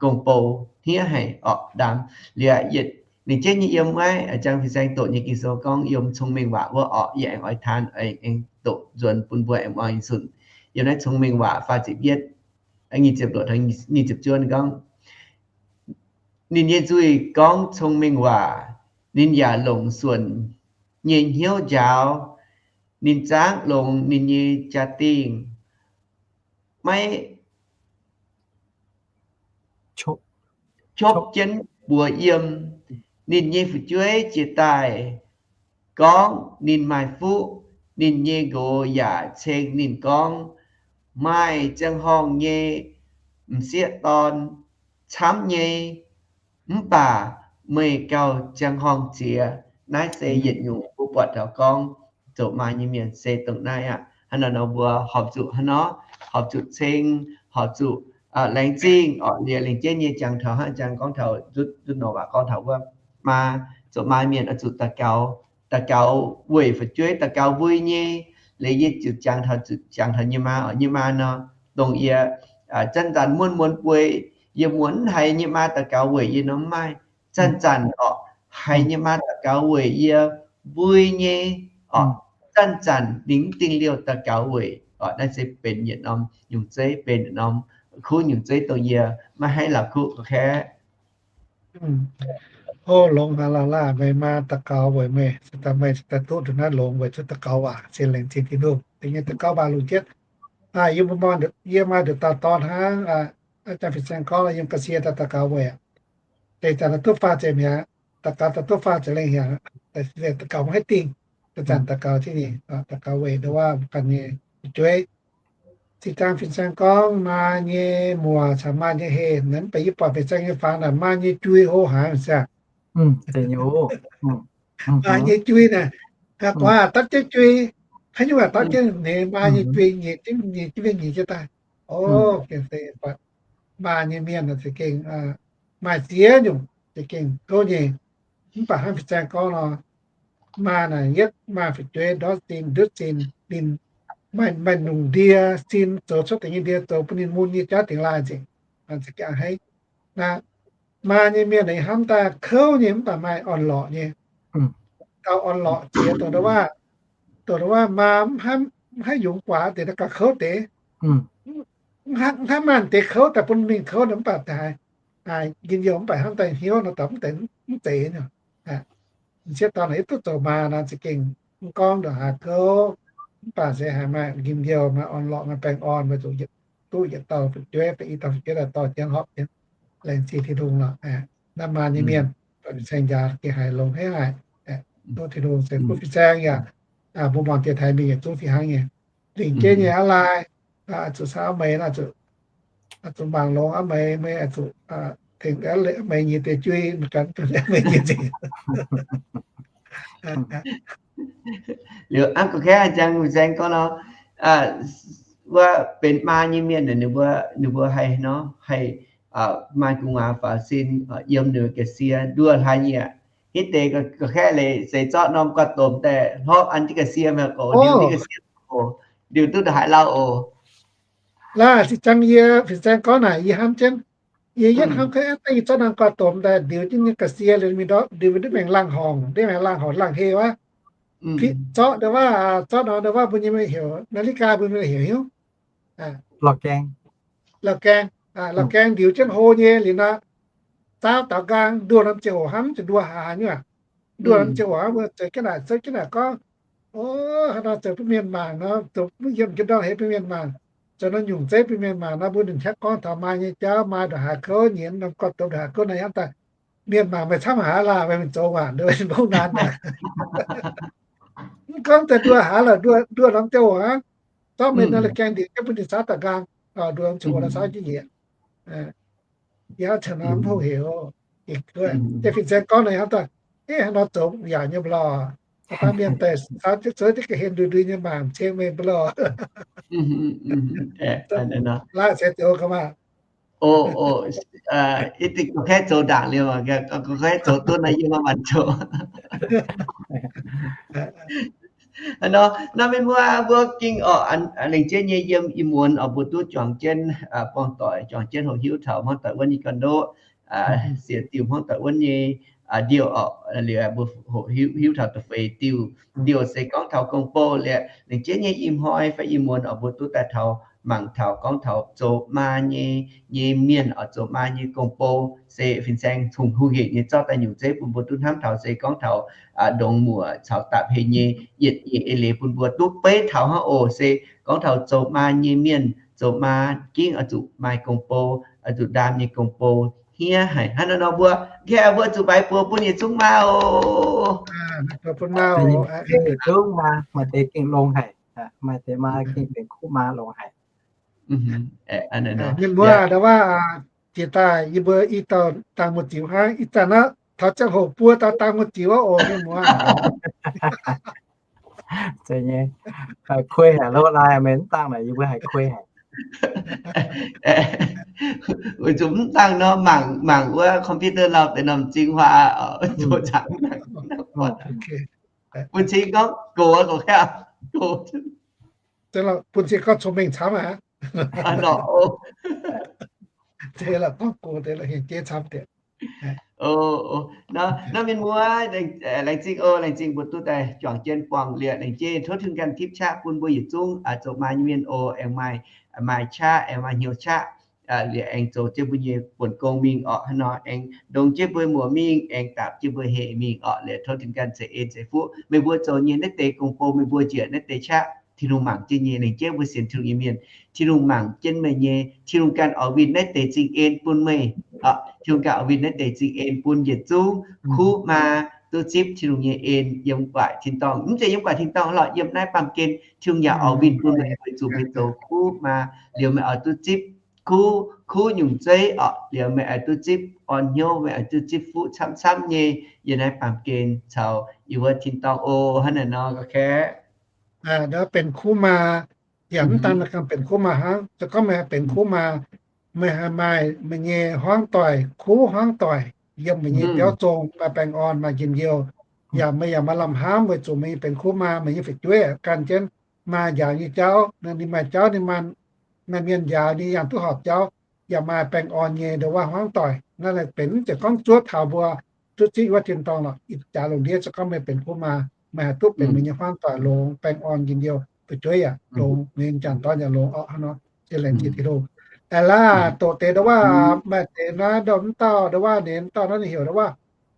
gong-bou hniev haic orqc. Ndaam liuz yietc lingc jienv nyei yiem naaiv jang fin-saeng doqc nyei Ging-Sou gorngv yiem Cong-Mengh Waac wuov orqc, yie aengx oix taan, aengx doqc nzuonx bun mbuo aengx muangx zunh. Yiem naaiv Cong-Mengh Waac faah ziepc yietv, nyic ziepc luoqc taux nyic ziepc juov gorngv, ninh nyei nzuih gorngv cong-mengh waac, ninh yaac longc suonc nyei hnyouv njaaux. ninh zangv longx ninh nyei jaa-dingh, maiv qopv jienv buoz yiem. Ninh nyei fu'jueiv jiex daaih gorngv ninh maaih fuqv. Ninh nyei nqox yaac ceng ninh gorngv, Maaih ziangh horngh nyei m'sieqv dorn camv nyei, mv baac meih gauh ziangh horngh ziex. Naaiv se yietc nyungc mbuo buatc taux gorngv zoux maa nyei mienh se dongh naaiv aqv. Hnangv naaiv nor mbuo horpc zuqc hnangv nor, horpc zuqc ceng, horpc zuqc laengz zingh orqc. Liuz lengc jeiv nyei jangx taux hnangv jangx gorngv taux nzutv nzutv nor waac gorngv taux wuov maa, zoux maa mienh oix zuqc daux gaux, daux gaux weic fu'jueiv, daux gaux mbui nyei. Liuz yie ziouc jangx taux, jangx taux nyei maa orqc, nyei maa nor, dongh yie zanc-zanc muonz-muonz bueix, yie muonz haiz nyei maa daux gaux weic yie nor mv maaih. Zanc-zanc orqc, haiz nyei maa daux gaux weic yie mbui nyei orqc. Zanc-zanc ninh mv dingh liouh daux gaux weic orqc. Naaiv se benx yietc norm nyungc zeiv, benx yietc norm kuv nyungc zeiv dongh yie maiv haih la'kuqv gorqv-kaeqv. O, longx haic lorqc laah, meih maa daux gaux weic meih, se daaih meih se daaih duqv ndongc naaiv longx weic zuqc daux gaux waac, sienx laengz zingh Tin-Hungh. Da'nyeic daux gaux waac lungh jieqv, yie mbuo, yie maaih nduqc dauh dorn hnangv, aa, jang fin-saeng gorngv yiem ga'sie daaih daux gaux weic aqv. Deix zanc daaih duqv faah ziepc hnyangx, daux gaux daaih duqv faah ziepc lengh hnyangx, daux gaux maiv haih dingh. Zanc-zanc daux gaux jienv nyei, daux gaux weic ndau wuov ganh nyei fu'jueiv. Zinh dangh fin-saeng gorngv maa nyei muoc caux maa nyei heh, naaiv mv baac yie buatc fin-saeng nyei fangx naaic maa nyei jui hlo haic siang. Maa nyei jui naaic, guaax dapv jienv jui, haaix nyungc dapv jienv ninh maa nyei jui, nyiec jienv nyiec jienv mingh nyiec jienv daaih. O, gengh se buatc maa nyei mienh za'gengh maaih ziex nyungc za'gengh gouv nyei. Mv baac hnangv fin-saeng gorngv nor, maa naaic yietv maaih fu'jueiv ndortv sin ndutv sin, ninh maaih, maaih nyungc ndie sin zoux cuotv deix nyei ndie zoux bun ninh mun nyei jauv dingx laaih nzengc. Maa nyei mienh naaic hnamv daaih kouv nyei mv baac maaih orn-lorqc nyei. Gauh orn-lorqc jiex dongh wuov, dongh wuov maa mv haih yungz guaax deix naaiv gauh kouv deix. Mv haih maaih deix kouv daaih bun mingh kouv nor mv baac daaih njien-youh mv baac hnamv daaih hnyouv nor daaih mv deix mv zeiz nyei. M'sieqv dorn naaic yie duqv zoux maa nor za'gengh mv gorngv ndongc haaix kouv, mv baac se haiz maaih njien-youh, maaih orn-lorqc, maaih baengh orn, maaih zuqc duqv yietc dauh fu'jueiv fai i dauh fu'jueiv daaih dorh jienv horpc jienv, laengz zingh Tin-Hungh lorqc. Naaiv maa nyei mienh, fin-saeng njaaux gengh haiz longx haic. Tov Tin-Hungh ceix fuqv fin-saeng yaac, mbuo muangx dieh taaix mingh yietc zungv fih hnangv nyei. Lingc jeiv nyei aqv laai, zuqc caux aa meix, zuqc mangc longx aa meix, meix zuqc tengx aa meix nyei deix jui, mv gan aa meix nyei deix. Liuz hnangv gorngv jang fin-saeng gorngv nor, wuov benx maa nyei mienh, ninh mbuo, ninh mbuo haih nor, haih maaih gu'nguaaz faaux sin yiem ninh ga'sie nduov hlaax nyieqc. Hitv deix gorqv-kaeqv leiz seix zorqv norm guaax domh daaih hlorpv an jienv ga'sie mi'aqv oc, ndiux jienv ga'sie oc, ndiux duqv ndongc haaix lauh oc. Laaih zinh ziangx yie fin-saeng gorngv naaic yie hnamv jienv, yie yietv hnamv gorqv-kaeqv daaih yie zorqv norm guaax domh daaih ndiux jienv nyei ga'sie liuz mingh ndortv, ndiux mingh ndutv maengx laangh horngc, ndutv maengx laangh horngc laangh heh wuov, zorqv ndongc wuov, zorqv norm ndongc wuov mbuo nyei maiv heuc นาฬิกา mbuo maiv heuc hiuv, lorh gaeng, lorh gaeng ndiux jienv hlo nyei liuz nor, zaauv daaux nqaang nduoh norm ziangh hoc hnamv zuqc nduoh haaix nyungc aqv. Nduoh norm ziangh hoc hnamv mbuo zoux jienv naaic, zoux jienv naaic gorngv, o, haaix nor zoux bun mienh mangc nor, zoux mv yiem jienv ndortv heix bun mienh mangc, zoux norm nyungc zeiv bun mienh mangc nor, mbuo ninh qaqv gorngv taux maa nyei jauv, maa ndongc haaix kouv, nyienz norm guaax domh ndongc haaix kouv naaiv hnamv daaih, mienh mangc meih camv haaix laah, meih zoux waac nduov mv bung naanc. Mv gorngv daaih nduoh haaix lorqc, nduoh norm ziangh hoc hnangv, zorqv meih nor la'gaeng ndiux jienv bun ninh zaauv daaux nqaang, nduoh norm ziangh hoc nor zaauv jienv njiec. Yie hnamv taux naaiv mv hoqc heuc, deix fin-saeng gorngv naaiv hnamv daaih, hnangv nor zoux yaac nyei mv lorh. Baav mienh daaih zaauv jienv zuov jienv ga'hlen ndui ndui nyei mangc ceng meih mv lorh. Laaih se zoux ga'maah. O, o, yie dingh gorqv-kaeqv zoux ndaangc liuz, gorqv-kaeqv zoux duqv naaiv yie maiv maanc zoux. Nor, naaiv mienh muoz mbuo gengh oc, lengc jeiv nyei yiem ih muonz oc, mbuo duqv juangc jienv buangh doic, juangc jienv hoqc hiuv taux hmuangv doic wuonv nyei ganh ndoqv, sienx diuh hmuangv doic wuonv nyei ndiouh oc. Liuz mbuo hoqc hiuv taux da'feix diuh, ndiouh se gorngv taux gong-bou liuz, lengc jeiv nyei ih hnoi fai ih muonz oc, mbuo duqv daaih taux mangc taux gorngv taux zoux maa nyei, nyei mienh oc, zoux maa nyei gong-bou se fin-saeng cong-hungh hec nyei zorqv daaih nyungc zeiv bun mbuo duqv hnamv taux se gorngv taux ndongc muoc caux dapc hec nyei yietc nyeic eix leiz bun mbuo duqv beiv taux hnangv oc. Se gorngv taux zoux maa nyei mienh, zoux maa gengh oix zuqc maaih gong-bou, oix zuqc ndaam nyei gong-bou hniev haic. Hnangv naaiv nor mbuo, mbuo zuqc mbaix buoz bun yietc zungv maa oc. Bun maa oc. Yietc zungv maa, maaih deix gengh longx haic, maaih deix maa gengh benx kuv maa longx haic. Mienh muoz, ndau wuov jiex daaih yie mbuo i dauh dangh muoz-ziux hnangv, ih zanc naaiv taux ziangh hoc buo dauh dangh muoz-ziux oc, mienh muoz. Kuei haic loh, lai meih mv dangh naaic yie mbuo haiz kuei haic. Weic zuqc mv dangh nor mangc, mangc wuov computer lauh deix norm m'zing huaax oc, zoux cangv. Bun cing gorngv gox, gox, bun cing gorngv cong-mengh camv aqv. Naaiv mienh muoz, laengz zingh oc, laengz zingh mbuo duqv daaih juangc jienv buangh liuz, laengz zingh tov Tin-Hungh ganh tipv qaqv bun mbuo yietc zungv zoux maa nyei mienh oc, aengx maaih, maaih qaqv, aengx maaih hnyouv qaqv, liuz aengx zoux jienv mbuo nyei buonc gong mingh oc. Hnangv nor aengx ndongc jienv mbuo muoc mingh, aengx dapc jienv mbuo hec mingh oc. Liuz tov Tin-Hungh ganh ceix en ceix fuqv meih mbuo zoux nyei naaiv deix gong-bou, meih mbuo njiec naaiv deix qaqv, Tin-Hungh mangc jienv nyei. Laengz zingh mbuo sienx Tin-Hungh nyei mienh, Tin-Hungh mangc jienv meih nyei. Tin-Hungh ganh oix winh naaiv deix zingh en bun meih. Tin-Hungh ganh oix winh naaiv deix zingh en bun yietc zungv kuv maa duqv zipv Tin-Hungh nyei en yiem gu'nguaaic tin-dorngh. Mv zeiz yiem gu'nguaaic tin-dorngh lorqc, yiem naaiv baamh gen Tin-Hungh yaac oix winh bun meih weic zuqc meih zoux kuv maa. Liuz meih oix duqv zipv kuv, kuv nyungc zeiv oc. Liuz meih oix duqv zipv orn hnyouv, meih oix duqv zipv fuqv camv-camv nyei yiem naaiv baamh gen caux yiem wuov tin-dorngh oc. Hnangv naaiv nor, ok. Ndau benx kuv maa, yaac mv daan ganh benx kuv maa hnangv. Se gorngv meih haih benx kuv maa, meih haih maaih meih nyei hmuangv doic, kuv hmuangv doic yiem meih nyei biauv zong, maaih baengh orn, maaih njien-youh. Yaac meih yaac maaih lamh hnamv weic zuqc meih nyei benx kuv maa, meih nyei fu'jueiv gan jienv maa njaaux nyei jauv, ninh maaih jauv ninh maaih, maaih mienh njaaux ninh yangh duqv horpc jauv, yaac maaih baengh orn nyei ndau wuov hmuangv doic. Naaiv naaic benx mv zeiz gorngv zuov taux mbuo duqv zipv wuov tin-dorngh lorqc. Ih jaax lungh ndiev se gorngv meih benx kuv maa, meih haih duqv benx meih nyei hmuangv doic longx, baengh orn njien-youh, fu'jueiv yaac longx, meih nyei m'jangc dorn yaac longx oc. Hnangv nor, se laengz zingh Tin-Hungh. Aeqv, laaih doqc deix ndau wuov, maaih deix naaiv ndau mv dauh ndau wuov, ninh dauh naaiv ninh heuc ndau wuov,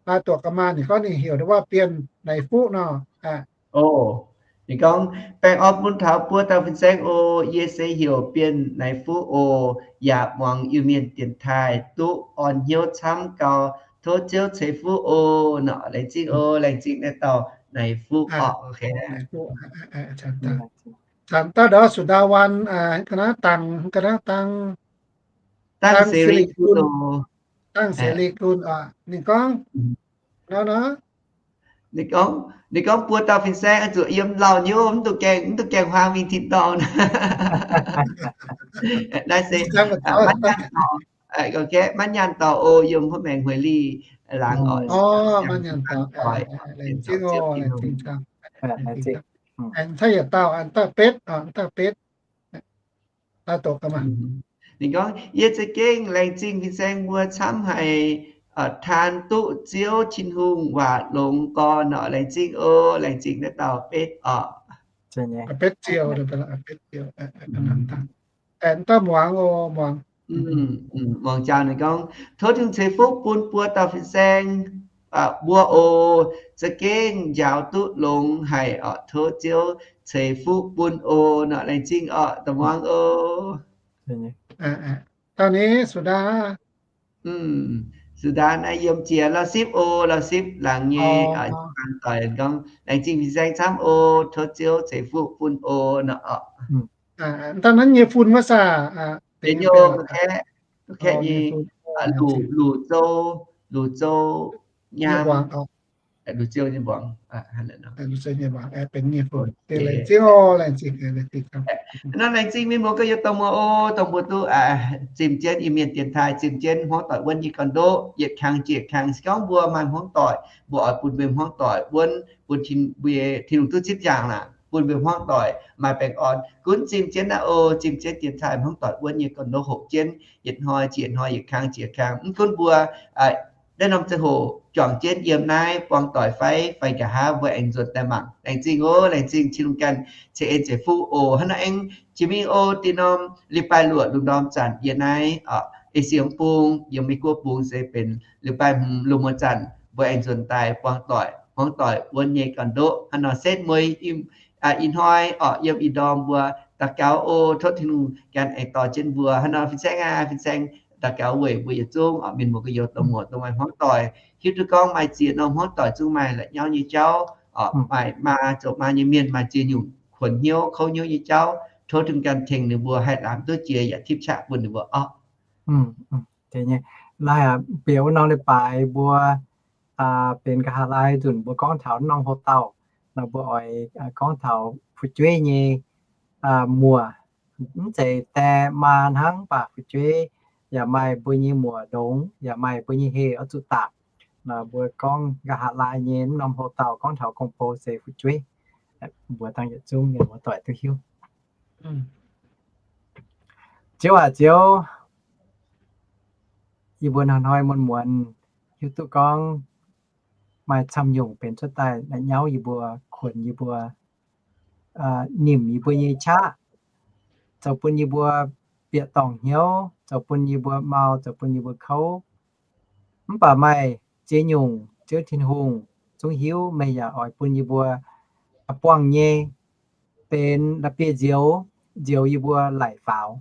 laaih doqc ga'maah ninh gorngv ninh heuc ndau wuov Bienh Naix Fuqv nor. Ninh gorngv, baengh orn bun taux buo dauh fin-saeng oc. Yie se heuc Bienh Naix Fuqv oc. Yaac muangx Iu-Mienh dienx taaih duqv orn hnyouv camv gau. Tov Ziouv ceix fuqv oc. Nor, laengz zingh oc, laengz zingh naaiv dauh Naix Fuqv oc. Zanc dauh ndau Su Ndaa Waan, ga'naaiv dangh, ga'naaiv dangh, dangh Seli Gun, dangh Seli Gun oc. Ninh gorngv, nor nor, ninh gorngv buo dauh fin-saeng oix zuqc yiem lauh nyouv, mv dungx gaengh, mv dungx gaengh huaang mingh tin-dorngh. Naaiv se maiv nyaanh dorngx, maiv nyaanh dorngx oc, yiem huov maengx hueix lih laangz oc. Maiv nyaanh dorngx, laengz zingh oc, laengz zingh. Aengx yietc dauh, dauh betv, dauh betv. Ninh gorngv, yie za'gengh laengz zingh fin-saeng mbuo camv haic, taan duqv Ziouv Tin-Hungh waac longx gorn oc. Laengz zingh oc, laengz zingh naaiv dauh betv oc. Betv Ziouh, betv Ziouh. Aengx dauh muangx oc, muangx. Muangx jangx ninh gorngv, tov Tin-Hungh ceix fuqv bun buo dauh fin-saeng mbuo oc. Za'gengh njaaux duqv longx haic oc. Tov Ziouv ceix fuqv bun oc. Nor, laengz zingh oc, da'muangx oc. Dauh nyei, Su Ndaa. Su Ndaa naaiv yiem jiex Lauv Sipv oc. Lauv Sipv laangz nyei, laangz doic gorngv, laengz zingh fin-saeng camv oc. Tov Ziouv ceix fuqv bun oc. Nor, dauh naaiv nyei fun wuov saah? Da'nyeic, Luqc Zou, Luqc Zou Nyaam. Nor, laengz zingh mienh muoz gaax, yietc dongh muoz oc, dongh mbuo duqv zimh jienv Iu-Mienh dienx taaih, zimh jienv hmuangv doic wuonv nyei gorn-ndoqv, yietc kang jiex kang. Se gorngv mbuo maaih hmuangv doic, mbuo oix bun mbuo hmuangv doic wuonv, bun Tin, mbuo Tin-Hungh duqv zipv njaangc naaic, bun mbuo hmuangv doic maaih baengh orn. Gunv zimh jienv naaiv oc, zimh jienv dienx taaih hmuangv doic wuonv nyei gorn-ndoqv hoqc jienv, yietc hnoi jiex hnoi, yietc kang jiex kang. Mv gunv mbuo naaiv norm ziangh hoc juangc jienv yiem naaiv buangh doic fai, fai nqa'haav mbuo aengx nzuonx daaih mangc. Laengz zingh oc, laengz zingh Tin-Hungh ganh ceix en ceix fuqv oc. Hnangv naaiv aengx jiex mingh oc, da'nyeic norm leiz-baaix luoqc lungh ndorm zanc yiem naaiv, aa, Esie bung, yiem Meiv Guoqv bung se benx leiz-baaix hmz lungh muonz zanc mbuo aengx nzuonx daaih buangh doic, hmuangv doic wuonv nyei ganh ndoqv. Hnangv nor setv mueiz ih hnoi oc, yiem ih ndorm mbuo daux gaux oc, tov Tin-Hungh ganh aengx dorh jienv mbuo. Hnangv nor fin-saeng aac, fin-saeng daux gaux weic mbuo yietc zungv oc, mienh muoz gu'nyuoz dongh muoz dongh maaih hmuangv doic, hiuv duqv gorngv maaih ziex norm hmuangv doic zungv maaih la'nyauv nyei jauv oc, maaih maa zoux maa nyei mienh maaih ziex nyungc kuonx hnyouv kouv hnyouv nyei jauv. Tov Tin-Hungh ganh tengx ninh mbuo haih lamz duqv jiex yaac tipv qaqv bun ninh mbuo oc. Naaiv bieqc wuov norm leiz-baaix mbuo benx nqa'haav laai nzunc mbuo gorngv taux norm hlo dauh nor, mbuo oix gorngv taux fu'jueiv nyei muoc. Mv zeiz die maa hnangv, mv baac fu'jueiv yaac maaih mbuo nyei muoc ndongx, yaac maaih mbuo nyei heh oix zuqc dapc. Nor mbuo gorngv nqa'haav laai nyei norm hlo dauh gorngv taux gong-bou se fu'jueiv. Mbuo dangh yietc zungv mienh muoz doic duqv hiuv. Ziouv aac Ziouv, yie mbuo hnoi-hnoi muonz-muonz hiuv duqv gorngv maaih camv nyungc benx cuotv daaih la'nyauv yie mbuo, kuonx yie mbuo, nimc yie mbuo nyei qaqv, zoux bun yie mbuo bieqc dorngc hnyouv, zoux bun yie mbuo mau, zoux bun yie mbuo kouv. Mv baac maaih ziex nyungc Ziouv Tin-Hungh zungv hiuv, meih yaac oix bun yie mbuo buangh nyei benx la'bieiv-nzioux, nzioux yie mbuo laic faaux.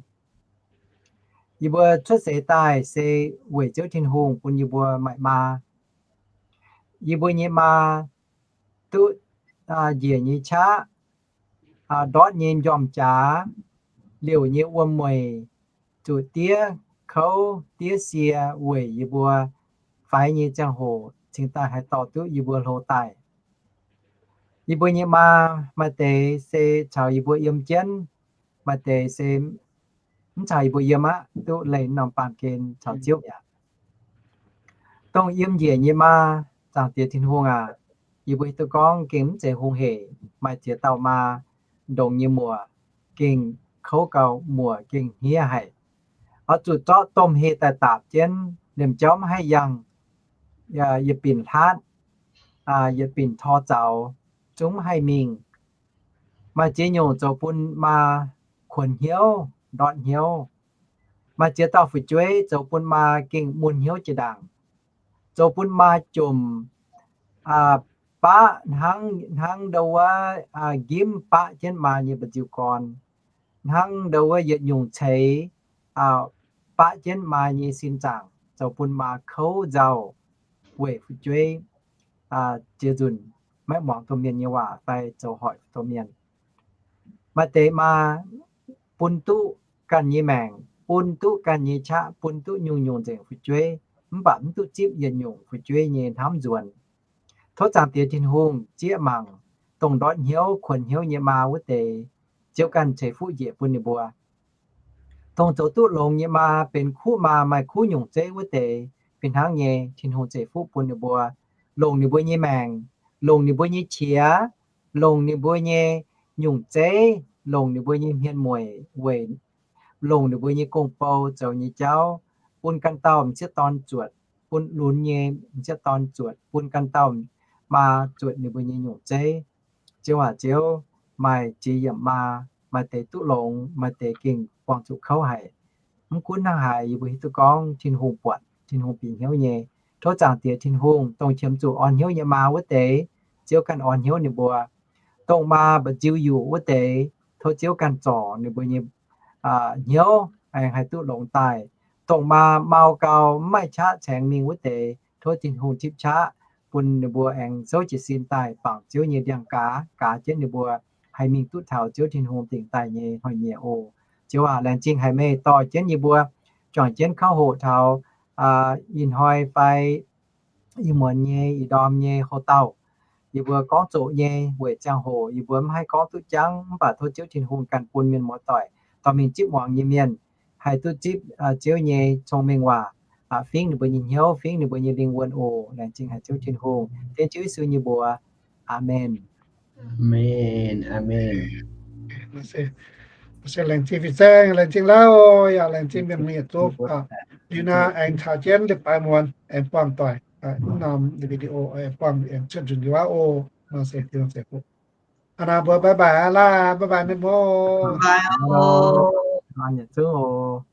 Yie mbuo cuotv seix daaih se weic Ziouv Tin-Hungh bun yie mbuo maaih maa. Yie mbuo nyei maa duqv njiec nyei qaqv, ndortv nyei njormh jaax, liouc nyei wuom-mueic, zuqc diev kouv diev sie weic yie mbuo faix nyei ziangh hoc cingx daaih haih dorh duqv yie mbuo hlo daaih. Yie mbuo nyei maa maaih deix se caux yie mbuo yiem jienv, maaih deix se mv caux yie mbuo yiem aqv, duqv leih norm baamh gen caux Ziouv mi'aqv. Dongh yiem njiec nyei maa, Zaangc Diex Tin-Hungh aac, yie mbuo hiuv duqv gorngv gengh mv zeiz hungh hec. Maaih ziex dauh maa ndongx nyei muoc gengh kouv gau, muoc gengh hniev haic. Oix zuqc zorqv domh heh daaih daapc jienv, liemh jauv mv haih yangh, yietc binc hlaatv, yietc binc tor zaux, zungv mv haih mingh. Maaih ziex nyungc zoux bun maa kuonx hnyouv, ndortv hnyouv. Maaih ziex dauh fu'jueiv zoux bun maa gengh mun hnyouv jiex ndaangc, zoux bun maa jomc baqv hnangv, hnangv ndau wuov nqimv baqv jienv maa nyei mba'nziu gorn, hnangv ndau wuov yietc nyungc ceix baqv jienv maa nyei sin zaangc, zoux bun maa kouv nzauh weic fu'jueiv ziex nzunc maiv muangx domh mienh nyei waac fai zoux hoic domh mienh. Maaih deix maa bun duqv ganh nyei maengc, bun duqv ganh nyei qaqv, bun duqv nyungc-nyungc nzengc fu'jueiv, mv baac mv duqv zipv yietc nyungc fu'jueiv nyei hnamv nzuonx. Tov Zaangc Diex Tin-Hungh zieqv mangc dongh ndortv hnyouv, kuonx hnyouv nyei maa wuov deix, Ziouv ganh ceix fuqv njiec bun ninh mbuo. Dongh zoux duqv longx nyei maa, benx kuv maa, maaih kuv nyungc zeiv wuov deix, fih hnangv nyei Tin-Hungh ceix fuqv bun ninh mbuo, longc ninh mbuo nyei maengc, longc ninh mbuo nyei qiex, longc ninh mbuo nyei nyungc zeiv, longc ninh mbuo nyei hmien mueic weic longc ninh mbuo nyei gong-bou zoux nyei jauv, bun ganh dauh m'sieqv dorn zuotc, bun lunx nyei m'sieqv dorn zuotc, bun ganh dauh maa zuotc ninh mbuo nyei nyungc zeiv. Ziouv aac, Ziouv, maaih ziex yiemc maa, maaih deix duqv longx, maaih deix gengh buangh zuqc kouv haic. Mv gunv hnangv haaix, yie mbuo hiuv duqv gorngv Tin-Hungh buatc, Tin-Hungh bieqc hnyouv nyei. Tov Zaangc Diex Tin-Hungh, dongh qiemx zuqc orn hnyouv nyei maa wuov deix, Ziouv ganh orn hnyouv ninh mbuo. Dongh maa mba'nziu yuqc wuov deix, tov Ziouv ganh zorc ninh mbuo nyei hnyouv aengx haih duqv longx daaih. Dongh maa mau gau mv maaih qaqv caengx mingh wuov deix, tov Tin-Hungh tipv qaqv bun ninh mbuo aengx souv jiez sin daaih bangc Ziouv nyei ndiangx-gaaz, gaaz jienv ninh mbuo haih mingh duqv taux Ziouv Tin-Hungh dingc daaih nyei hnoi-nyieqc oc. Ziouv aac, laengz zingh haic meih dorh jienv yie mbuo juangc jienv kouv hoqc taux ih hnoi fai ih muonz nyei ih ndorm nyei houx-dauh. Yie mbuo gorngv zoqc nyei weic ziangh hoc yie mbuo mv haih gorngv duqv jangv, mv baac tov Ziouv Tin-Hungh ganh bun mienh muoz-doic dorh mingh zipv muangx nyei mienh haih duqv zipv Ziouv nyei cong-mengh waac, fingv ninh mbuo nyei hnyouv, fingv ninh mbuo nyei lingh wuonh oc. Laengz zingh haic Ziouv Tin-Hungh, dengv Ziouv Yesu nyei mbuox. Aamen. Aamen. Aamen. Se laengz zingh fin-saeng, laengz zingh Lauv, yaac laengz zingh mienh muoz yietc zungv. Liuz naaiv aengx caux jienv leiz-baaix muonz aengx buangh doic. mv norm video buangh aengx cuotv nzunc nyei waac oc. Nor se Tin-Hungh ceix fuqv. Aa, naaiv mbuo bye bye aqv laah, bye bye mienh muoz. Bye bye oc. Yietc zungv oc.